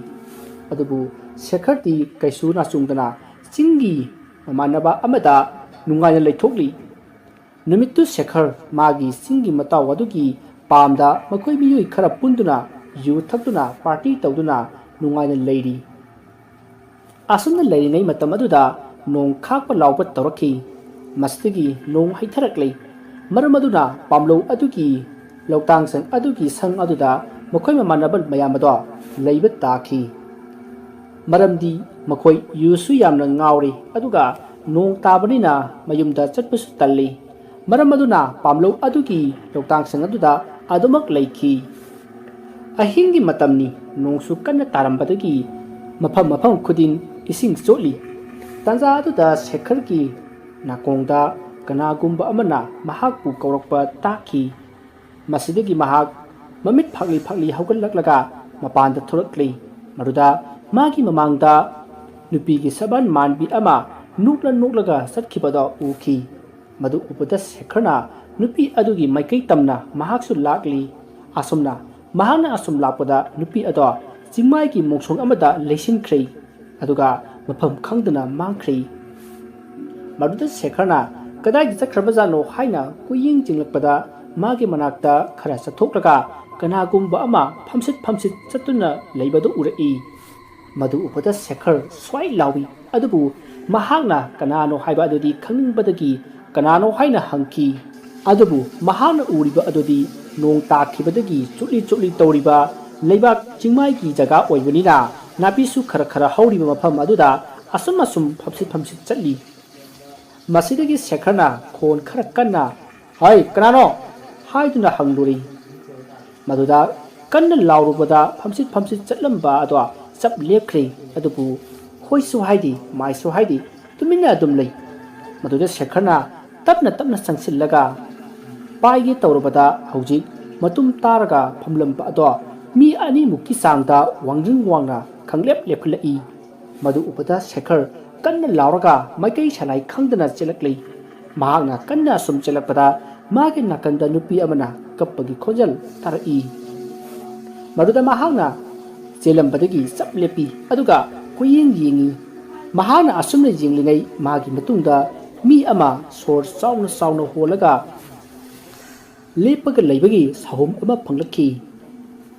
ꯑꯗꯨꯕꯨ ꯁꯦꯈꯔꯗꯤ ꯀꯩꯁꯨ ꯅꯥꯆꯨꯡꯗꯅ ꯆꯤꯡꯒꯤ ꯃꯃꯥꯟꯅꯕ ꯑꯃꯗ ꯅꯨꯡꯉꯥꯏꯅ ꯂꯩꯊꯣꯛꯂꯤ꯫ ꯅꯨꯃꯤꯠꯇꯨ ꯁꯦꯈꯔ ꯃꯥꯒꯤ ꯆꯤꯡꯒꯤ ꯃꯇꯥꯎ ꯑꯗꯨꯒꯤ ꯄꯥꯝꯗ ꯃꯈꯣꯏ ꯃꯤꯑꯣꯏ ꯈꯔ ꯄꯨꯟꯗꯨꯅ ꯌꯨ ꯊꯛꯇꯨꯅ ꯄꯥꯔꯇꯤ ꯇꯧꯗꯨꯅ ꯅꯨꯡꯉꯥꯏꯅ ꯂꯩꯔꯤ꯫ ꯑꯁꯨꯝꯅ ꯂꯩꯔꯤꯉꯩ ꯃꯇꯝ ꯑꯗꯨꯗ ꯅꯣꯡ ꯈꯥꯛꯄ ꯂꯥꯎꯕ ꯇꯧꯔꯛꯈꯤ꯫ ꯃꯁꯤꯗꯒꯤ ꯅꯣꯡ ꯍꯩꯊꯔꯛꯂꯦ꯫ ꯃꯔꯝ ꯑꯗꯨꯅ ꯄꯥꯝꯂꯧ ꯑꯗꯨꯒꯤ ꯂꯧꯇꯥꯡꯁꯪ ꯑꯗꯨꯒꯤ ꯁꯪ ꯑꯗꯨꯗ ꯃꯈꯣꯏ ꯃꯃꯥꯟꯅꯕ ꯃꯌꯥꯝ ꯑꯗꯣ ꯂꯩꯕ ꯇꯥꯈꯤ꯫ ꯃꯔꯝꯗꯤ ꯃꯈꯣꯏ ꯌꯨꯁꯨ ꯌꯥꯝꯅ ꯉꯥꯎꯔꯤ, ꯑꯗꯨꯒ ꯅꯣꯡ ꯇꯥꯕꯅꯤꯅ ꯃꯌꯨꯝꯗ ꯆꯠꯄꯁꯨ ꯇꯜꯂꯤ꯫ ꯃꯔꯝ ꯑꯗꯨꯅ ꯄꯥꯝꯂꯧ ꯑꯗꯨꯒꯤ ꯂꯧꯇꯥꯡꯁꯪ ꯑꯗꯨꯗ ꯑꯗꯨꯃꯛ ꯂꯩꯈꯤ꯫ ꯑꯍꯤꯡꯒꯤ ꯃꯇꯝꯅꯤ, ꯅꯣꯡꯁꯨ ꯀꯟꯅ ꯇꯥꯔꯝꯕꯗꯒꯤ ꯃꯐꯝ ꯃꯐꯝ ꯈꯨꯗꯤꯡ ꯏꯁꯤꯡ ꯆꯣꯠꯂꯤ꯫ ꯇꯥꯟꯖꯥ ꯑꯗꯨꯗ ꯁꯦꯈꯔꯒꯤ ꯅꯥꯀꯣꯡꯗ ꯀꯅꯥꯒꯨꯝꯕ ꯑꯃꯅ ꯃꯍꯥꯛꯄꯨ ꯀꯧꯔꯛꯄ ꯇꯥꯈꯤ꯫ ꯃꯁꯤꯗꯒꯤ ꯃꯍꯥꯛ ꯃꯃꯤꯠ ꯐꯥꯛꯂꯤ ꯐꯥꯛꯂꯤ ꯍꯧꯒꯠꯂꯛꯂꯒ ꯃꯄꯥꯟꯗ ꯊꯣꯛꯂꯛꯂꯤ꯫ ꯃꯗꯨꯗ ꯃꯥꯒꯤ ꯃꯃꯥꯡꯗ ꯅꯨꯄꯤꯒꯤ ꯁꯕꯥꯟ ꯃꯥꯟꯕꯤ ꯑꯃ ꯅꯣꯛꯂ ꯅꯣꯛꯂꯒ ꯆꯠꯈꯤꯕꯗꯣ ꯎꯈꯤ꯫ ꯃꯗꯨ ꯎꯕꯗ ꯁꯦꯈꯔꯅ ꯅꯨꯄꯤ ꯑꯗꯨꯒꯤ ꯃꯥꯏꯀꯩ ꯇꯝꯅ ꯃꯍꯥꯛꯁꯨ ꯂꯥꯛꯂꯤ꯫ ꯑꯁꯨꯝꯅ ꯃꯍꯥꯛꯅ ꯑꯁꯨꯝ ꯂꯥꯛꯄꯗ ꯅꯨꯄꯤ ꯑꯗꯣ ꯆꯤꯡꯃꯥꯏꯒꯤ ꯃꯣꯡꯁꯣꯡ ꯑꯃꯗ ꯂꯩꯁꯤꯟꯈ꯭ꯔꯦ꯫ ꯑꯗꯨꯒ ꯃꯐꯝ ꯈꯪꯗꯅ ꯃꯥꯡꯈ꯭ꯔꯦ꯫ ꯃꯗꯨꯗ ꯁꯦꯈꯔꯅ ꯀꯗꯥꯏꯗ ꯆꯠꯈ꯭ꯔꯕꯖꯥꯠꯅꯣ ꯍꯥꯏꯅ ꯀꯨꯌꯦꯡ ꯆꯤꯡꯂꯛꯄꯗ ꯃꯥꯒꯤ ꯃꯅꯥꯛꯇ ꯈꯔ ꯆꯠꯊꯣꯛꯂꯒ ꯀꯅꯥꯒꯨꯝꯕ ꯑꯃ ꯐꯝꯁꯤꯠ ꯐꯝꯁꯤꯠ ꯆꯠꯇꯨꯅ ꯂꯩꯕꯗꯨ ꯎꯔꯛꯏ꯫ ꯃꯗꯨ ꯎꯕꯗ ꯁꯦꯈꯔ ꯁ꯭ꯋꯥꯏ ꯂꯥꯎꯏ, ꯑꯗꯨꯕꯨ ꯃꯍꯥꯛꯅ ꯀꯅꯥꯅꯣ ꯍꯥꯏꯕ ꯑꯗꯨꯗꯤ ꯈꯪꯅꯤꯡꯕꯗꯒꯤ ꯀꯅꯥꯅꯣ ꯍꯥꯏꯅ ꯍꯪꯈꯤ꯫ ꯑꯗꯨꯕꯨ ꯃꯍꯥꯛꯅ ꯎꯔꯤꯕ ꯑꯗꯨꯗꯤ ꯅꯣꯡ ꯇꯥꯈꯤꯕꯗꯒꯤ ꯆꯨꯠꯂꯤ ꯆꯨꯠꯂꯤ ꯇꯧꯔꯤꯕ ꯂꯩꯕꯥꯛ ꯆꯤꯡꯃꯥꯏꯒꯤ ꯖꯒꯥ ꯑꯣꯏꯕꯅꯤꯅ ꯅꯥꯄꯤꯁꯨ ꯈꯔ ꯈꯔ ꯍꯧꯔꯤꯕ ꯃꯐꯝ ꯑꯗꯨꯗ ꯑꯁꯨꯝ ꯑꯁꯨꯝ ꯐꯝꯁꯤꯠ ꯐꯝꯁꯤꯠ ꯆꯠꯂꯤ꯫ ꯃꯁꯤꯗꯒꯤ ꯁꯦꯈꯔꯅ ꯈꯣꯟ ꯈꯔ ꯀꯟꯅ, "ꯍꯩ, ꯀꯅꯥꯅꯣ?" ꯍꯥꯏꯗꯨꯅ ꯍꯪꯂꯨꯔꯤ꯫ ꯃꯗꯨꯗ ꯀꯟꯅ ꯂꯥꯎꯔꯨꯕꯗ ꯐꯝꯁꯤꯠ ꯐꯝꯁꯤꯠ ꯆꯠꯂꯝꯕ ꯑꯗꯣ ꯆꯞ ꯂꯦꯞꯈ꯭ꯔꯦ꯫ ꯑꯗꯨꯕꯨ ꯍꯣꯏꯁꯨ ꯍꯥꯏꯗꯦ, ꯃꯥꯏꯁꯨ ꯍꯥꯏꯗꯦ, ꯇꯨꯃꯤꯟꯅ ꯑꯗꯨꯝ ꯂꯩ꯫ ꯃꯗꯨꯗ ꯁꯦꯈꯔꯅ ꯇꯞꯅ ꯇꯞꯅ ꯆꯪꯁꯤꯜꯂꯒ ꯄꯥꯏꯒꯦ ꯇꯧꯔꯕꯗ ꯍꯧꯖꯤꯛ ꯃꯇꯨꯝ ꯇꯥꯔꯒ ꯐꯝꯂꯝꯕ ꯑꯗꯣ ꯃꯤ ꯑꯅꯤꯃꯨꯛꯀꯤ ꯆꯥꯡꯗ ꯋꯥꯡꯖꯤꯡ ꯋꯥꯡꯅ ꯈꯪꯂꯦꯞ ꯂꯦꯞꯈꯠꯂꯛꯏ꯫ ꯃꯗꯨ ꯎꯕꯗ ꯁꯦꯈꯔ ꯀꯟꯅ ꯂꯥꯎꯔꯒ ꯃꯥꯏꯀꯩ ꯁꯂꯥꯏ ꯈꯪꯗꯅ ꯆꯦꯜꯂꯛꯂꯤ꯫ ꯃꯍꯥꯛꯅ ꯀꯟꯅ ꯑꯁꯨꯝ ꯆꯦꯜꯂꯛꯄꯗ ꯃꯥꯒꯤ ꯅꯥꯀꯟꯗ ꯅꯨꯄꯤ ꯑꯃꯅ ꯀꯞꯄꯒꯤ ꯈꯣꯟꯖꯦꯜ ꯇꯥꯔꯛꯏ꯫ ꯃꯗꯨꯗ ꯃꯍꯥꯛꯅ ꯆꯦꯜꯂꯝꯕꯗꯒꯤ ꯆꯞ ꯂꯦꯞꯄꯤ, ꯑꯗꯨꯒ ꯀꯨꯌꯦꯡ ꯌꯦꯡꯉꯤ꯫ ꯃꯍꯥꯛꯅ ꯑꯁꯨꯝꯅ ꯌꯦꯡꯂꯤꯉꯩ ꯃꯥꯒꯤ ꯃꯇꯨꯡꯗ ꯃꯤ ꯑꯃ ꯁꯣꯔ ꯆꯥꯎꯅ ꯆꯥꯎꯅ ꯍꯣꯜꯂꯒ ꯂꯦꯞꯄꯒ ꯂꯩꯕꯒꯤ ꯁꯥꯍꯨꯝ ꯑꯃ ꯐꯪꯂꯛꯈꯤ꯫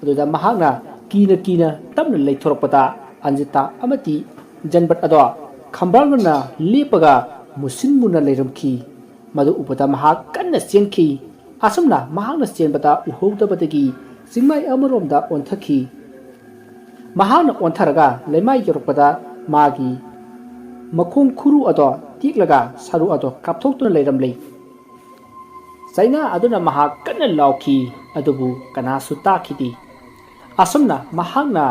ꯑꯗꯨꯗ ꯃꯍꯥꯛꯅ ꯀꯤꯅ ꯀꯤꯅ ꯇꯞꯅ ꯂꯩꯊꯣꯔꯛꯄꯗ ꯑꯟꯖꯤꯇꯥ ꯑꯃꯗꯤ ꯖꯟꯕꯠ ꯑꯗꯣ ꯈꯝꯕꯥꯜꯅꯅ ꯂꯦꯞꯄꯒ ꯃꯨꯁꯤꯟ ꯃꯨꯅ ꯂꯩꯔꯝꯈꯤ꯫ ꯃꯗꯨ ꯎꯕꯗ ꯃꯍꯥꯛ ꯀꯟꯅ ꯆꯦꯟꯈꯤ꯫ ꯑꯁꯨꯝꯅ ꯃꯍꯥꯛꯅ ꯆꯦꯟꯕꯗ ꯎꯍꯧꯗꯕꯗꯒꯤ ꯆꯤꯡꯃꯥꯏ ꯑꯃꯔꯣꯝꯗ ꯑꯣꯟꯊꯈꯤ꯫ ꯃꯍꯥꯛꯅ ꯑꯣꯟꯊꯔꯒ ꯂꯩꯃꯥꯏ ꯌꯧꯔꯛꯄꯗ ꯃꯥꯒꯤ ꯃꯈꯣꯡ ꯈꯨꯔꯨ ꯑꯗꯣ ꯇꯦꯛꯂꯒ ꯁꯔꯨ ꯑꯗꯣ ꯀꯥꯞꯊꯣꯛꯇꯨꯅ ꯂꯩꯔꯝꯂꯦ꯫ ꯆꯩꯅꯥ ꯑꯗꯨꯅ ꯃꯍꯥꯛ ꯀꯟꯅ ꯂꯥꯎꯈꯤ, ꯑꯗꯨꯕꯨ ꯀꯅꯥꯁꯨ ꯇꯥꯈꯤꯗꯦ꯫ ꯑꯁꯨꯝꯅ ꯃꯍꯥꯛꯅ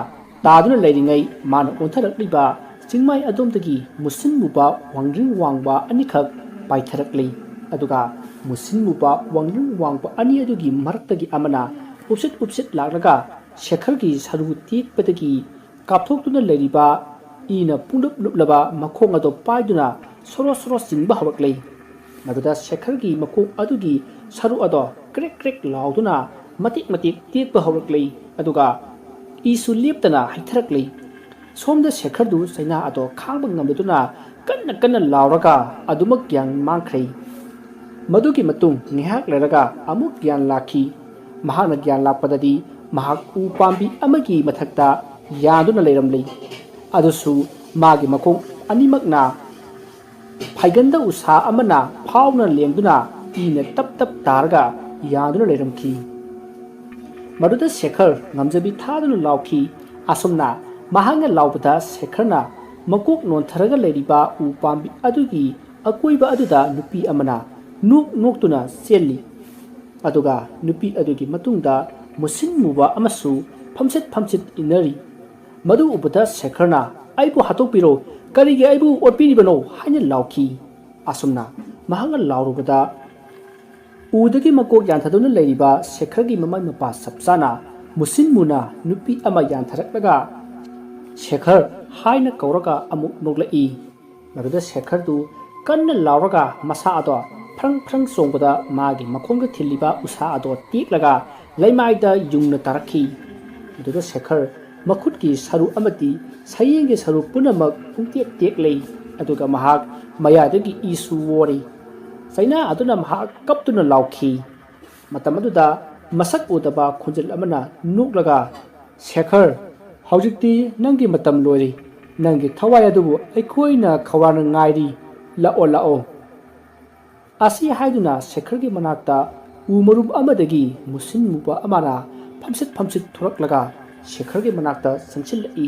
ꯇꯥꯗꯨꯅ ꯂꯩꯔꯤꯉꯩ ꯃꯥꯅ ꯑꯣꯟꯊꯔꯛꯂꯤꯕ ꯆꯤꯡꯃꯥꯏ ꯑꯗꯣꯝꯗꯒꯤ ꯃꯨꯁꯤꯟ ꯃꯨꯕ ꯋꯥꯡꯔꯤꯡ ꯋꯥꯡꯕ ꯑꯅꯤꯈꯛ ꯄꯥꯏꯊꯔꯛꯂꯤ꯫ ꯑꯗꯨꯒ ꯃꯨꯁꯤꯟ ꯃꯨꯕ ꯋꯥꯡꯔꯤꯡ ꯋꯥꯡꯕ ꯑꯅꯤ ꯑꯗꯨꯒꯤ ꯃꯔꯛꯇꯒꯤ ꯑꯃꯅ ꯎꯞꯁꯤꯠ ꯎꯞꯁꯤꯠ ꯂꯥꯛꯂꯒ ꯁꯦꯈꯔꯒꯤ ꯁꯔꯨ ꯇꯦꯛꯄꯗꯒꯤ ꯀꯥꯞꯊꯣꯛꯇꯨꯅ ꯂꯩꯔꯤꯕ ꯏꯅ ꯄꯨꯡꯂꯨꯞ ꯂꯨꯞꯂꯕ ꯃꯈꯣꯡ ꯑꯗꯨ ꯄꯥꯏꯗꯨꯅ ꯁꯣꯔꯣ ꯁꯣꯔꯣ ꯆꯤꯡꯕ ꯍꯧꯔꯛꯂꯦ꯫ ꯃꯗꯨꯗ ꯁꯦꯈꯔꯒꯤ ꯃꯈꯣꯡ ꯑꯗꯨꯒꯤ ꯁꯔꯨ ꯑꯗꯣ ꯀ꯭ꯔꯦꯛ ꯀ꯭ꯔꯦꯛ ꯂꯥꯎꯗꯨꯅ ꯃꯇꯦꯛ ꯃꯇꯦꯛ ꯇꯦꯛꯄ ꯍꯧꯔꯛꯂꯦ꯫ ꯑꯗꯨꯒ ꯏꯁꯨ ꯂꯦꯞꯇꯅ ꯍꯩꯊꯔꯛꯂꯦ꯫ ꯁꯣꯝꯗ ꯁꯦꯈꯔꯗꯨ ꯆꯩꯅꯥ ꯑꯗꯣ ꯈꯥꯡꯕ ꯉꯝꯗꯗꯨꯅ ꯀꯟꯅ ꯀꯟꯅ ꯂꯥꯎꯔꯒ ꯑꯗꯨꯃꯛ ꯒ꯭ꯌꯥꯟ ꯃꯥꯡꯈ꯭ꯔꯦ꯫ ꯃꯗꯨꯒꯤ ꯃꯇꯨꯡ ꯉꯥꯏꯍꯥꯛ ꯂꯩꯔꯒ ꯑꯃꯨꯛ ꯒ꯭ꯌꯥꯟ ꯂꯥꯛꯈꯤ꯫ ꯃꯍꯥꯛꯅ ꯒ꯭ꯌꯥꯟ ꯂꯥꯛꯄꯗꯗꯤ ꯃꯍꯥꯛ ꯎ ꯄꯥꯝꯕꯤ ꯑꯃꯒꯤ ꯃꯊꯛꯇ ꯌꯥꯟꯗꯨꯅ ꯂꯩꯔꯝꯂꯤ꯫ ꯑꯗꯨꯁꯨ ꯃꯥꯒꯤ ꯃꯈꯣꯡ ꯑꯅꯤꯃꯛꯅ ꯐꯩꯒꯟꯗ ꯎꯁꯥ ꯑꯃꯅ ꯐꯥꯎꯅ ꯂꯦꯡꯗꯨꯅ ꯏꯅ ꯇꯞ ꯇꯞ ꯇꯥꯔꯒ ꯌꯥꯟꯗꯨꯅ ꯂꯩꯔꯝꯈꯤ꯫ ꯃꯗꯨꯗ ꯁꯦꯈꯔ ꯉꯝꯖꯕꯤ ꯊꯥꯗꯨꯅ ꯂꯥꯎꯈꯤ꯫ ꯑꯁꯨꯝꯅ ꯃꯍꯥꯛꯅ ꯂꯥꯎꯕꯗ ꯁꯦꯈꯔꯅ ꯃꯀꯣꯛ ꯅꯣꯟꯊꯔꯒ ꯂꯩꯔꯤꯕ ꯎ ꯄꯥꯝꯕꯤ ꯑꯗꯨꯒꯤ ꯑꯀꯣꯏꯕ ꯑꯗꯨꯗ ꯅꯨꯄꯤ ꯑꯃꯅ ꯅꯣꯛ ꯅꯣꯛꯇꯨꯅ ꯆꯦꯜꯂꯤ꯫ ꯑꯗꯨꯒ ꯅꯨꯄꯤ ꯑꯗꯨꯒꯤ ꯃꯇꯨꯡꯗ ꯃꯨꯁꯤꯟ ꯃꯨꯕ ꯑꯃꯁꯨ ꯐꯝꯆꯠ ꯐꯝꯆꯠ ꯏꯟꯅꯔꯤ꯫ ꯃꯗꯨ ꯎꯕꯗ ꯁꯦꯈꯔꯅ, "ꯑꯩꯕꯨ ꯍꯥꯠꯇꯣꯛꯄꯤꯔꯣ, ꯀꯔꯤꯒꯤ ꯑꯩꯕꯨ ꯑꯣꯠꯄꯤꯔꯤꯕꯅꯣ?" ꯍꯥꯏꯅ ꯂꯥꯎꯈꯤ꯫ ꯑꯁꯨꯝꯅ ꯃꯍꯥꯛꯅ ꯂꯥꯎꯔꯨꯕꯗ ꯎꯗꯒꯤ ꯃꯀꯣꯛ ꯌꯥꯟꯊꯗꯨꯅ ꯂꯩꯔꯤꯕ ꯁꯦꯈꯔꯒꯤ ꯃꯃꯥꯏ ꯃꯄꯥ ꯆꯞ ꯆꯥꯅ ꯃꯨꯁꯤꯟ ꯃꯨꯅ ꯅꯨꯄꯤ ꯑꯃ ꯌꯥꯟꯊꯔꯛꯂꯒ "ꯁꯦꯈꯔ" ꯍꯥꯏꯅ ꯀꯧꯔꯒ ꯑꯃꯨꯛ ꯅꯣꯛꯂꯛꯏ꯫ ꯃꯗꯨꯗ ꯁꯦꯈꯔꯗꯨ ꯀꯟꯅ ꯂꯥꯎꯔꯒ ꯃꯁꯥ ꯑꯗꯣ ꯐ꯭ꯔꯪ ꯐ꯭ꯔꯪ ꯆꯣꯡꯕꯗ ꯃꯥꯒꯤ ꯃꯈꯣꯡꯗ ꯊꯤꯜꯂꯤꯕ ꯎꯁꯥ ꯑꯗꯣ ꯇꯦꯛꯂꯒ ꯂꯩꯃꯥꯏꯗ ꯌꯨꯡꯅ ꯇꯥꯔꯛꯈꯤ꯫ ꯃꯗꯨꯗ ꯁꯦꯈꯔ ꯃꯈꯨꯠꯀꯤ ꯁꯔꯨ ꯑꯃꯗꯤ ꯁꯌꯦꯡꯒꯤ ꯁꯔꯨ ꯄꯨꯝꯅꯃꯛ ꯄꯨꯡꯇꯦꯛ ꯇꯦꯛꯂꯦ꯫ ꯑꯗꯨꯒ ꯃꯍꯥꯛ ꯃꯌꯥꯗꯒꯤ ꯏꯁꯨ ꯑꯣꯔꯤ꯫ ꯆꯩꯅꯥ ꯑꯗꯨꯅ ꯃꯍꯥꯛ ꯀꯞꯇꯨꯅ ꯂꯥꯎꯈꯤ꯫ ꯃꯇꯝ ꯑꯗꯨꯗ ꯃꯁꯛ ꯎꯗꯕ ꯈꯣꯟꯖꯦꯜ ꯑꯃꯅ ꯅꯣꯛꯂꯒ, "ꯁꯦꯈꯔ, ꯍꯧꯖꯤꯛꯇꯤ ꯅꯪꯒꯤ ꯃꯇꯝ ꯂꯣꯏꯔꯦ꯫ ꯅꯪꯒꯤ ꯊꯋꯥꯏ ꯑꯗꯨꯕꯨ ꯑꯩꯈꯣꯏꯅ ꯈꯧꯔꯥꯡꯅ ꯉꯥꯏꯔꯤ꯫ ꯂꯥꯛꯑꯣ, ꯂꯥꯛꯑꯣ꯫" ꯑꯁꯤ ꯍꯥꯏꯗꯨꯅ ꯁꯦꯈꯔꯒꯤ ꯃꯅꯥꯛꯇ ꯎ ꯃꯔꯨꯝ ꯑꯃꯗꯒꯤ ꯃꯨꯁꯤꯟ ꯃꯨꯕ ꯑꯃꯅ ꯐꯝꯁꯤꯠ ꯐꯝꯁꯤꯠ ꯊꯣꯔꯛꯂꯒ ꯁꯦꯈꯔꯒꯤ ꯃꯅꯥꯛꯇ ꯆꯪꯁꯤꯜꯂꯛꯏ꯫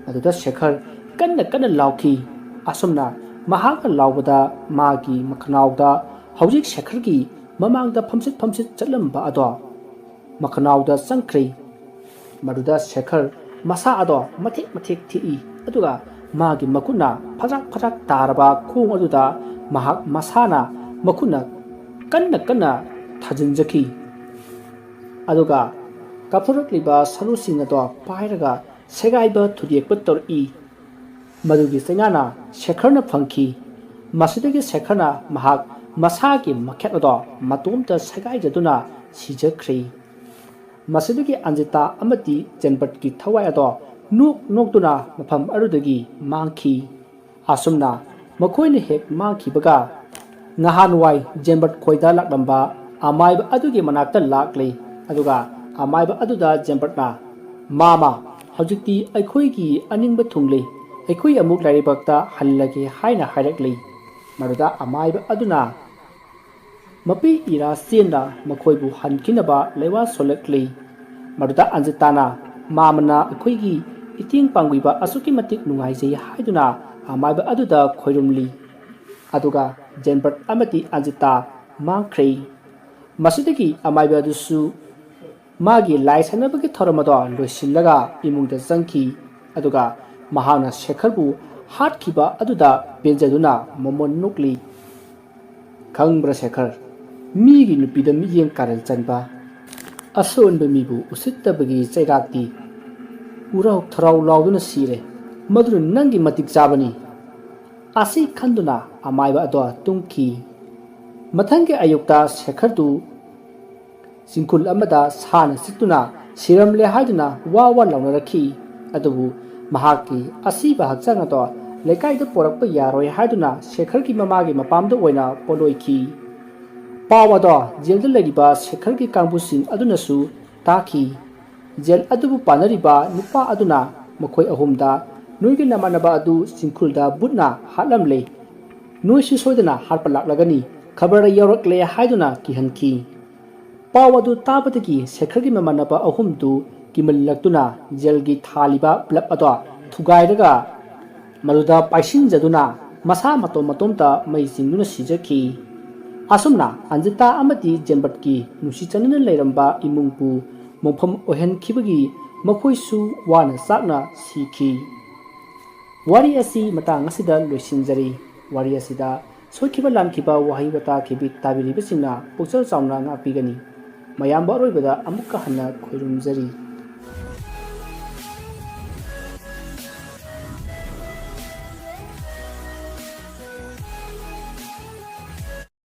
ꯑꯗꯨꯗ ꯁꯦꯈꯔ ꯀꯟꯅ ꯀꯟꯅ ꯂꯥꯎꯈꯤ꯫ ꯑꯁꯨꯝꯅ ꯃꯍꯥꯛꯅ ꯂꯥꯎꯕꯗ ꯃꯥꯒꯤ ꯃꯈꯅꯥꯎꯗ ꯍꯧꯖꯤꯛ ꯁꯦꯈꯔꯒꯤ ꯃꯃꯥꯡꯗ ꯐꯝꯁꯤꯠ ꯐꯝꯁꯤꯠ ꯆꯠꯂꯝꯕ ꯑꯗꯣ ꯃꯈꯅꯥꯎꯗ ꯆꯪꯈ꯭ꯔꯦ꯫ ꯃꯗꯨꯗ ꯁꯦꯈꯔ ꯃꯁꯥ ꯑꯗꯣ ꯃꯊꯦꯛ ꯃꯊꯦꯛ ꯊꯦꯛꯏ, ꯑꯗꯨꯒ ꯃꯥꯒꯤ ꯃꯈꯨꯠꯅ ꯐꯖꯥꯛ ꯐꯖꯥꯛ ꯇꯥꯔꯕ ꯈꯣꯡ ꯑꯗꯨꯗ ꯃꯍꯥꯛ ꯃꯁꯥꯅ ꯃꯈꯨꯠꯅ ꯀꯟꯅ ꯀꯟꯅ ꯊꯥꯖꯤꯟꯖꯈꯤ꯫ ꯑꯗꯨꯒ ꯀꯥꯞꯊꯣꯔꯛꯂꯤꯕ ꯁꯔꯨꯁꯤꯡ ꯑꯗꯣ ꯄꯥꯏꯔꯒ ꯁꯦꯒꯥꯏꯕ ꯊꯨꯗꯦꯛꯄ ꯇꯧꯔꯛꯏ꯫ ꯃꯗꯨꯒꯤ ꯆꯩꯅꯥꯅ ꯁꯦꯈꯔꯅ ꯐꯪꯈꯤ꯫ ꯃꯁꯤꯗꯒꯤ ꯁꯦꯈꯔꯅ ꯃꯍꯥꯛ ꯃꯁꯥꯒꯤ ꯃꯈꯦꯠ ꯑꯗꯣ ꯃꯇꯣꯝꯇ ꯁꯦꯒꯥꯏꯖꯗꯨꯅ ꯁꯤꯖꯈ꯭ꯔꯦ꯫ ꯃꯁꯤꯗꯒꯤ ꯑꯟꯖꯤꯇꯥ ꯑꯃꯗꯤ ꯖꯦꯟꯕꯠꯀꯤ ꯊꯋꯥꯏ ꯑꯗꯣ ꯅꯣꯛ ꯅꯣꯛꯇꯨꯅ ꯃꯐꯝ ꯑꯗꯨꯗꯒꯤ ꯃꯥꯡꯈꯤ꯫ ꯑꯁꯨꯝꯅ ꯃꯈꯣꯏꯅ ꯍꯦꯛ ꯃꯥꯡꯈꯤꯕꯒ, ꯉꯍꯥꯟꯋꯥꯏ ꯖꯦꯟꯕꯠ ꯈꯣꯏꯗ ꯂꯥꯛꯂꯝꯕ ꯑꯃꯥꯏꯕ ꯑꯗꯨꯒꯤ ꯃꯅꯥꯛꯇ ꯂꯥꯛꯂꯦ꯫ ꯑꯗꯨꯒ ꯑꯃꯥꯏꯕ ꯑꯗꯨꯗ ꯖꯦꯟꯕꯠꯅ, "ꯃꯥꯃ, ꯍꯧꯖꯤꯛꯇꯤ ꯑꯩꯈꯣꯏꯒꯤ ꯑꯅꯤꯡꯕ ꯊꯨꯡꯂꯦ꯫ ꯑꯩꯈꯣꯏ ꯑꯃꯨꯛ ꯂꯥꯏꯔꯩꯕꯥꯛꯇ ꯍꯜꯂꯒꯦ," ꯍꯥꯏꯅ ꯍꯥꯏꯔꯛꯂꯤ꯫ ꯃꯗꯨꯗ ꯑꯃꯥꯏꯕ ꯑꯗꯨꯅ ꯃꯄꯤ ꯏꯔꯥ ꯆꯦꯟꯅ ꯃꯈꯣꯏꯕꯨ ꯍꯟꯈꯤꯅꯕ ꯂꯩꯋꯥ ꯁꯣꯜꯂꯛꯂꯤ꯫ ꯃꯗꯨꯗ ꯑꯟꯖꯤꯇꯥꯅ, "ꯃꯥꯃꯅ ꯑꯩꯈꯣꯏꯒꯤ ꯏꯇꯦꯡ ꯄꯥꯡꯕꯤꯕ ꯑꯁꯨꯛꯀꯤ ꯃꯇꯤꯛ ꯅꯨꯡꯉꯥꯏꯖꯩ," ꯍꯥꯏꯗꯨꯅ ꯑꯃꯥꯏꯕ ꯑꯗꯨꯗ ꯈꯣꯏꯔꯨꯝꯂꯤ꯫ ꯑꯗꯨꯒ ꯖꯦꯟꯕꯔꯠ ꯑꯃꯗꯤ ꯑꯟꯖꯤꯇꯥ ꯃꯥꯡꯈ꯭ꯔꯦ꯫ ꯃꯁꯤꯗꯒꯤ ꯑꯃꯥꯏꯕ ꯑꯗꯨꯁꯨ ꯃꯥꯒꯤ ꯂꯥꯏ ꯁꯥꯟꯅꯕꯒꯤ ꯊꯧꯔꯝ ꯑꯗꯣ ꯂꯣꯏꯁꯤꯜꯂꯒ ꯏꯃꯨꯡꯗ ꯆꯪꯈꯤ꯫ ꯑꯗꯨꯒ ꯃꯍꯥꯛꯅ ꯁꯦꯈꯔꯕꯨ ꯍꯥꯠꯈꯤꯕ ꯑꯗꯨꯗ ꯄꯦꯟꯖꯗꯨꯅ ꯃꯃꯣꯟ ꯅꯣꯛꯂꯤ꯫ ꯈꯪꯕ꯭ꯔꯥ ꯁꯦꯈꯔ, ꯃꯤꯒꯤ ꯅꯨꯄꯤꯗ ꯃꯤꯠꯌꯦꯡ ꯀꯥꯔꯟ ꯆꯟꯕ, ꯑꯁꯣꯟꯕ ꯃꯤꯕꯨ ꯎꯁꯤꯠꯇꯕꯒꯤ ꯆꯩꯔꯥꯛꯇꯤ ꯎꯔꯥꯎ ꯊꯔꯥꯎ ꯂꯥꯎꯗꯨꯅ ꯁꯤꯔꯦ꯫ ꯃꯗꯨꯅ ꯅꯪꯒꯤ ꯃꯇꯤꯛ ꯆꯥꯕꯅꯤ꯫ ꯑꯁꯤ ꯈꯟꯗꯨꯅ ꯑꯃꯥꯏꯕ ꯑꯗꯣ ꯇꯨꯝꯈꯤ꯫ ꯃꯊꯪꯒꯤ ꯑꯌꯨꯛꯇ ꯁꯦꯈꯔꯗꯨ ꯆꯤꯡꯈꯨꯜ ꯑꯃꯗ ꯁꯥꯅ ꯆꯤꯛꯇꯨꯅ ꯁꯤꯔꯝꯂꯦ ꯍꯥꯏꯗꯨꯅ ꯋꯥ ꯋꯥ ꯂꯥꯎꯅꯔꯛꯈꯤ꯫ ꯑꯗꯨꯕꯨ ꯃꯍꯥꯛꯀꯤ ꯑꯁꯤꯕ ꯍꯛꯆꯥꯡ ꯑꯗꯣ ꯂꯩꯀꯥꯏꯗ ꯄꯣꯔꯛꯄ ꯌꯥꯔꯣꯏ ꯍꯥꯏꯗꯨꯅ ꯁꯦꯈꯔꯒꯤ ꯃꯃꯥꯒꯤ ꯃꯄꯥꯝꯗ ꯑꯣꯏꯅ ꯄꯣꯠꯂꯣꯏꯈꯤ꯫ ꯄꯥꯎ ꯑꯗꯣ ꯖꯦꯜꯗ ꯂꯩꯔꯤꯕ ꯁꯦꯈꯔꯒꯤ ꯀꯥꯡꯕꯨꯁꯤꯡ ꯑꯗꯨꯅꯁꯨ ꯇꯥꯈꯤ꯫ ꯖꯦꯜ ꯑꯗꯨꯕꯨ ꯄꯥꯟꯅꯔꯤꯕ ꯅꯨꯄꯥ ꯑꯗꯨꯅ ꯃꯈꯣꯏ ꯑꯍꯨꯝꯗ, "ꯅꯣꯏꯒꯤ ꯅꯃꯥꯟꯅꯕ ꯑꯗꯨ ꯆꯤꯡꯈꯨꯜꯗ ꯕꯨꯠꯅ ꯍꯥꯠꯂꯝꯂꯦ꯫ ꯅꯣꯏꯁꯨ ꯁꯣꯏꯗꯅ ꯍꯥꯠꯄ ꯂꯥꯛꯂꯒꯅꯤ꯫ ꯈꯕꯔꯗ ꯌꯥꯎꯔꯛꯂꯦ" ꯍꯥꯏꯗꯨꯅ ꯀꯤꯍꯟꯈꯤ꯫ ꯄꯥꯎ ꯑꯗꯨ ꯇꯥꯕꯗꯒꯤ ꯁꯦꯈꯔꯒꯤ ꯃꯃꯥꯟꯅꯕ ꯑꯍꯨꯝꯗꯨ ꯀꯤꯃꯜꯂꯛꯇꯨꯅ ꯖꯦꯜꯒꯤ ꯊꯥꯜꯂꯤꯕ ꯕꯜꯕ ꯑꯗꯣ ꯊꯨꯒꯥꯏꯔꯒ ꯃꯗꯨꯗ ꯄꯥꯏꯁꯤꯟꯖꯗꯨꯅ ꯃꯁꯥ ꯃꯇꯣꯝ ꯃꯇꯣꯝꯇ ꯃꯩ ꯆꯤꯡꯗꯨꯅ ꯁꯤꯖꯈꯤ꯫ ꯑꯁꯨꯝꯅ ꯑꯟꯖꯤꯇꯥ ꯑꯃꯗꯤ ꯖꯦꯟꯕꯠꯀꯤ ꯅꯨꯡꯁꯤ ꯆꯥꯟꯅꯅ ꯂꯩꯔꯝꯕ ꯏꯃꯨꯡꯕꯨ ꯃꯣꯡꯐꯝ ꯑꯣꯏꯍꯟꯈꯤꯕꯒꯤ ꯃꯈꯣꯏꯁꯨ ꯋꯥꯅ ꯆꯥꯛꯅ ꯁꯤꯈꯤ꯫ ꯋꯥꯔꯤ ꯑꯁꯤ ꯃꯇꯥꯡ ꯑꯁꯤꯗ ꯂꯣꯏꯁꯤꯟꯖꯔꯤ꯫ ꯋꯥꯔꯤ ꯑꯁꯤꯗ ꯁꯣꯏꯈꯤꯕ ꯂꯥꯟꯈꯤꯕ ꯋꯥꯍꯩ ꯋꯥꯇꯥ ꯈꯤꯕꯤꯛ ꯇꯥꯕꯤꯔꯤꯕꯁꯤꯡꯅ ꯄꯨꯛꯆꯦꯜ ꯆꯥꯎꯅ ꯉꯥꯛꯄꯤꯒꯅꯤ꯫ ꯃꯌꯥꯝꯕꯨ ꯑꯔꯣꯏꯕꯗ ꯑꯃꯨꯛꯀ ꯍꯟꯅ ꯈꯣꯏꯔꯨꯝꯖꯔꯤ꯫